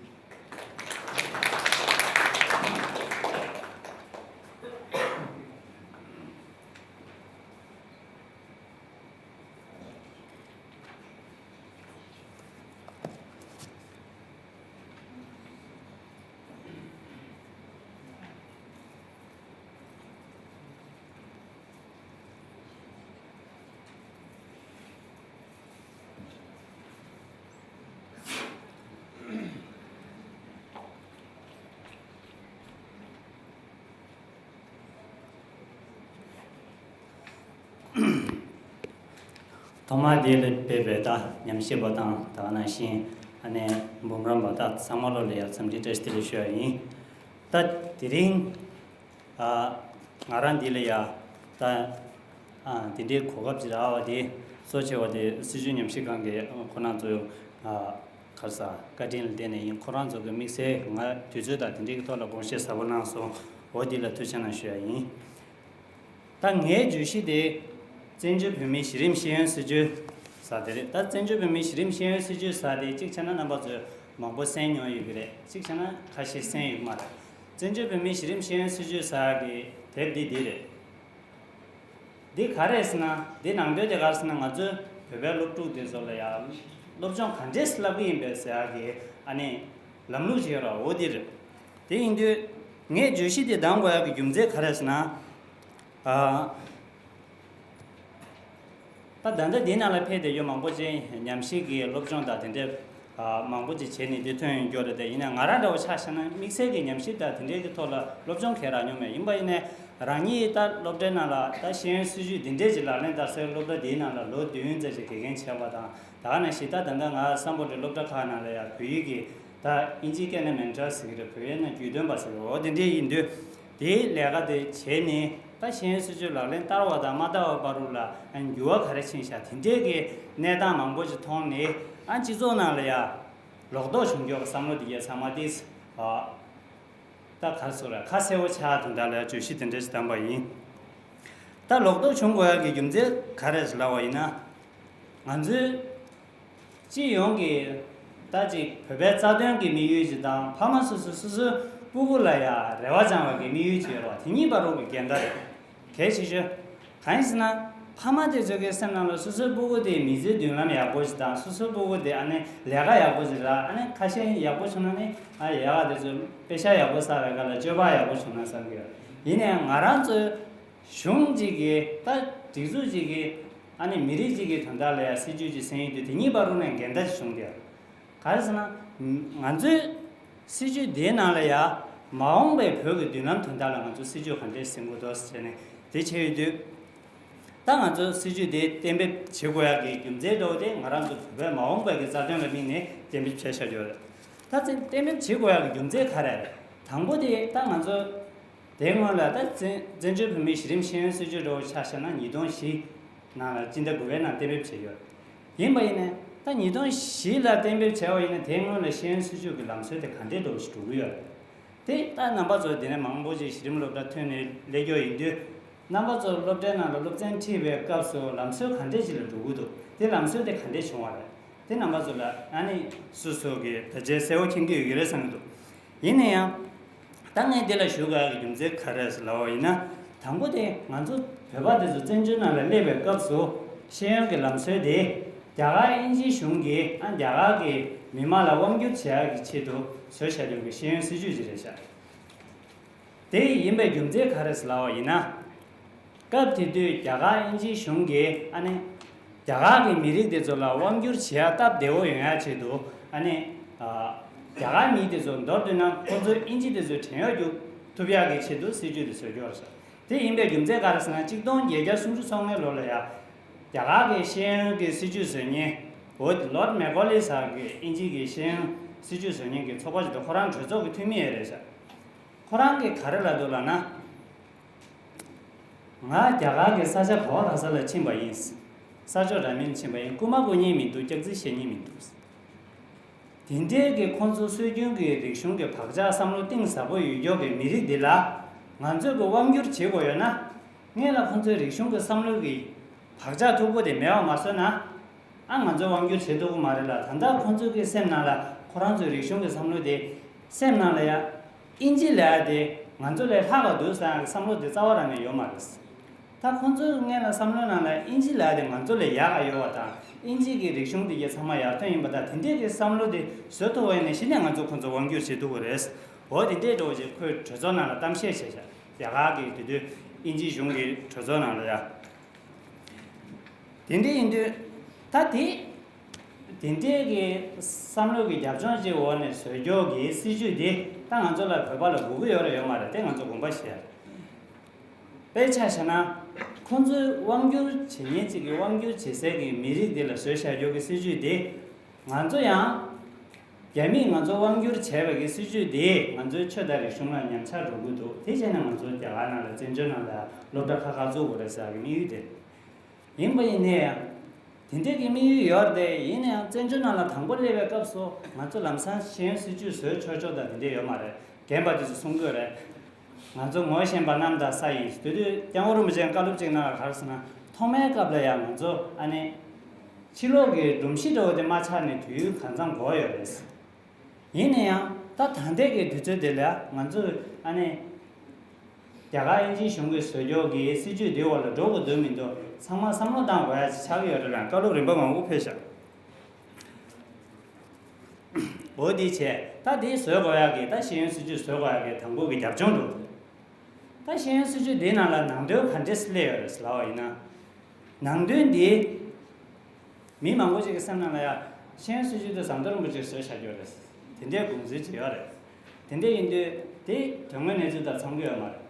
ཐོག་མར་འདི་ལ་ཕེབས་པའི་ད་ཉམས་ཞིབ་པ་དང་ད་ག་ནང་བཞིན་ཨ་ནི་འབུམ་རམས་པ་ད་ཚང་མ་ལོ་ལ་ཡ་འཚམས་འདྲི་བཀྲ་ཤིས་བདེ་ལེགས་ཞུ་ཡ་ཡིན། ད་དེ་རིང་ཨ་ང་རང་འདི་ལ་ཡ་ད་ཨ་འདི་འདྲའི་གོ་སྐབས་ཅིག་རག་པ་དེ་གཙོ་ཆེ་བ་དེ་སྲིད་བྱུས་ཉམས་ཞིབ་ཁང་གི་ཁོང་རྣམ་ཚོ་ཨ་ གར་ས་བཀའ་དྲིན་ལ་བརྟེན་ནས་ཡིན། ཁོ་རང་ཚོ་གི་དམིགས་བསལ་ང་དུས་ཚོད་དང་དེ་འདྲའི་གི་ཐོག་ལ་དགོངས་བཞེས་ཟབ་པོ་གནང་སོང་། འོ་འདི་ལ་ཐུགས་རྗེ་གནང་ཞུ་ཡ་ཡིན། ད་ངའི་བརྗོད་གཞི་དེ་བཙན་བྱོལ་བོད་མིའི་གཞི་རིམ་ཤེས་ཡོན་སྲིད་བྱུས་ཟེར་དེ་རེད། ད་བཙན་བྱོལ་བོད་མིའི་གཞི་རིམ་ཤེས་ཡོན་སྲིད་བྱུས་ཟེར་དེ་གཅིག་བྱས་ན་རྣམ་པ་ཚོས་མང་པོ་གསན་མྱོང་ཡོད་ཀྱི་རེད། གཅིག་བྱས་ན་ཁ་ཤས་གསན་ཡོད་མ་རེད། བཙན་བྱོལ་བོད་མིའི་གཞི་རིམ་ཤེས་ཡོན་སྲིད་བྱུས་ཟེར་གྱི་དེབ་འདི་འདི་རེད། འདི་ག་རེ་ཟེར་ན། འདི་ནང་དོན་དེ་ག་རེ་ཟེར་ན། ང་ཚོའི་བོད་པའི་སློབ་ཕྲུག་དེ་ཚོ་ལ་ཡང་སློབ་སྦྱོང་ག་འདྲས་བསླབ་ཀྱི་ཡིན་པས་ཟེར་ཡག་གི་ཨ་ནི་ལམ་ལུགས་ཤིག་ཡོད་རེད། འོ་འདི་རེད། དེ་ཡིན་དུས་ངས་བརྗོད་གཞི་འདི་བདམས་དགོས་ཡག་གི་རྒྱུ་མཚན་ག་རེ་ཟེར་ན། ཨ། ད་ད་ལྟ་འདི་ནང་ལ་ཕེབས་བསྡད་ཡོད་མང་པོ་ཅིག་ཉམས་ཞིབ་ཀྱི་སློབ་སྦྱོང་དང་དེ་འདྲའི་ཨ་མང་པོ་ཅིག་བྱས་ནས་འདི་ཐོན་ཡོང་རྒྱུ་རེད། དེ་ཡིན་ན་ང་རང་འདྲ་བོ་ཆ་བཞག་ན་དམིགས་བསལ་གྱི་ཉམས་ཞིབ་དང་དེ་འདྲའི་གི་ཐོག་ལ་སློབ་སྦྱོང་གང་ཡང་རག་མྱོང་མེད། ཡིན་པ་ཡིན་ནའི་རང་ཉིད་ད་སློབ་གྲྭའི་ནང་ལ་ད་ཤེས་ཡོན་སྲིད་བྱུས་འདི་འདྲས་ཅིག་ལག་ལེན་བསྟར་སའི་སློབ་གྲྭ་འདིའི་ནང་ལ་ལོ་བདུན་ཙམ་ཅིག་དགེ་རྒན་བྱས་པ་དང་། ད་ག་ནང་བཞིན་ད་ད་ལྟ་ང་སམ་བྷོ་ཊའི་སློབ་གྲྭ་ཁག་ནང་ལ་ཡང་བོད་ཡིག་གི་ད་ཨིན་ཇིའི་སྐད་ནས་མེན་ཊར་ཟེར་གྱི་རེད། བོད་ཡིག་ནང་བརྒྱུད་སྟོན་པ་ཟེར་གྱི་རེད། འོ་དེ་འདྲས་ཡིན་དུས། དེའི་ལས་ཀ་དེ་བྱས་ནས་ད་ཤེས་ཡོན་སྲིད་བྱུས་ལག་ལེན་བསྟར་བ་དང་མ་བསྟར་བ་བར་དུ་ལ་ཨ་འགྱུར་བ་ག་རེ་ཕྱིན་ཤག་དེ་འདྲའི་གི་གནས་སྟངས་མང་པོ་ཞིག་མཐོང་ནས། ཨ་སྤྱི་ཚོགས་ནང་ལ་ཡ་ལོག་རྟོག་བྱུང་ཀྱོག་བསམ་བློ་དེ་གའི་ཚང་མ་དེ་ཨ་ད་ག་རེ་ཟེར་ར། ཁ་གསལ་བོ་ཆགས། དེ་འདྲ་ལ་ཡ་བརྗོད་གཞི་དེ་འདྲ་ཞིག་བདམས་པ་ཡིན། ད་ལོག་རྟོག་བྱུང་དགོས་ཡག་གི་རྒྱུ་མཚན་ག་རེ་ཟེར་ལབ་པ་ཡིན་ན། ང་ཚོའི་སྤྱི་ཡོངས་ཀྱི་ད་ཅིག་བོད་པའི་རྩ་དོན་གྱི་དམིགས་ཡུལ་ཅིག་དང་། ཕ་མ་སོ་སོ་སོ་སོའི་སྤུ་གུ་ལ་ཡང་རེ་བ་བཅངས་པ་གི་དམིགས་ཡུལ་ཅིག་ཡོད་རེད་བ། དེ་གཉིས་བར་དུ་གི་འགལ་ཟླ་རེད། གལ་ཆེ་ཤོས་གང་ཡིན་ཟེར་ན། ཕ་མ་དེ་ཚོ་གི་སེམས་ནང་ལ་སོ་སོའི་སྤུ་གུ་དེ་མི་ཚེའི་མདུན་ལམ་ཡག་པོ་ཞིག་དང་། སོ་སོའི་སྤུ་གུ་དེ་ཨ་ནི་ལས་ཀ་ཡག་པོ་ཞིག་རག་ཨ་ནི་ཁ་ཤས་ཡག་པོ་བྱུང་ན་ནི། ཨ་ཡག་ག་དེ་ཚོ་དཔེ་ཆ་ཡག་པོ་བསགས་པའི་སྐབས་ལ་སྤྱོད་པ་ཡག་པོ་བྱུང་ན་བསམ་གི་ཡོད། ཡིན་ནའང་ང་རང་ཚོའི་གཞུང་གཅིག་གིས་ད་སྒྲིག་འཛུགས་གཅིག་གིས་ཨ་ནི་མི་རིགས་གཅིག་གི་དོན་དག་ལ་ཡང་སྲིད་ཇུས་ཅིག་འཛིན་ཡོང་དུས། དེ་གཉིས་བར་དུ་ནས་འགལ་ཟླ་ཞིག་བྱུང་སྟེ། ག་རེ་ཟེར་ན། ང་ཚོའི་སྲིད་ཇུས་འདིའི་ནང་ལ་ཡང་མ་འོངས་པའི་བོད་ཀྱི་མདུན་ལམ་དོན་དག་ལ་ང་ཚོ་སྲིད་ཇུས་ག་འདྲས་འཛིན་དགོས་འདུག་ཟེར་ནས་དེ་བྱས་ཡོང་དུས། ད་ང་ཚོ་སྲིད་ཇུས་འདི་གཏན་འབེབས་བྱེད་དགོས་ཡག་གི་རྒྱུ་མཚན་འདྲ་བོ་དེ་ང་རང་ཚོ་བོད་པའི་མ་འོངས་པའི་གི་རྩ་དོན་ལ་དམིགས་ནས་གཏན་འབེབས་བྱས་བཞག་ཡོད་རེད། ད་གཏན་འབེབས་བྱེད་དགོས་ཡག་གི་རྒྱུ་མཚན་ག་རེ་རེད། དང་པོ་དེ་ད་ང་ཚོ་དེའི་སྔོན་ལ་ད་བཙན་བཙན་བྱོལ་བོད་མིའི་གཞི་རིམ་ཤེས་ཡོན་སྲིད་བྱུས་འདྲ་བོ་ཆ་བཞག་ན་ཉིས་སྟོང་བཞི་ནང་ལ་སྤྱི་ཟླ་དགུ་པའི་ནང་གཏན་འབེབས་བྱས་ཡོད། ཡིན་པ་ཡིན་ནའི་ད་ཉིས་སྟོང་བཞི་ལ་གཏན་འབེབས་བྱས་པ་ཡིན་ན། དེའི་སྔོན་ལ་ཤེས་ཡོན་སྲིད་བྱུས་ཀྱི་ལམ་སྲོལ་དེ་ག་འདྲས་འདྲ་བོ་ཞིག་འགྲོ་གི་ཡོད་རེད། དེ་ད་རྣམ་པ་ཚོ་དེ་ནས་མང་པོ་ཅིག་གཞི་རིམ་སློབ་གྲྭ་ཐོན་ནས་སླེབས་ཀྱོག་ཡིན་དུས། རྣམ་པ་ཚོ་སློབ་གྲྭའི་ནང་ལ་སློབ་ཚན་ཁྲིད་པའི་སྐབས་སུ་ལམ་སྲོལ་ག་འདྲས་ཅིག་ལ་འགྲོ་གི་འདུག་དེ་ལམ་སྲོལ་དེ་ག་འདྲས་བྱུང་བ་རེད། དེ་རྣམ་པ་ཚོ་ལ་ཨ་ནི་སོ་སོ་གིས་ད་ཆ་གསལ་བོ་མཁྱེན་གྱི་ཡོད་ཀྱི་རེད་བསམ་གྱི་འདུག་ཡིན་ན་ཡང་། ད་ངས་འདི་ལ་ཞུ་དགོས་ཡག་གི་རྒྱུ་མཚན་ག་རེ་རེད་ལབ་པ་ཡིན་ན། དང་པོ་དེ་ང་ཚོ་བོད་པ་དེ་ཚོ་བཙན་བྱོལ་ནང་ལ་སླེབས་པའི་སྐབས་སུ་ཤེས་ཡོན་གྱི་ལམ་སྲོལ་དེ་རྒྱ་གར་དབྱིན་ཇིའི་གཞུང་གིས་ཨ་རྒྱ་གར་གྱི་མི་མང་ལ་དབང་བསྒྱུར་བྱེད་ཡག་གི་ཆེད་དུ་བཟོས་བཞག་རྒྱུ་གི་ཤེས་ཡོན་སྲིད་བྱུས་ཅིག་རེད་ཤག་དེ་ཡིན་པའི་རྒྱུ་མཚན་ག་རེ་རེད་ལབ་པ་ཡིན་ན། སྐབས་དེ་དུས་རྒྱ་གར་དབྱིན་ཇིའི་གཞུང་གིས་ཨ་ནི་རྒྱ་གར་གྱི་མི་རིགས་དེ་ཚོ་ལ་དབང་བསྒྱུར་བྱེད་ཡག་སྟབས་བདེ་བོ་ཡོང་ཡག་ཆེད་དུ། ཨ་ནི་ཨ་རྒྱ་གར་མི་དེ་ཚོ་མདོར་བསྡུས་ན་ཁོང་ཚོའི་དབྱིན་ཇི་དེ་ཚོ་བྲན་གཡོག་རྒྱུག་ཐུབ་ཡག་གི་ཆེད་དུ་སྲིད་ཇུས་དེ་བཟོས་ཡོད་རེད་ཤག་དེ་ཡིན་པའི་རྒྱུ་མཚན་ག་རེ་ཟེར་ན། གཅིག་སྟོང་བརྒྱད་བརྒྱ་སུམ་ཅུ་སོ་ལྔའི་ལོ་ལ་ཡ་རྒྱ་གར་གྱི་ཤེས་ཡོན་གྱི་སྲིད་ཇུས་བཟོ་མཁན། འོ་ལོརྡ་མེ་ཀོ་ལི་ཟེར་གྱི་དབྱིན་ཇི་གི་ཤེས་ཡོན་སྲིད་ཇུས་བཟོ་མཁན་གྱི་ཚོགས་པ་ཞིག་འདུག་ཁོ་རང་གྲོས་ཚོགས་ཀྱི་འཐུས་མི་ཡང་རེད་ཤག་ཁོ་རང་གིས་ག་རེ་ལབ་འདུག་ལབ་ན། ང་རྒྱ་གར་གྱི་ས་ཆ་ག་བ་ག་ས་ལ་ཕྱིན་པ་ཡིན། ས་ཕྱོགས་འདྲ་མིན་ཕྱིན་པ་ཡིན། རྐུ་མ་རྐུ་མཁན་མི་འདུག་སྐྱག་རྫུན་བཤད་མཁན་མི་འདུག་དེ་འདྲའི་གི་ཁོང་ཚོ་སྲོལ་རྒྱུན་གྱི་རིག་གཞུང་གི་བག་ཆགས་བསམ་བློ་གཏིང་ཟབ་པོ་ཡོད་ཀྱོག་གི་མི་རིགས་འདི་ལ་ང་ཚོས་གི་དབང་བསྒྱུར་བྱེད་དགོས་ཡོད་ན། སྔོན་ལ་ཁོང་ཚོའི་རིག་གཞུང་གི་བསམ་བློ་གི་བག་ཆགས་མཐུག་པོ་དེ་མེད་པ་མ་བཟོས་ན། ཨ་ང་ཚོས་དབང་བསྒྱུར་བྱེད་ཐུབ་ཀྱི་མ་རེད་ལ། ད་ལྟ་ཁོང་ཚོའི་གི་སེམས་ནང་ལ་ཁོ་རང་ཚོའི་རིག་གཞུང་གི་བསམ་བློ་དེ། སེམས་ནང་ལ་ཡ་དབྱིན་ཇི་ལབ་ཡག་དེ་ང་ཚོ་ལས་ལྷག་ག་འདུག་བསམ་ཡག་གི་བསམ་བློ་དེ་རྩ་བ་རང་ནས་ཡོད་མ་རེད། ད་ཁོང་ཚོའི་སྔོན་ལ་བསམ་བློའི་ནང་ལ་དབྱིན་ཇི་ལབ་ཡག་དེ་ང་ཚོ་ལས་ཡག་ག་ཡོད་པ་དང་། དབྱིན་ཇི་གི་རིག་གཞུང་དེ་གའི་ཚང་མ་ཡར་ཐོན་ཡིན་པ་དང་། དེ་འདྲའི་གི་བསམ་བློ་དེ་བཟོ་ཐུབ་པ་ཡིན་ན་གཞི་ནས་ང་ཚོ་ཁོང་ཚོ་དབང་བསྒྱུར་བྱེད་ཐུབ་ཀྱི་རེད། འོ་དེ་འདྲའི་འདྲ་བོ་ཞིག་ཁོས་གྲོས་ཚོགས་ནང་ལ་གཏམ་བཤད་བྱས་ཤག་རྒྱ་གར་གྱི་དེ་དུས་དབྱིན་ཇིའི་གཞུང་གི་གྲོས་ཚོགས་ནང་ལ་ཡ། དེ་འདྲ་ཡིན་དུས། ད་དེ། དེ་འདྲའི་གི་བསམ་བློ་གི་རྒྱབ་ལྗོངས་ཅིག་འོག་ནས་བཟོས་ཀྱོག་གི་སྲིད་ཇུས་དེ་ད་ང་ཚོ་ལ་བོད་པ་ལ་དགོས་ཀྱི་ཡོད་རེད་ཡོད་མ་རེད་དེ་ང་ཚོ་དགོངས་པ་བཞེས་ཡ་རེད། དཔེ་ཆ་བཞག་ན། ཁོང་ཚོས་དབང་བསྒྱུར་བྱེད་མཁན་ཅིག་གིས་དབང་བསྒྱུར་བྱེད་སའི་གི་མི་རིགས་དེ་ལ་བཟོས་བཞག་ཀྱོག་གི་སྲིད་ཇུས་དེ། ང་ཚོ་ཡང་། རྒྱ་མིས་ང་ཚོ་དབང་བསྒྱུར་བྱས་པའི་གི་སྲིད་ཇུས་དེས་ང་ཚོའི་ཆོས་དང་རིག་གཞུང་ལ་ཉམས་ཆག་འགྲོ་གི་འདུག་དེ་བྱས་ན་ང་ཚོ་རྒྱ་གར་ནང་ལ་བཙན་བྱོལ་ནང་ལ་སློབ་གྲྭ་ཁག་ཁག་བཙུགས་དགོས་རེད་ཟེར་གི་དམིགས་ཡུལ་དེ་རེད། ཡིན་པ་ཡིན་ནའི་ཡང་། དེ་འདྲའི་གི་དམིགས་ཡུལ་ཡོད་རེད་དེ། ཡིན་ན་ཡང་བཙན་བྱོལ་ནང་ལ་དང་པོ་སླེབས་པའི་སྐབས་སུ་ང་ཚོ་ལམ་སང་ཤེས་ཡོན་སྲིད་བྱུས་བཟོས་ཆོག་ཆོག་དང་དེ་འདྲ་ཡོད་མ་རེད། རྒན་པ་དེ་ཚོ་གསུང་གི་ཡོད་རེད། ང་ཚོ་ངོ་ཤེས་པ་གནམ་དང་ས་ཡིན། དེ་དུས་སྐྱབས་མགོན་རིན་པོ་ཆེས་བཀའ་སློབ་ཅིག་གནང་བ་ག་རེ་ཟེར་ན། ཐོག་མའི་སྐབས་ལ་ཡང་ང་ཚོ་ཨ་ནི་ཕྱི་ལོགས་ཀྱི་སྒྲོམ་གཞི་འདྲ་བོ་དེ་མ་ཆགས་ནས་དུས་ཡུན་གང་འཚམ་འགོར་ཡོད་རེད། ཡིན་ན་ཡང་ད་ད་ལྟའི་གི་དུས་ཚོད་དེ་ལ་ང་ཚོས་ཨ་ནི་རྒྱ་གར་དབྱིན་ཇིའི་གཞུང་གིས་བཟོས་ཀྱོག་གི་སྲིད་བྱུས་འདིའི་འོག་ལ་འགྲོ་དགོས་འདུག་མི་འདུག་ཚང་མ་བསམ་བློ་བཏང་དགོས་ཡ་ཅིག་ཆགས་ཀྱི་ཡོད་རེད་ལ། བཀའ་སློབ་རིམ་པ་མང་པོ་ཕེབས་ཤག་འོ་དེ་བྱས། ད་དེ་བཟོ་དགོས་ཡ་གི། ད་ཤེས་ཡོན་སྲིད་བྱུས་བཟོ་དགོས་ཡ་གི་དང་པོ་གི་རྒྱབ་ལྗོངས་འགྲོ། ད་ཤེས་ཡོན་སྲིད་བྱུས་འདིའི་ནང་ལ་ནང་དོན་ག་འདྲས་སླེབས་ཡོད་རེད་ཟེར་ལབ་པ་ཡིན་ན། ནང་དོན་འདི་མི་མང་པོ་ཅིག་གི་སེམས་ནང་ལ་ཡ། ཤེས་ཡོན་སྲིད་བྱུས་དེ་ཟམ་གདོང་རིན་པོ་ཆེས་བཟོས་བཞག་ཡོད་རེད། དེ་འདྲའི་དགོངས་ཚུལ་ཅིག་ཡོད་རེད། དེ་འདྲ་ཡིན་དུས་དེ་དོན་དངོས་གནས་ཚུལ་དང་འཚམ་གྱི་ཡོད་མ་རེད།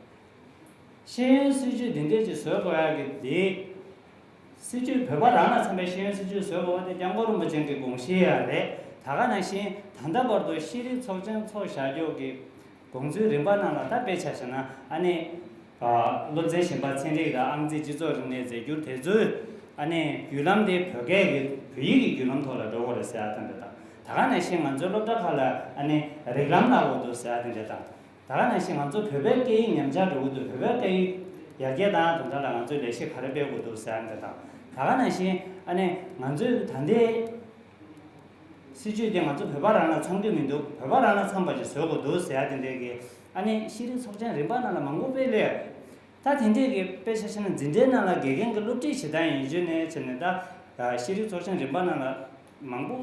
ཤེས་ཡོན་སྲིད་བྱུས་འདི་འདྲས་ཅིག་བཟོ་དགོས་ཡ་གི་དེ། སྲིད་བྱུས་བོད་པ་རང་ལ་འཚམ་པའི་ཤེས་ཡོན་སྲིད་བྱུས་བཟོ་དགོས་པ་དེ་སྐྱབས་མགོན་རིན་པོ་ཆེ་གི་དགོངས་གཞི་ཡང་རེད། ད་ག་ནང་བཞིན་ད་ལྟ་བར་དུ་ཤེས་རིག་ཚོགས་ཆེན་ཚོགས་བཞག་རྒྱུ་གི་དགོངས་ཚུལ་རིམ་པ་ནང་ལ་ད་དཔེ་ཆ་བཞག་ན། ཨ་ནི་ཨ་སློབ་ཚན་གཞན་པ་ཚན་རིག་དང་ཨང་རྩིས་སྤྱི་ཚོགས་རིག་གནས་རྫས་འགྱུར་དེ་ཚོའི་ཨ་ནི་བརྒྱུད་ལམ་དེ་བོད་སྐད་ཀྱི་བོད་ཡིག་གི་བརྒྱུད་ལམ་ཐོག་ལ་འགྲོ་དགོས་རེད་ཟེར་ཡ་དེ་འདྲ་དང་། ད་ག་ནང་བཞིན་ང་ཚོའི་སློབ་གྲྭ་ཁག་ལ་ཨ་ནི་རིགས་ལམ་བསླབ་དགོས་འདུག་ཟེར་ཡ་དེ་འདྲ་དང་། ད་ག་ནང་བཞིན་ང་ཚོ་བོད་པའི་སྐད་ཡིག་ཉམས་ཆག་འགྲོ་གི་འདུག་བོད་པའི་སྐད་ཡིག་ཡར་རྒྱས་བཏང་དོན་དག་ལ་ང་ཚོས་ལས་གཞི་ག་རེ་སྤེལ་དགོས་འདུག་ཟེར་ཡ་འདི་དང་། ད་ག་ནང་བཞིན་ཨ་ནི་ང་ཚོའི་ད་ལྟའི་སྲིད་བྱུས་དེ་ང་ཚོ་བོད་པ་རང་ལ་འཚམ་གྱི་མི་འདུག་བོད་པ་རང་ལ་འཚམ་པ་ཞིག་བཟོ་དགོས་འདུག་ཟེར་ཡ་དེ་འདྲའི་གི་ཨ་ནི་ཤེས་རིག་ཚོགས་ཆེན་རིམ་པ་ནང་ལ་མང་པོ་སྤེལ་ལེ། ད་དེ་འདྲའི་གི་དཔེ་ཆ་བཞག་ན་འཛིན་གྲྭའི་ནང་ལ་དགེ་རྒན་གྱི་སློབ་ཁྲིད་བྱེད་སྟངས་ཡིན་རྒྱུ་ནས་བྱས་ནས། ད་ཤེས་རིག་ཚོགས་ཆེན་རིམ་པ་ནང་ལ་མང་པོ་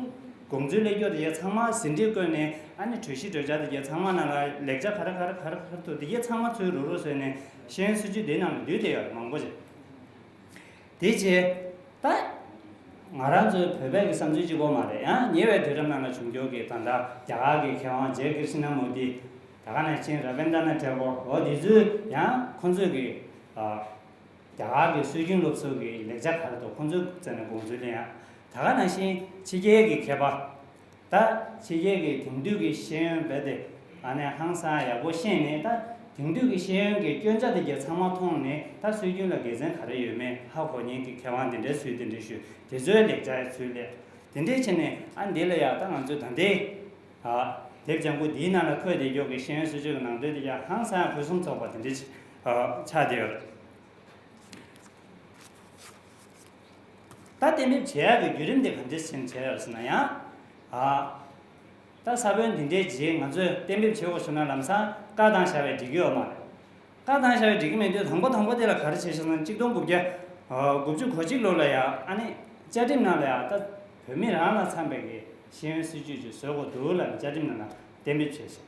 དགོངས་ཚུལ་སླེབས་རྒྱུ་དེ་གའི་ཚང་མ་ཟིན་བྲིས་བཀོད་ནས། ཨ་ནི་གྲོས་གཞི་གྲོས་འཆར་དེ་གའི་ཚང་མ་ནང་ལ་ལེགས་ཆ་ག་རེ་ག་རེ་ག་རེ་ག་རེ་འདུག་དེ་གའི་ཚང་མ་ཚུར་རུག་རུག་བཟོས་ནས་ཤེས་ཡོན་སྲིད་བྱུས་དེའི་ནང་ལ་བསྡུས་བསྡད་ཡོད་རེད། མང་པོ་ཅིག་དེ་རྗེས་ད་ང་རང་ཚོའི་བོད་པའི་གི་བསམ་ཚུལ་གཅིག་པོ་མ་རེད། ཡང་ཉེ་བའི་དུས་རབས་ནང་ལ་བྱུང་རྒྱུ་གི་ད་ལྟ་རྒྱ་གར་གི་མཁས་དབང་ཇེ་ཀིར་ཤི་ན་མུར་ཏི། ད་ག་ནང་བཞིན་ར་བིན་དྲ་ནཱཐ་ཐེ་གོར། འོ་དེ་ཚོས་ཡང་ཁོང་ཚོས་གི་ཨ། རྒྱ་གར་གྱི་སྲོལ་རྒྱུན་སློབ་གསོ་གི་ལེགས་ཆ་ག་རེ་འདུག་ཁོང་ཚོའི་རྩ་ནས་དགོངས་ཚུལ་ལེན་ཡ། ད་ག་ནང་བཞིན་ཕྱི་རྒྱལ་གྱི་མཁས་པ། ད་ཕྱི་རྒྱལ་གྱི་དེང་དུས་ཀྱི་ཤེས་ཡོན་རྦད་དེ་ཨ་ནི་ཧང་སང་ཡག་པོ་ཤེས་ནས། ད་དེང་དུས་ཀྱི་ཤེས་ཡོན་གྱི་སྐྱོན་ཆ་དེ་གའི་ཚང་མ་མཐོང་ནས། ད་སྲོལ་རྒྱུན་ལ་དགེ་མཚན་ག་རེ་ཡོད་མེད་ཧ་གོ་མཁན་གྱི་མཁས་དབང་དེ་འདྲའི་ཚུལ་དེ་འདྲ་ཞུ། དེ་ཚོའི་ལེགས་ཆ་ཡི་ཚུལ་ལས། དེ་འདྲའི་བྱས་ནས་ཨ་འདི་ལ་ཡ་ད་ང་ཚོས་ད་ལྟའི་ཨ་དེབ་ལྗང་ཁུ་འདིའི་ནང་ལ་འཁོད་བསྡད་རྒྱུ་གི་ཤེས་ཡོན་སྲིད་བྱུས་ཀྱི་ནང་དོན་དེ་ཡ་ཧང་སང་ཕུན་སུམ་ཚོགས་པ་དེ་འདྲ་ཅིག་ཨ་ཆགས་བསྡད་ཡོད་རེད། ད་གཏན་འབེབས་བྱེད་ཡག་གི་བརྒྱུད་རིམ་དེ་ག་འདྲས་ཕྱིན་བྱས་ཡོད་ཟེར་ན། ཡང་ཨ་ད་ས་བོན་འདི་འདྲའི་རྗེས་ང་ཚོས་གཏན་འབེབས་བྱེད་དགོས་བྱུང་ན་ལམ་སང་བཀའ་བཏང་བཞག་པས་འགྲིག་གི་ཡོད་མ་རེད། བཀའ་བཏང་བཞག་པས་འགྲིག་གི་མེད་དུས། དང་པོ་དང་པོ་དེ་ལ་ག་རེ་བྱས་ཤག་ཟེར་ན། གཅིག་སྟོང་དགུ་བརྒྱ་དགུ་བཅུ་གོ་གཅིག་ལོ་ལ་ཡ་ཨ་ནི་བཅའ་ཁྲིམས་ནང་ལ་ཡ་ད་བོད་མི་རང་ལ་འཚམ་པའི་གི་ཤེས་ཡོན་སྲིད་བྱུས་ཅིག་བཟོ་དགོས་འདུག་ལབ་ནས་བཅའ་ཁྲིམས་ནང་ལ་གཏན་འབེབས་བྱས་ཤག་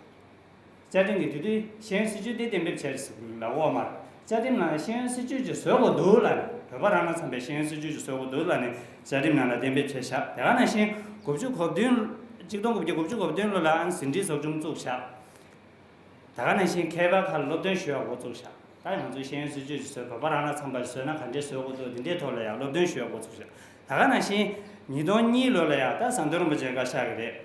བཅའ་ཁྲིམས་ཀྱི་དེ་དུས་ཤེས་ཡོན་སྲིད་བྱུས་དེ་གཏན་འབེབས་བྱས་ཟེར་ལབ་ཡོད་མ་རེད། བཅའ་ཁྲིམས་ནང་ལ་ཤེས་ཡོན་སྲིད་བྱུས་ཅིག་བཟོ་དགོས་འདུག་ལབ་ནས། བོད་པ་རང་ལ་འཚམ་པའི་ཤེས་ཡོན་སྲིད་བྱུས་ཅིག་བཟོ་དགོས་འདུག་ལབ་ནས་བཅའ་ཁྲིམས་ནང་ལ་གཏན་འབེབས་བྱས་ཤག་དེ་ག་ནང་བཞིན་དགུ་བཅུ་གོ་བདུན། གཅིག་སྟོང་དགུ་བརྒྱ་དགུ་བཅུ་གོ་བདུན་ལོ་ལ་ཨ་ནི་ཟིན་བྲིས་ཚོགས་ཆུང་བཙུགས་ཤག་དེ་ག་ནང་བཞིན་མཁས་པ་ཁག་ལ་སློབ་སྟོན་ཞུ་ཡག་འགོ་བཙུགས་ཤག་ད་ང་ཚོས་ཤེས་ཡོན་སྲིད་བྱུས་ཅིག་བཟོས། བོད་པ་རང་ལ་འཚམ་པ་ཞིག་བཟོས་ན་ག་འདྲས་བཟོ་དགོས་འདུག་འདི་འདྲའི་ཐོག་ལ་ཡང་སློབ་སྟོན་ཞུ་ཡག་འགོ་བཙུགས་ཤག་དེ་ག་ནང་བཞིན་ཉིས་སྟོང་གཉིས་ལོ་ལ་ཡང་ད་ཟམ་གདོང་རིན་པོ་ཆེ་བཀའ་ཤག་གི་རེད།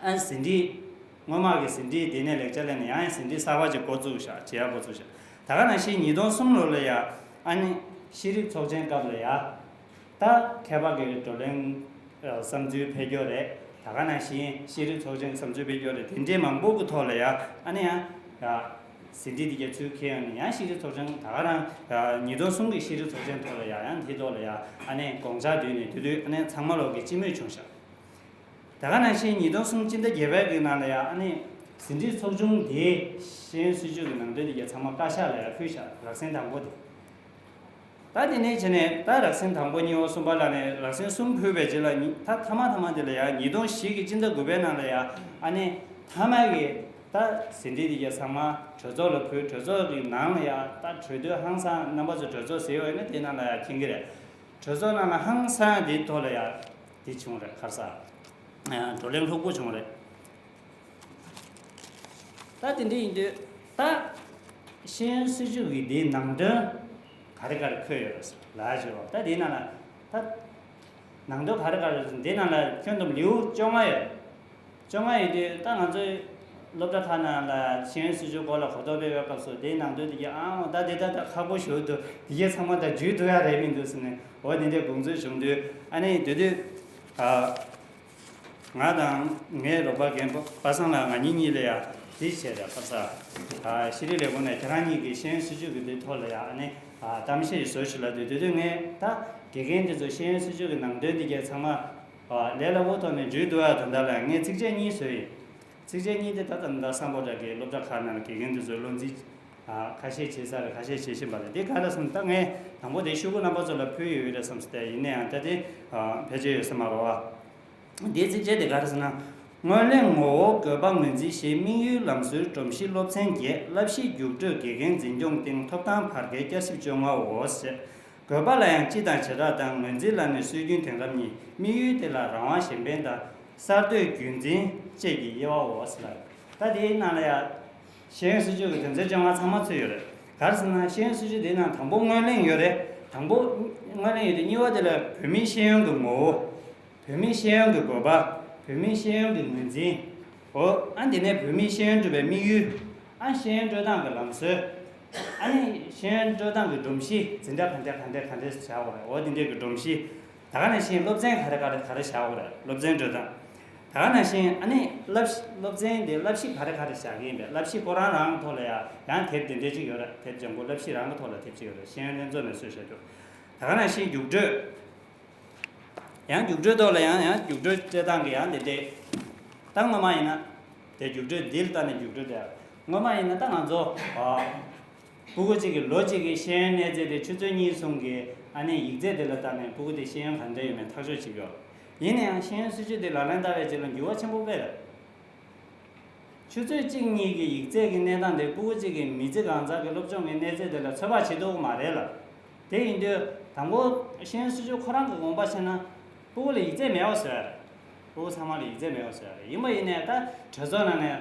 ཨ་ནི་ཟིན་བྲིས། སྔོན་མ་གི་ཟིན་བྲིས་དེ་ནས་ལེགས་ཆ་ལེན་ནས་ཡང་ཡང་ཟིན་བྲིས་གསར་པ་ཅིག་འགོ་བཙུགས་ཤག་བྱེད་ཡག་འགོ་བཙུགས་ཤག་ད་ག་ནང་བཞིན་ཉིས་སྟོང་གསུམ་ལོ་ལ་ཡ་ཨ་ནི་ཤེས་རིག་ཚོགས་ཆེན་སྐབས་ལ་ཡ། ད་མཁས་པ་གི་བགྲོ་གླེང་བསམ་ཚུལ་ཕེབས་རྒྱུ་རེད། ད་ག་ནང་བཞིན་ཤེས་རིག་ཚོགས་ཆེན་གྱི་བསམ་ཚུལ་ཕེབས་རྒྱུ་རེད། དེ་འདྲའི་མང་པོ་གི་ཐོག་ལ་ཡ་ཨ་ནི་ཡང་ཡ་ཟིན་བྲིས་དེ་གའི་ཚུར་འཁྱེར་ཡོང་ནས་ཡང་ཤེས་རིག་ཚོགས་ཆེན། ད་ག་རང་ཉིས་སྟོང་གསུམ་གི་ཤེས་རིག་ཚོགས་ཆེན་ཐོག་ལ་ཡ་ཡང་དེའི་ཐོག་ལ་ཡ་ཨ་ནི་དགོངས་འཆར་བསྡུས་ནས་དེ་དུས་ཨ་ནི་ཚང་མ་ལོག་གི་སྤྱི་མོས་བྱུང་ཤག་ད་ག་ནང་བཞིན་ཉིས་སྟོང་གསུམ་སྤྱི་ཟླ་བརྒྱད་པའི་གི་ནང་ལ་ཡང་ཨ་ནི་ཟིན་བྲིས་ཚོགས་ཆུང་དེའི་ཤེས་ཡོན་སྲིད་བྱུས་ཀྱི་ནང་དོན་དེ་གའི་ཚང་མ་བཀའ་ཤག་ལ་ཡང་ཕུལ་ཤག་རགས་ཟིན་དང་པོ་དེ། ད་དེ་ནས་བྱས་ནས་ད་རགས་ཟིན་དང་པོ་གཉིས་པ་གསུམ་པ་ལ་ནས་རགས་ཟིན་གསུམ་ཕུལ་བའི་རྗེས་ལ་ཉི་ད་མཐའ་མ་མཐའ་མ་དེ་ལ་ཡང་ཉིས་སྟོང་བཞི་གི་སྤྱི་ཟླ་དགུ་པའི་ནང་ལ་ཡང་ཨ་ནི་མཐའ་མ་གི་ད་ཟིན་བྲིས་དེ་གའི་ཚང་མ་གྲོས་ཚོགས་ལ་ཕུལ། གྲོས་ཚོགས་ཀྱི་ནང་ལ་ཡང་ད་གྲོས་དོན་ཧང་སང་རྣམ་པ་ཚོ་གྲོས་ཚོགས་ཟེར་ཡོད་ན་དེ་ནང་ལ་ཡང་མཁྱེན་གྱི་རེད། གྲོས་ཚོགས་ནང་ལ་ཧང་སང་དེའི་ཐོག་ལ་ཡང་དེ་བྱུང་རེད། ག་རེ་ཟེར། བགྲོ་གླེང་ལྷུག་པོ་བྱུང་རེད། ད་དེ་འདྲ་ཡིན་དུས་ད་ཤེས་ཡོན་སྲིད་བྱུས་ཀྱི་འདིའི་ནང་དོན་ག་རེ་ག་རེ་འཁོད་ཡོད་རེད་ལབ་ཞུ་བ། ད་འདིའི་ནང་ལ་ད་ནང་དོན་ག་རེ་ག་རེ་རེད། འདིའི་ནང་ལ་ཁྱོན་བསྡོམས་ལེའུ་བཅོ་ལྔ་ཡོད། བཅོ་ལྔ་ཡོད་དུས་ད་ང་ཚོའི་ སློབ་གྲྭ་ཁག་ནང་ལ་ཤེས་ཡོན་སྲིད་བྱུས་སྐོར་ལ་གོ་རྟོགས་སྤེལ་བའི་སྐབས་སུ་དེའི་ནང་དོན་དེ་གའི་ཨང་ད་དེ་ད་ད་ཁག་པོ་ཞིག་འདུག་དེ་གའི་ཚང་མ་ད་བརྒྱུད་ཐུབ་ཡ་རེད་མི་འདུག་ཟེར་ནས་འོ་དེ་འདྲའི་དགོངས་ཚུལ་བྱུང་དུས། ཨ་ནི་དེ་དུས་ཨ། ང་དང་ངའི་རོགས་པ་རྒན་པ་པ་སངས་ལགས་ང་གཉིས་གཉིས་ལ་ཡ་དེ་བྱས་ར་ཕར་ས། ཤེས་རིག་ལས་ཁུངས་ནས་ཁྱེད་རང་གཉིས་ཀྱི་ཤེས་ཡོན་སྲིད་བྱུས་ཀྱི་དེ་ཐོག་ལ་ཡ་ཨ་ནི་གཏམ་བཤད་བཟོ་ཞུ་ལ་དུས་དེ་དུས་ངས་ད་དགེ་རྒན་དེ་ཚོ་ཤེས་ཡོན་སྲིད་བྱུས་ཀྱི་ནང་དོན་དེ་གའི་ཚང་མ་ལས་སླ་བོ་ཐོག་ནས་བརྒྱུད་འགྲོ་ཡ་དོན་དག་ལ་ངས་ཚིགས་བཅད་གཉིས་བཟོས་ཡིན། ཚིགས་བཅད་གཉིས་དེ་ད་ལྟ་ད་སམ་བྷོ་ཊ་གི་སློབ་གྲྭ་ཁག་ནང་ལ་དགེ་རྒན་དེ་ཚོས་བློ་འཛིན་ཁ་ཤས་བྱེད་ས་རེད། ཁ་ཤས་བྱེད་བཞིན་པ་རེད། དེ་ག་རེ་སོང་ད་ངས་དང་པོ་དེ་ཤོག་གུ་རྣམ་པ་ཚོ་ལ་ཕུལ་ཡོད་ཡོད་རེད་བསམ་སོང་། དེ་ཡིན་ན་ཡང་ད་དེ་ཕལ་ཆེར་ཡོད་ས་མ་རེད་བ། འདིའི་ཚིགས་བཅད་དེ་ག་རེ་ཟེར་ན། སྔོན་གླེང་ངོ་བོ་བཀོད་པ་ངོས་འཛིན་ཞེས་དམིགས་ཡུལ་ལམ་སྲོལ་སྒྲོམ་གཞི་སློབ་ཚན་བརྒྱད་བསླབ་གཞི་རྒྱུགས་སྤྲོད་དགེ་རྒན་འཛིན་སྐྱོང་སྟེང་ཐོབ་ཐང་བར་བརྒལ་བསྐྱར་ཞིབ་བཅོ་ལྔའོ་ཞེས། བཀོད་པ་ལ་ཡང་སྤྱི་དང་བྱེ་བྲག་དང་ངོས་འཛིན་ལ་ནི་སྲོལ་རྒྱུན་དེང་རབས་གཉིས། དམིགས་ཡུལ་དེ་ལ་རང་དབང་གཞན་ཕན་དང་གསར་གཏོད་རྒྱུན་འཛིན་བཅས་ཀྱི་དབྱེ་བའོ་ཟེར་ལ། ད་དེའི་ནང་ལ་ཡང་ཤེས་ཡོན་སྲིད་བྱུས་ཀྱི་དོན་ཚན་བཅོ་ལྔ་ཚང་མ་ཚུད་ཡོད་རེད། ག་རེ་ཟེར་ན་ཤེས་ཡོན་སྲིད་བྱུས་དེའི་ནང་དང་པོ་སྔོན་གླེང་ཡོད་རེད། དང་པོ་སྔོན་གླེང་ཡོད་དེ་གཉིས་པ་དེ་ལ་བོད་མིའི་ཤེས་ཡོན་གྱི་ངོ་བོ། བོད་མིའི་ཤེས་ཡོན་གྱི་དགོས་པ། བོད་མིའི་ཤེས་ཡོན་གྱི་ངོས་འཛིན། འོ། ཨ་འདི་ནས་བོད་མིའི་ཤེས་ཡོན་སྒྲུབ་པའི་དམིགས་ཡུལ། ཨ་ཤེས་ཡོན་སྤྲོད་སྟངས་ཀྱི་ལམ་སྲོལ། ཨ་ནི་ཤེས་ཡོན་སྤྲོད་སྟངས་ཀྱི་སྒྲོམ་གཞི་འཛིན་གྲྭ་ག་འདྲ་ག་འདྲ་ག་འདྲ་བྱ་དགོས་རེད། འོ་འདི་འདྲས་ཀྱི་སྒྲོམ་གཞི། ད་ག་ནང་བཞིན་སློབ་ཚན་ག་རེ་ག་རེ་ག་རེ་བྱ་དགོས་རེད། སློབ་ཚན་སྤྲོད་སྟངས། ད་ག་ནང་བཞིན་ཨ་ནི་བསླབ་སློབ་ཚན་དེ་བསླབ་གཞི་ག་རེ་ག་རེ་བཞག་གི་ཡིན་པས། བསླབ་གཞི་ཁོ་རང་རང་གི་ཐོག་ལ་ཡང་ཡང་དེབ་དེ་འདྲས་ཅིག་ཡོད་རེད། དེབ་ལྗང་ཁུ་བསླབ་གཞི་རང་གི་ཐོག་ལ་དེབ་ཅིག་ཡོད་རེད། ཤེས་ཡོན་ལྷན་ཚོགས་ནས་བཟོས་བཞག་རྒྱུ། ད་ག་ནང་བཞིན་རྒྱུགས་སྤྲོད། ཡང་རྒྱུགས་སྤྲོད་ཐོག་ལ་ཡང་ཡང་རྒྱུགས་སྤྲོད་སྤྲད་སྟངས་ཀྱི་ཡང་དེ་འདྲས། ད་སྔོན་མ་ཡིན་ན། དེ་རྒྱུགས་སྤྲོད་འདི་ལ་ལྟ་ནས་རྒྱུགས་སྤྲོད་སྤྲད། སྔོན་མ་ཡིན་ན་ད་ང་ཚོ་ཨ། སྤུ་གུ་གཅིག་གི་ལོ་གཅིག་གི་ཤེས་ཡོན་གནས་ཚད་དེ་ཆུ་ཚོད་གཉིས་གསུམ་གྱི་ཨ་ནི་ཡིག་ཚད་དེ་ལ་ལྟ་ནས་སྤུ་གུ་དེ་ཤེས་ཡོན་ག་འདྲ་ཡོད་མེད་ཐག་གཅོད་བྱེད་ཀྱི་ཡོད། ཡིན་ན་ཡང་ཤེས་ཡོན་སྲིད་བྱུས་དེ་ལག་ལེན་བསྟར་བའི་རྗེས་ལ་འགྱུར་བ་ཆེན་པོ་སྤེལ་རེད། ཆུ་ཚོད་གཅིག་གཉིས་ཀྱི་ཡིག་ཚད་ཀྱི་གནས་སྟངས་དེ་སྤུ་གུ་གཅིག་གི་མི་ཚེ་གང་ཚང་གི་སློབ་སྦྱོང་གི་གནས་ཚད་དེ་ལ་ཚོད་དཔག་བྱེད་ཐུབ་ཀྱི་མ་རེད་ལ། དེ་ཡིན་དུས་དང་པོ་ཤེས་ཡོན་སྲིད་བྱུས་ཁོ་རང་གི་དགོངས་པ་བཞེས་ན་སྤུ་གུ་ལ་ཡིག་ཚད་མེད་པ་བཟོ་ཡ་རེད། སྤུ་གུ་ཚང་མ་ལ་ཡིག་ཚད་མེད་པ་བཟོ་ཡ་རེད། ཡིན་པ་ཡིན་ནའི་ད་གྲོས་ཚོགས་ནང་ནས་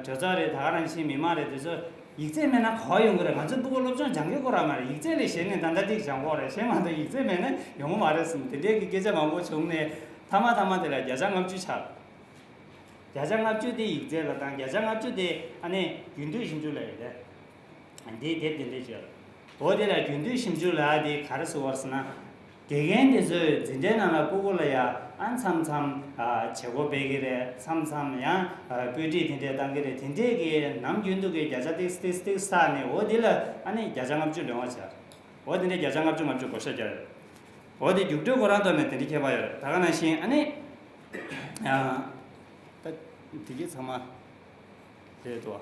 གྲོས་ཚོགས་རེད། ད་ག་ནང་བཞིན་མི་མང་རེད། དེ་ཚོ་ཡིག་ཚད་མེད་ན་ག་པར་ཡོང་གི་རེད། ང་ཚོའི་སྤུ་གུ་སློབ་སྦྱོང་སྦྱང་གི་ཁོ་རང་མ་རེད། ཡིག་ཚད་ལས་གཞན་ནས་ད་ལྟ་ཏིག་སྦྱང་གི་རེད། གཞན་མ་གཏོགས་ཡིག་ཚད་མེད་ན་ཡོང་གི་མ་རེད་གསུངས། དེ་འདྲའི་གི་སྐད་ཆ་མང་པོ་བྱུང་ནས་མཐའ་མ་མཐའ་མ་དེ་ལ་བརྒྱ་ཆ་ལྔ་བཅུ་ཆགས། བརྒྱ་ཆ་ལྔ་བཅུ་དེ་ཡིག་ཚད་ལ་བཏང་། བརྒྱ་ཆ་ལྔ་བཅུ་དེ་ཨ་ནི་རྒྱུན་མཐུད་ཞིབ་འཇུག་ལ་ཡོད་དེ། འདིའི་དེབ་དེ་འདྲས་བྱོས། འོ་དེ་ལ་རྒྱུན་མཐུད་ཞིབ་འཇུག་ལ་དེ་ག་རེ་ཟེར་བ་ཟེར་ན། དགེ་རྒན་དེ་ཚོས་འཛིན་གྲྭའི་ནང་ལ་སྤུ་གུ་ལ་ཡ་ཨ་མཚམས་མཚམས་ཨ་བྱེད་སྒོ་སྤེལ་གི་རེད། མཚམས་མཚམས་ཡང་ཨ་སྤོས་སྒྲིག་དེ་འདྲས་བཏང་གི་རེད། དེ་འདྲས་ཀྱི་ནམ་རྒྱུན་དུ་གི་བརྒྱ་ཆ་ཏིག་ཏིག་ཏིག་བསགས་ནས་འོ་དེ་ལ་ཨ་ནི་བརྒྱ་ཆ་ལྔ་བཅུ་ལོན་པ་བྱ། འོ་དེ་འདྲས་བརྒྱ་ཆ་ལྔ་བཅུ་ལྔ་བཅུ་བགོ་བཤའ་རྒྱག་ཡོད། འོ་དེ་རྒྱུགས་སྤྲོད་ཁོ་རང་ཐོག་ནས་དེ་འདྲས་ཁྱད་པར་ཡོད་རེད། ད་ག་ནང་བཞིན་ཨ་ནི་ཨ་ད་དེ་གི་ཚང་མ་རེད་དོ།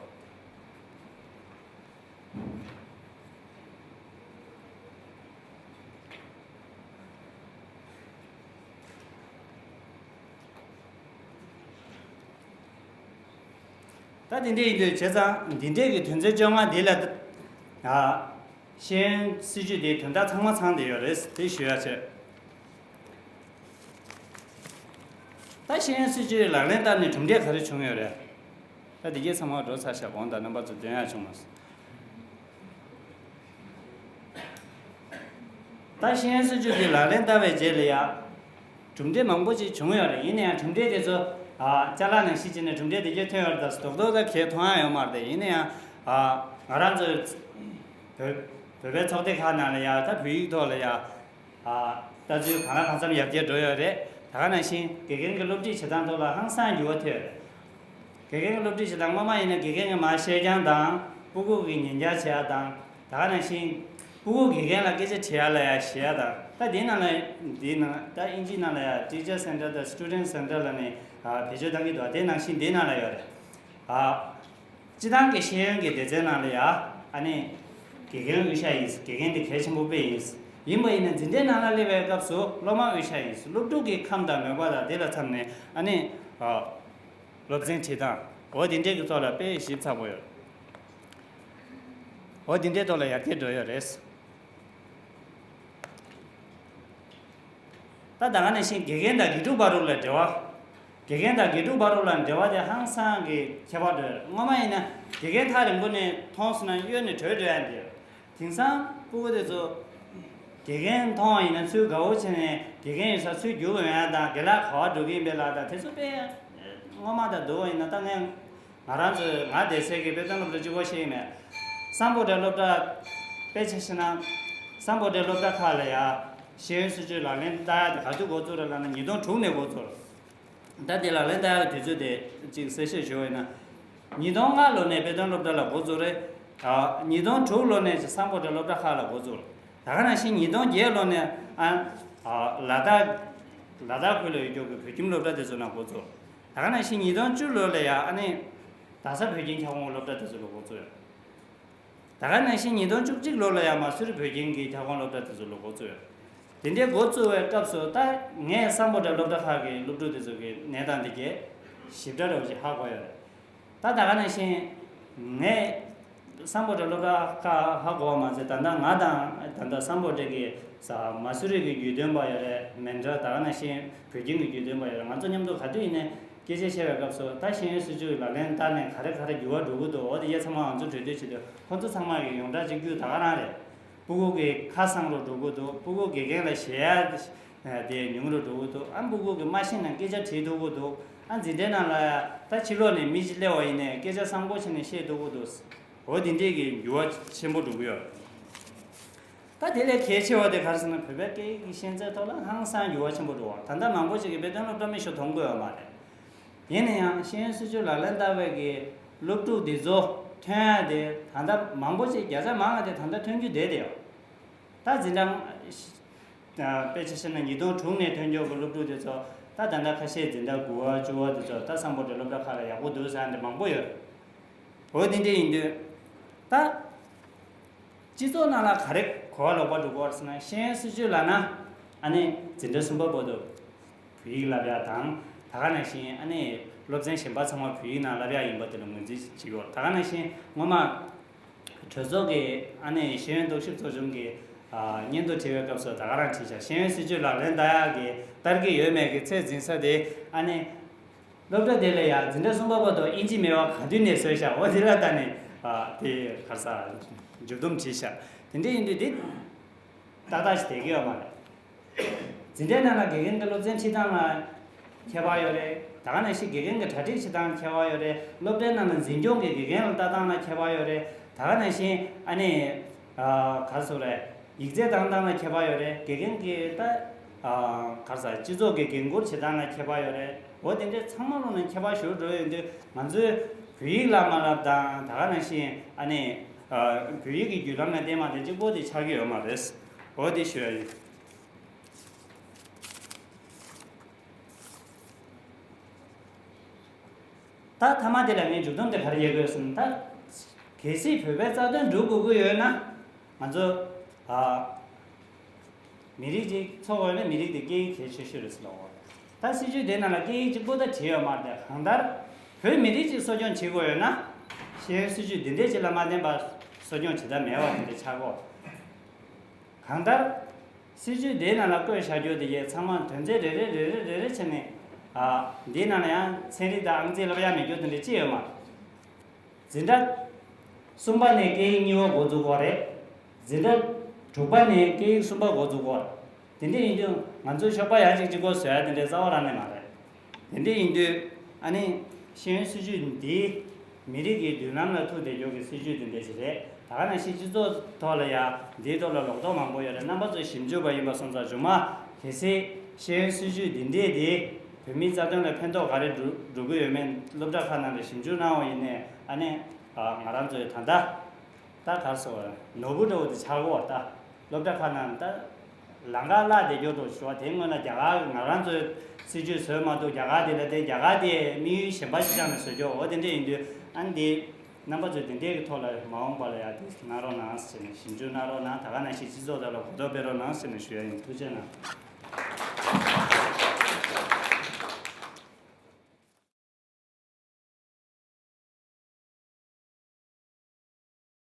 ད་དེ་འདྲས་ཡིན་དུས་བྱས་ཙང་འདི་འདྲས་ཀྱི་དོན་ཚན་བཅོ་ལྔ་འདི་ལ་ཨ་ཤེས་ཡོན་སྲིད་བྱུས་དེའི་དོན་དག་ཚང་མ་ཚང་བསྡད་ཡོད་རེད། དེ་ཞུ་ཡ་བྱས། ད་ཤེས་ཡོན་སྲིད་བྱུས་ལག་ལེན་བསྟར་ནས་གྲུབ་འབྲས་ག་རེ་བྱུང་ཡོད་རེད། ད་དེ་གའི་ཚང་མ་འགྲོ་ཚར་ཤག་དགོངས་དག་རྣམ་པ་ཚོ་འདོན་ཡག་བྱུང་མ་སོང་། ད་ཤེས་ཡོན་སྲིད་བྱུས་དེ་ལག་ལེན་བསྟར་བའི་རྗེས་ལ་ཡ། གྲུབ་འབྲས་མང་པོ་ཅིག་བྱུང་ཡོད་རེད། ཡིན་ན་ཡང་གྲུབ་འབྲས་དེ་ཚོ་ཨ་ཅ་ལག་ནང་བཞིན་བྱས་ནས་གྲུབ་འབྲས་དེ་གའི་ཐོན་ཡོད་རེད། ད་རྡོག་རྡོག་ད་གའི་མཐོང་ཡ་ཡོད་མ་རེད། ཡིན་ན་ཡང་ཨ་ང་རང་ཚོའི་བོད་བོད་པའི་ཚོགས་སྡེ་ཁག་ནང་ལ་ཡ་ད་བོད་ཡིག་ཐོག་ལ་ཡ། ལྟ་ཚུལ་གང་ལ་གང་འཚམ་ཡར་རྒྱས་འགྲོ་ཡོད་རེད། ད་ག་ནང་བཞིན་དགེ་རྒན་གྱི་སློབ་ཁྲིད་བྱེད་སྟངས་ཐོག་ལ་ཧང་སང་འགྱུར་བ་ཐེབས་ཡོད་རེད། དགེ་རྒན་གྱི་སློབ་ཁྲིད་བྱེད་སྟངས་སྔོན་མ་ཡིན་ན་དགེ་རྒན་གྱིས་མར་བཤད་རྐྱང་དང་སྤུ་གུ་གིས་ཉན་རྐྱང་བྱེད་ཡ་དང་། ད་ག་ནང་བཞིན་སྤུ་གུ་དགེ་རྒན་ལ་སྐད་ཆ་དྲི་ཡ་ལ་ཡ་ཞེད་ཡ་དང་། ད་དེའི་ནང་ལ་དེའི་ནང་ད་ཨིན་ཇིའི་ནང་ལ་ཡ་teacher center་དང་student center་ལབ་ནས་བེད་སྤྱོད་བཏང་གི་འདུག་དེ་ནང་བཞིན་དེའི་ནང་ལ་ཡོད་རེད། ཨ། སྤྱི་བཏང་གི་ཤེས་ཡོན་གྱི་སྡེ་ཚན་ནང་ལ་ཡ། ཨ་ནི། དགེ་རྒན་དབུས་ཤར་ཡིན། དགེ་རྒན་དེ་གལ་ཆེན་པོ་དཔེ་ཡིན། ཡིན་པ་ཡིན་ན་འཛིན་གྲྭའི་ནང་ལ་སླེབས་པའི་སྐབས་སུ་སློབ་མ་དབུས་ཤར་ཡིན། སློབ་ཕྲུག་གི་ཁམས་དང་མོས་པ་དང་དེ་ལ་འཚམ་ནས་ཨ་ནི། ཨ། སློབ་ཚན་ཁྲིད་སྟངས་འོ་དེ་འདྲས་ཀྱི་ཐོག་ལ་དཔེ་ཞིབ་ཚགས་པོ་ཡོད། འོ་དེ་འདྲའི་ཐོག་ལ་ཡར་རྒྱས་འགྲོ་ཡོད་རེད། ད་ད་ག་ནང་བཞིན་དགེ་རྒན་དང་དགེ་ཕྲུག་བར་དུ་ལ་འབྲེལ་བ། དགེ་རྒན་དང་དགེ་ཕྲུག་བར་དུ་ལ་འབྲེལ་བ་དེ་ཧང་སང་གི་ཁྱད་པར་འདུག་སྔོན་མ་ཡིན་ན་དགེ་རྒན་ཐག་རིང་པོ་ནས་མཐོང་སོང་ན་གཡོལ་ནས་བྲོས་འགྲོ་ཡ་འདི། དེང་སང་སྤུ་གུ་དེ་ཚོ་དགེ་རྒན་མཐོང་བ་ཡིན་ན་ཚུར་དགའ་བོ་བྱས་ནས་དགེ་རྒན་ཡོད་ས་ཚུར་རྒྱུག་ཡོང་ཡ་དང་། རྒན་ལགས་ག་པར་འགྲོ་གི་ཡིན་པས་ལགས་དང་། དེ་ཚོ་དཔེ་སྔོན་མ་དང་བསྡུར་བ་ཡིན་ན་ད་ངས་ ང་རང་ཚོའི་ང་བསྡད་སའི་གི་དཔེ་སྟོན་སློབ་གྲྭ་གཅིག་པོ་ཞིག་ཡིན་མེད། སམ་བྷོ་ཊའི་སློབ་གྲྭ་དཔེ་ཆ་བཞག་ན། སམ་བྷོ་ཊའི་སློབ་གྲྭ་ཁག་ལ་ཡ་ཤེས་ཡོན་སྲིད་བྱུས་ལག་ལེན་བསྟར་ཡ་དེ་ག་དུས་འགོ་བཙུགས་རེད་ལབ་ན་ཉིས་སྟོང་དྲུག་ནས་འགོ་བཙུགས་རེད། ད་དེ་ལག་ལེན་བསྟར་ཡ་དུས་ཚོད་དེ་གཅིག་གསལ་བཤད་ཞུ་བ་ཡིན་ན། ཉིས་སྟོང་ལྔ་ལོ་ནས་དཔེ་སྟོན་སློབ་གྲྭ་ལ་འགོ་བཙུགས་རེད། ཨ། ཉིས་སྟོང་དྲུག་ལོ་ནས་སམ་བྷོ་ཊའི་སློབ་གྲྭ་ཁག་ལ་འགོ་བཙུགས་རེད། ད་ག་ནང་བཞིན་ཉིས་སྟོང་བརྒྱད་ལོ་ནས་ཨ། ཨ། ལ་དྭགས། ལ་དྭགས་ཁུལ་ལ་ཡོད་རྒྱུ་གི་བོད་ཁྱིམ་སློབ་གྲྭ་དེ་ཚོ་ནང་འགོ་བཙུགས། ད་ག་ནང་བཞིན་ཉིས་སྟོང་བཅུ་ལོ་ལ་ཡ་ཨ་ནི་རྡ་ས་བོད་ཁྱིམ་ཁྱབ་ཁོངས་སློབ་གྲྭ་དེ་ཚོ་ལ་འགོ་བཙུགས་ཡོད། ད་ག་ནང་བཞིན་ཉིས་སྟོང་བཅུ་གཅིག་ལོ་ལ་ཡ་མ་སུ་རི་བོད་ཁྱིམ་གྱི་ཁྱབ་ཁོངས་སློབ་གྲྭ་དེ་ཚོ་ལ་འགོ་བཙུགས་ཡོད། དེ་འདྲའི་འགོ་བཙུགས་པའི་སྐབས་སུ་ད་ངས་སམ་བྷོ་ཊའི་སློབ་གྲྭ་ཁག་གི་སློབ་ཕྲུག་དེ་ཚོ་གི་གནས་སྟངས་དེ་གའི་ཞིབ་ཕྲ་འདྲ་བོ་ཞིག་ཧ་གོ་ཡོད་རེད། ད་ད་ག་ནང་བཞིན་ངས་སམ་བྷོ་ཊའི་སློབ་གྲྭ་ཁག་ཧ་གོ་བ་མ་ཟད། ད་ལྟ་ང་དང་ད་ལྟ་སམ་བྷོ་ཊ་གི་ས་མ་སུ་རི་གི་རྒྱུས་སྟོན་པ་ཡོད་རེད། མན་ཌ། ད་ག་ནང་བཞིན་བོད་ཁྱིམ་གྱི་རྒྱུས་སྟོན་པ་ཡོད་རེད། ང་ཚོ་མཉམ་དུ་ག་དུས་ཡིན་ནའི་སྐད་ཆ་བཤད་པའི་སྐབས་སུ་ད་ཤེས་ཡོན་སྲིད་བྱུས་ལག་ལེན་བསྟར་ནས་ག་རེ་ག་རེ་འགྱུར་བ་འགྲོ་གི་འདུག་འོ་དེ་ཡ་ཚང་མ་ང་ཚོ་གྲོས་བསྡུར་བྱེད་དུས་ཁོང་ཚོ་ཚང་མ་གི་ཡོངས་གྲགས་གཅིག་གྱུར་ད་ག་རང་རེད། སྤུ་གུ་གི་ཁ་གསང་རུ་འགྲོ་གི་འདུག་སྤུ་གུ་དགེ་རྒན་ལ་ཞེད་ཡ་དེ་ཉུང་རུ་འགྲོ་གི་འདུག་ཨ། སྤུ་གུ་གི་མ་ཤེས་ན་སྐད་ཆ་དྲིས་ཐུབ་ཀྱི་འདུག་ཨ། འཛིན་གྲྭའི་ནང་ལ་ད་ཕྱི་ལོགས་ནས་མི་ཞིག་སླེབས་པ་ཡིན་ནའི་སྐད་ཆ་བཟང་པོ་བྱས་ནས་བཤད་ཐུབ་ཀྱི་འདུག་འོ་དེ་འདྲས་ཀྱི་འགྱུར་བ་ཆེན་པོ་འགྲོ་གི་ཡོད། ད་དེ་ལས་གལ་ཆེ་བ་དེ་ག་རེ་ཟེར་ན། བོད་པའི་སྐད་ཡིག་གི་ཤེས་ཚད་ཐོག་ལ་ཧང་སང་འགྱུར་བ་ཆེན་པོ་འགྲོ་བ། ད་ལྟ་མང་པོ་ཞིག་གིས་དཔེ་སྟོན་སློབ་གྲྭ་མི་ཞིག་མཐོང་གི་ཡོད་མ་རེད། ཡིན་ན་ཡང་ཤེས་ཡོན་སྲིད་བྱུས་ལག་ལེན་བསྟར་བའི་གི་སློབ་ཕྲུག་འདི་ཚོ་ཐོན་ཡ་དེ་ད་ལྟ་མང་པོ་ཞིག་བརྒྱ་ཆ་མང་བ་དེ་ད་ལྟ་ཐོན་རྒྱུ་བསྡད་དེ་ཡོད། ད་འཛིན་གྲྭ་དཔེ་ཆ་བཤད་ན་ཉིས་སྟོང་དྲུག་ནས་ཐོན་རྒྱུ་གི་སློབ་ཕྲུག་དེ་ཚོ་ད་ད་ལྟ་ཁ་ཤས་འཛིན་གྲྭ་དགུ་པ་བཅུ་པ་དེ་ཚོ་ད་སམ་བྷོ་ཊའི་སློབ་གྲྭ་ཁག་ལ་ཡག་པོ་འདུག་ཟེར་ཡ་འདི་མང་པོ་ཡོད། འོ་དེ་འདྲ་ཡིན་དུས་ད་སྤྱི་ཚོགས་ནང་ལ་ག་རེ་གོ་བ་ལོག་པ་འགྲོ་གི་ཡོད་རེད་ཟེར་ན། ཤེས་ཡོན་སྲིད་བྱུས་ལབ་ན་ཨ་ནི་འཛིན་གྲྭ་གསུམ་པ་བར་དུ་བོད་ཡིག་བསླབ་ཡ་དང་། ད་ག་ནང་བཞིན་ཨ་ནི་སློབ་ཚན་གཞན་པ་ཚང་མ་བོད་ཡིག་ནང་བསླབ་ཡ་ཡིན་པ་དེ་ལ་ངོས་འཛིན་བྱེད་ཀྱི་ཡོད། ད་ག་ནང་བཞིན་སྔོན་མ་གྲོས་ཚོགས་ཀྱི་ཨ་ནི་ཤེས་ཡོན་རྟོག་ཞིབ་ཚོགས་ཆུང་གི་ཨ་སྙན་ཐོ་བྲིས་པའི་སྐབས་སུ་ད་ག་རང་བྲིས་ཤག་ཤེས་ཡོན་སྲིད་བྱུས་ལག་ལེན་བསྟར་ཡག་གི་བསྟར་གྱི་ཡོད་མེད་ཀྱི་ཚད་འཛིན་ས་དེ་ཨ་ནི་སློབ་གྲྭ་དེ་ལ་ཡང་འཛིན་གྲྭ་གསུམ་པ་བར་དུ་ཨིན་ཇི་མེད་པ་ག་དུས་ནས་བཟོས་ཤག་འོ་དེ་ལ་ལྟ་ནས་ཨ་དེ་ག་རེ་ཟ་མཇུག་སྡོམ་བྲིས་ཤག་དེ་འདྲ་ཡིན་དུས་དེ་ཏག་ཏག་ཞིག་བསྡད་ཀྱི་ཡོད་མ་རེད། འཛིན་གྲྭའི་ནང་ལ་དགེ་རྒན་གྱི་སློབ་ཚན་ཁྲིད་སྟངས་ལ་ཁྱད་པར་ཡོད་རེད། ད་ག་ནང་བཞིན་དགེ་རྒན་གྱི་གྲ་སྒྲིག་བྱེད་སྟངས་ཁྱད་པར་ཡོད་རེད། སློབ་གྲྭའི་ནང་ལ་འཛིན་སྐྱོང་གི་དགེ་རྒན་ལ་ལྟ་སྟངས་ལ་ཁྱད་པར་ཡོད་རེད། ད་ག་ནང་བཞིན་ཨ་ནི་ཨ་ག་རེ་ཟེར་རེད། ཡིག་ཚད་བཏང་སྟངས་ལ་ཁྱད་པར་ཡོད་རེད། དགེ་རྒན་གྱི་ད་ཨ་ག་རེ་ཟེར། སྤྱི་ཚོགས་ཀྱི་འགན་འཁུར་བྱེད་སྟངས་ལ་ཁྱད་པར་ཡོད་རེད། འོ་དེ་འདྲའི་ཚང་མ་ལོག་ནས་ཁྱད་པར་ཞེ་པོ་འགྲོ་ཡོད་དུས། ང་ཚོས་བོད་ཡིག་བསླབ་མ་བསླབ་དང་། ད་ག་ནང་བཞིན་ཨ་ནི་ཨ་བོད་ཡིག་གི་བརྒྱུད་ལམ་ལ་བརྟེན་པ་དེ་གཅིག་པོ་དེ་ཆགས་ཀྱི་ཡོད་མ་རེད། འོ་དེ་ཞུ་ཡ་ཡིན། ད་མཐའ་མ་དེ་ལ་ངས་མཇུག་སྡོམ་དེ་ག་རེ་ཡོད་དགོས་ཟེར་ན། ད་གལ་སྲིད་བོད་པའི་རྩ་དོན་སྒྲུབ་དགོས་ཀྱི་ཡོད་ན། ང་ཚོ་ཨ་མི་རིགས་གཅིག་འཚོ་དགོས་ན་མི་རིགས་དེ་སྐད་ཡིག་གལ་ཆེ་ཤོས་རེད་ཟེར་ལབ་པ། ད་སྲིད་བྱུས་དེ་ནང་ལ་སྐད་ཡིག་གཅིག་པོ་ད་བྲིས་ཡོད་མ་རེད། གང་ལྟར་བོད་མི་རིགས་གཅིག་གསོ་སྐྱོང་བྱེད་དགོས་ཡོད་ན། ཤེས་ཡོན་སྲིད་བྱུས་འདི་འདྲས་ཅིག་ལ་མ་བརྟེན་པར་གསོ་སྐྱོང་བྱེད་ཐབས་མེད་པ་དེ་འདྲ་ཆགས་ཀྱི་ཡོད། གང་ལྟར་སྲིད་བྱུས་འདིའི་ནང་ལ་བཀོད་བཞག་རྒྱུ་དེ་གའི་ཚང་མ་དོན་ཚན་རེ་རེ་རེ་རེ་རེ་རེ་བྱས་ནས། ཨ་འདིའི་ནང་ལ་ཡང་ཚན་རིག་དང་ཨང་རྩིས་བསླབ་ཡ་མེད་རྒྱུ་དེ་འདྲ་ཅི་ཡོད་མ་རེད། འཛིན་གྲྭ་གསུམ་པ་ནས་སྐད་ཡིག་གཉིས་པ་འགོ་འཛུགས་དགོས་རེད། འཛིན་གྲྭ་དྲུག་པ་ནས་སྐད་ཡིག་གསུམ་པ་འགོ་འཛུགས་དགོས་རེད། དེ་འདྲ་ཡིན་དུས་ང་ཚོའི་ཤོག་པ་ཡང་གཅིག་གཅིག་པོ་བཟོ་ཡ་དེ་འདྲའི་རྩ་བ་རང་ནས་མ་རེད། དེ་འདྲ་ཡིན་དུས་ཨ་ནི་ཤེས་ཡོན་སྲིད་བྱུས་འདི་མི་རིགས་ཀྱི་མདུན་ལམ་ལ་ཐུག་བསྡད་རྒྱུ་གི་སྲིད་བྱུས་དེ་འདྲ་ཞིག་རེད། ད་ག་ནང་བཞིན་སྤྱི་ཚོགས་ཐོག་ལ་ཡང་འདིའི་ཐོག་ལ་ལོག་རྟོག་མང་པོ་ཡོད་རེད། རྣམ་པ་ཚོ་ཞིབ་འཇུག་པ་ཡིན་པ་སོང་ཙང་། རྗེས་མ་གལ་སྲིད་ཤེས་ཡོན་སྲིད་བྱུས་འདི་འདྲས་དེ་བོད་མིའི་རྩ་དོན་ལ་ཕན་ཐོགས་ག་རེ་འགྲོ་འགྲོ་གི་ཡོད་མེད་སློབ་གྲྭ་ཁག་ནང་ལ་ཞིབ་འཇུག་གནང་བ་ཡིན་ནའི། ཨ་ནི་ཨ་ང་རང་ཚོའི་ད་ལྟ་ད་ག་རེ་ཟེར་བ། ནོར་བུ་འདྲ་བོ་དེ་ཆགས་ཀྱི་ཡོད་རེད། ད་སློབ་གྲྭ་ཁག་ནང་ད་ལམ་ཁ་བརླག་བསྡད་རྒྱུ་འདྲ་བོ་ཞུ་བ་དེ། སྔོན་ལ་རྒྱ་གར་གྱི་ང་རང་ཚོའི་སྲིད་བྱུས་བཟོས་མ་གཏོགས། རྒྱ་གར་དེ་ལ་བརྟེན། རྒྱ་གར་དེ་དམིགས་ཡུལ་གཞན་པ་ཞིག་བཅངས་ནས་བཟོས་རྒྱུ། འོ་དེ་འདྲ་ཡིན་དུས་ཨ་ནི་དེ་རྣམ་པ་ཚོས་དེ་འདྲའི་གི་ཐོག་ལ་མ་འོངས་པ་ལ་ཡང་དེ་གནང་རོགས་གནང་ཟེར་ནས། ཞིབ་འཇུག་གནང་རོགས་གནང་། ད་ག་ནང་བཞིན་སྤྱི་ཚོགས་ཐོག་ལ་གོ་རྟོགས་སྤེལ་རོགས་གནང་ཟེར་ནས་ཞུ་ཡ་ཡིན། ཐུགས་རྗེ་གནང་།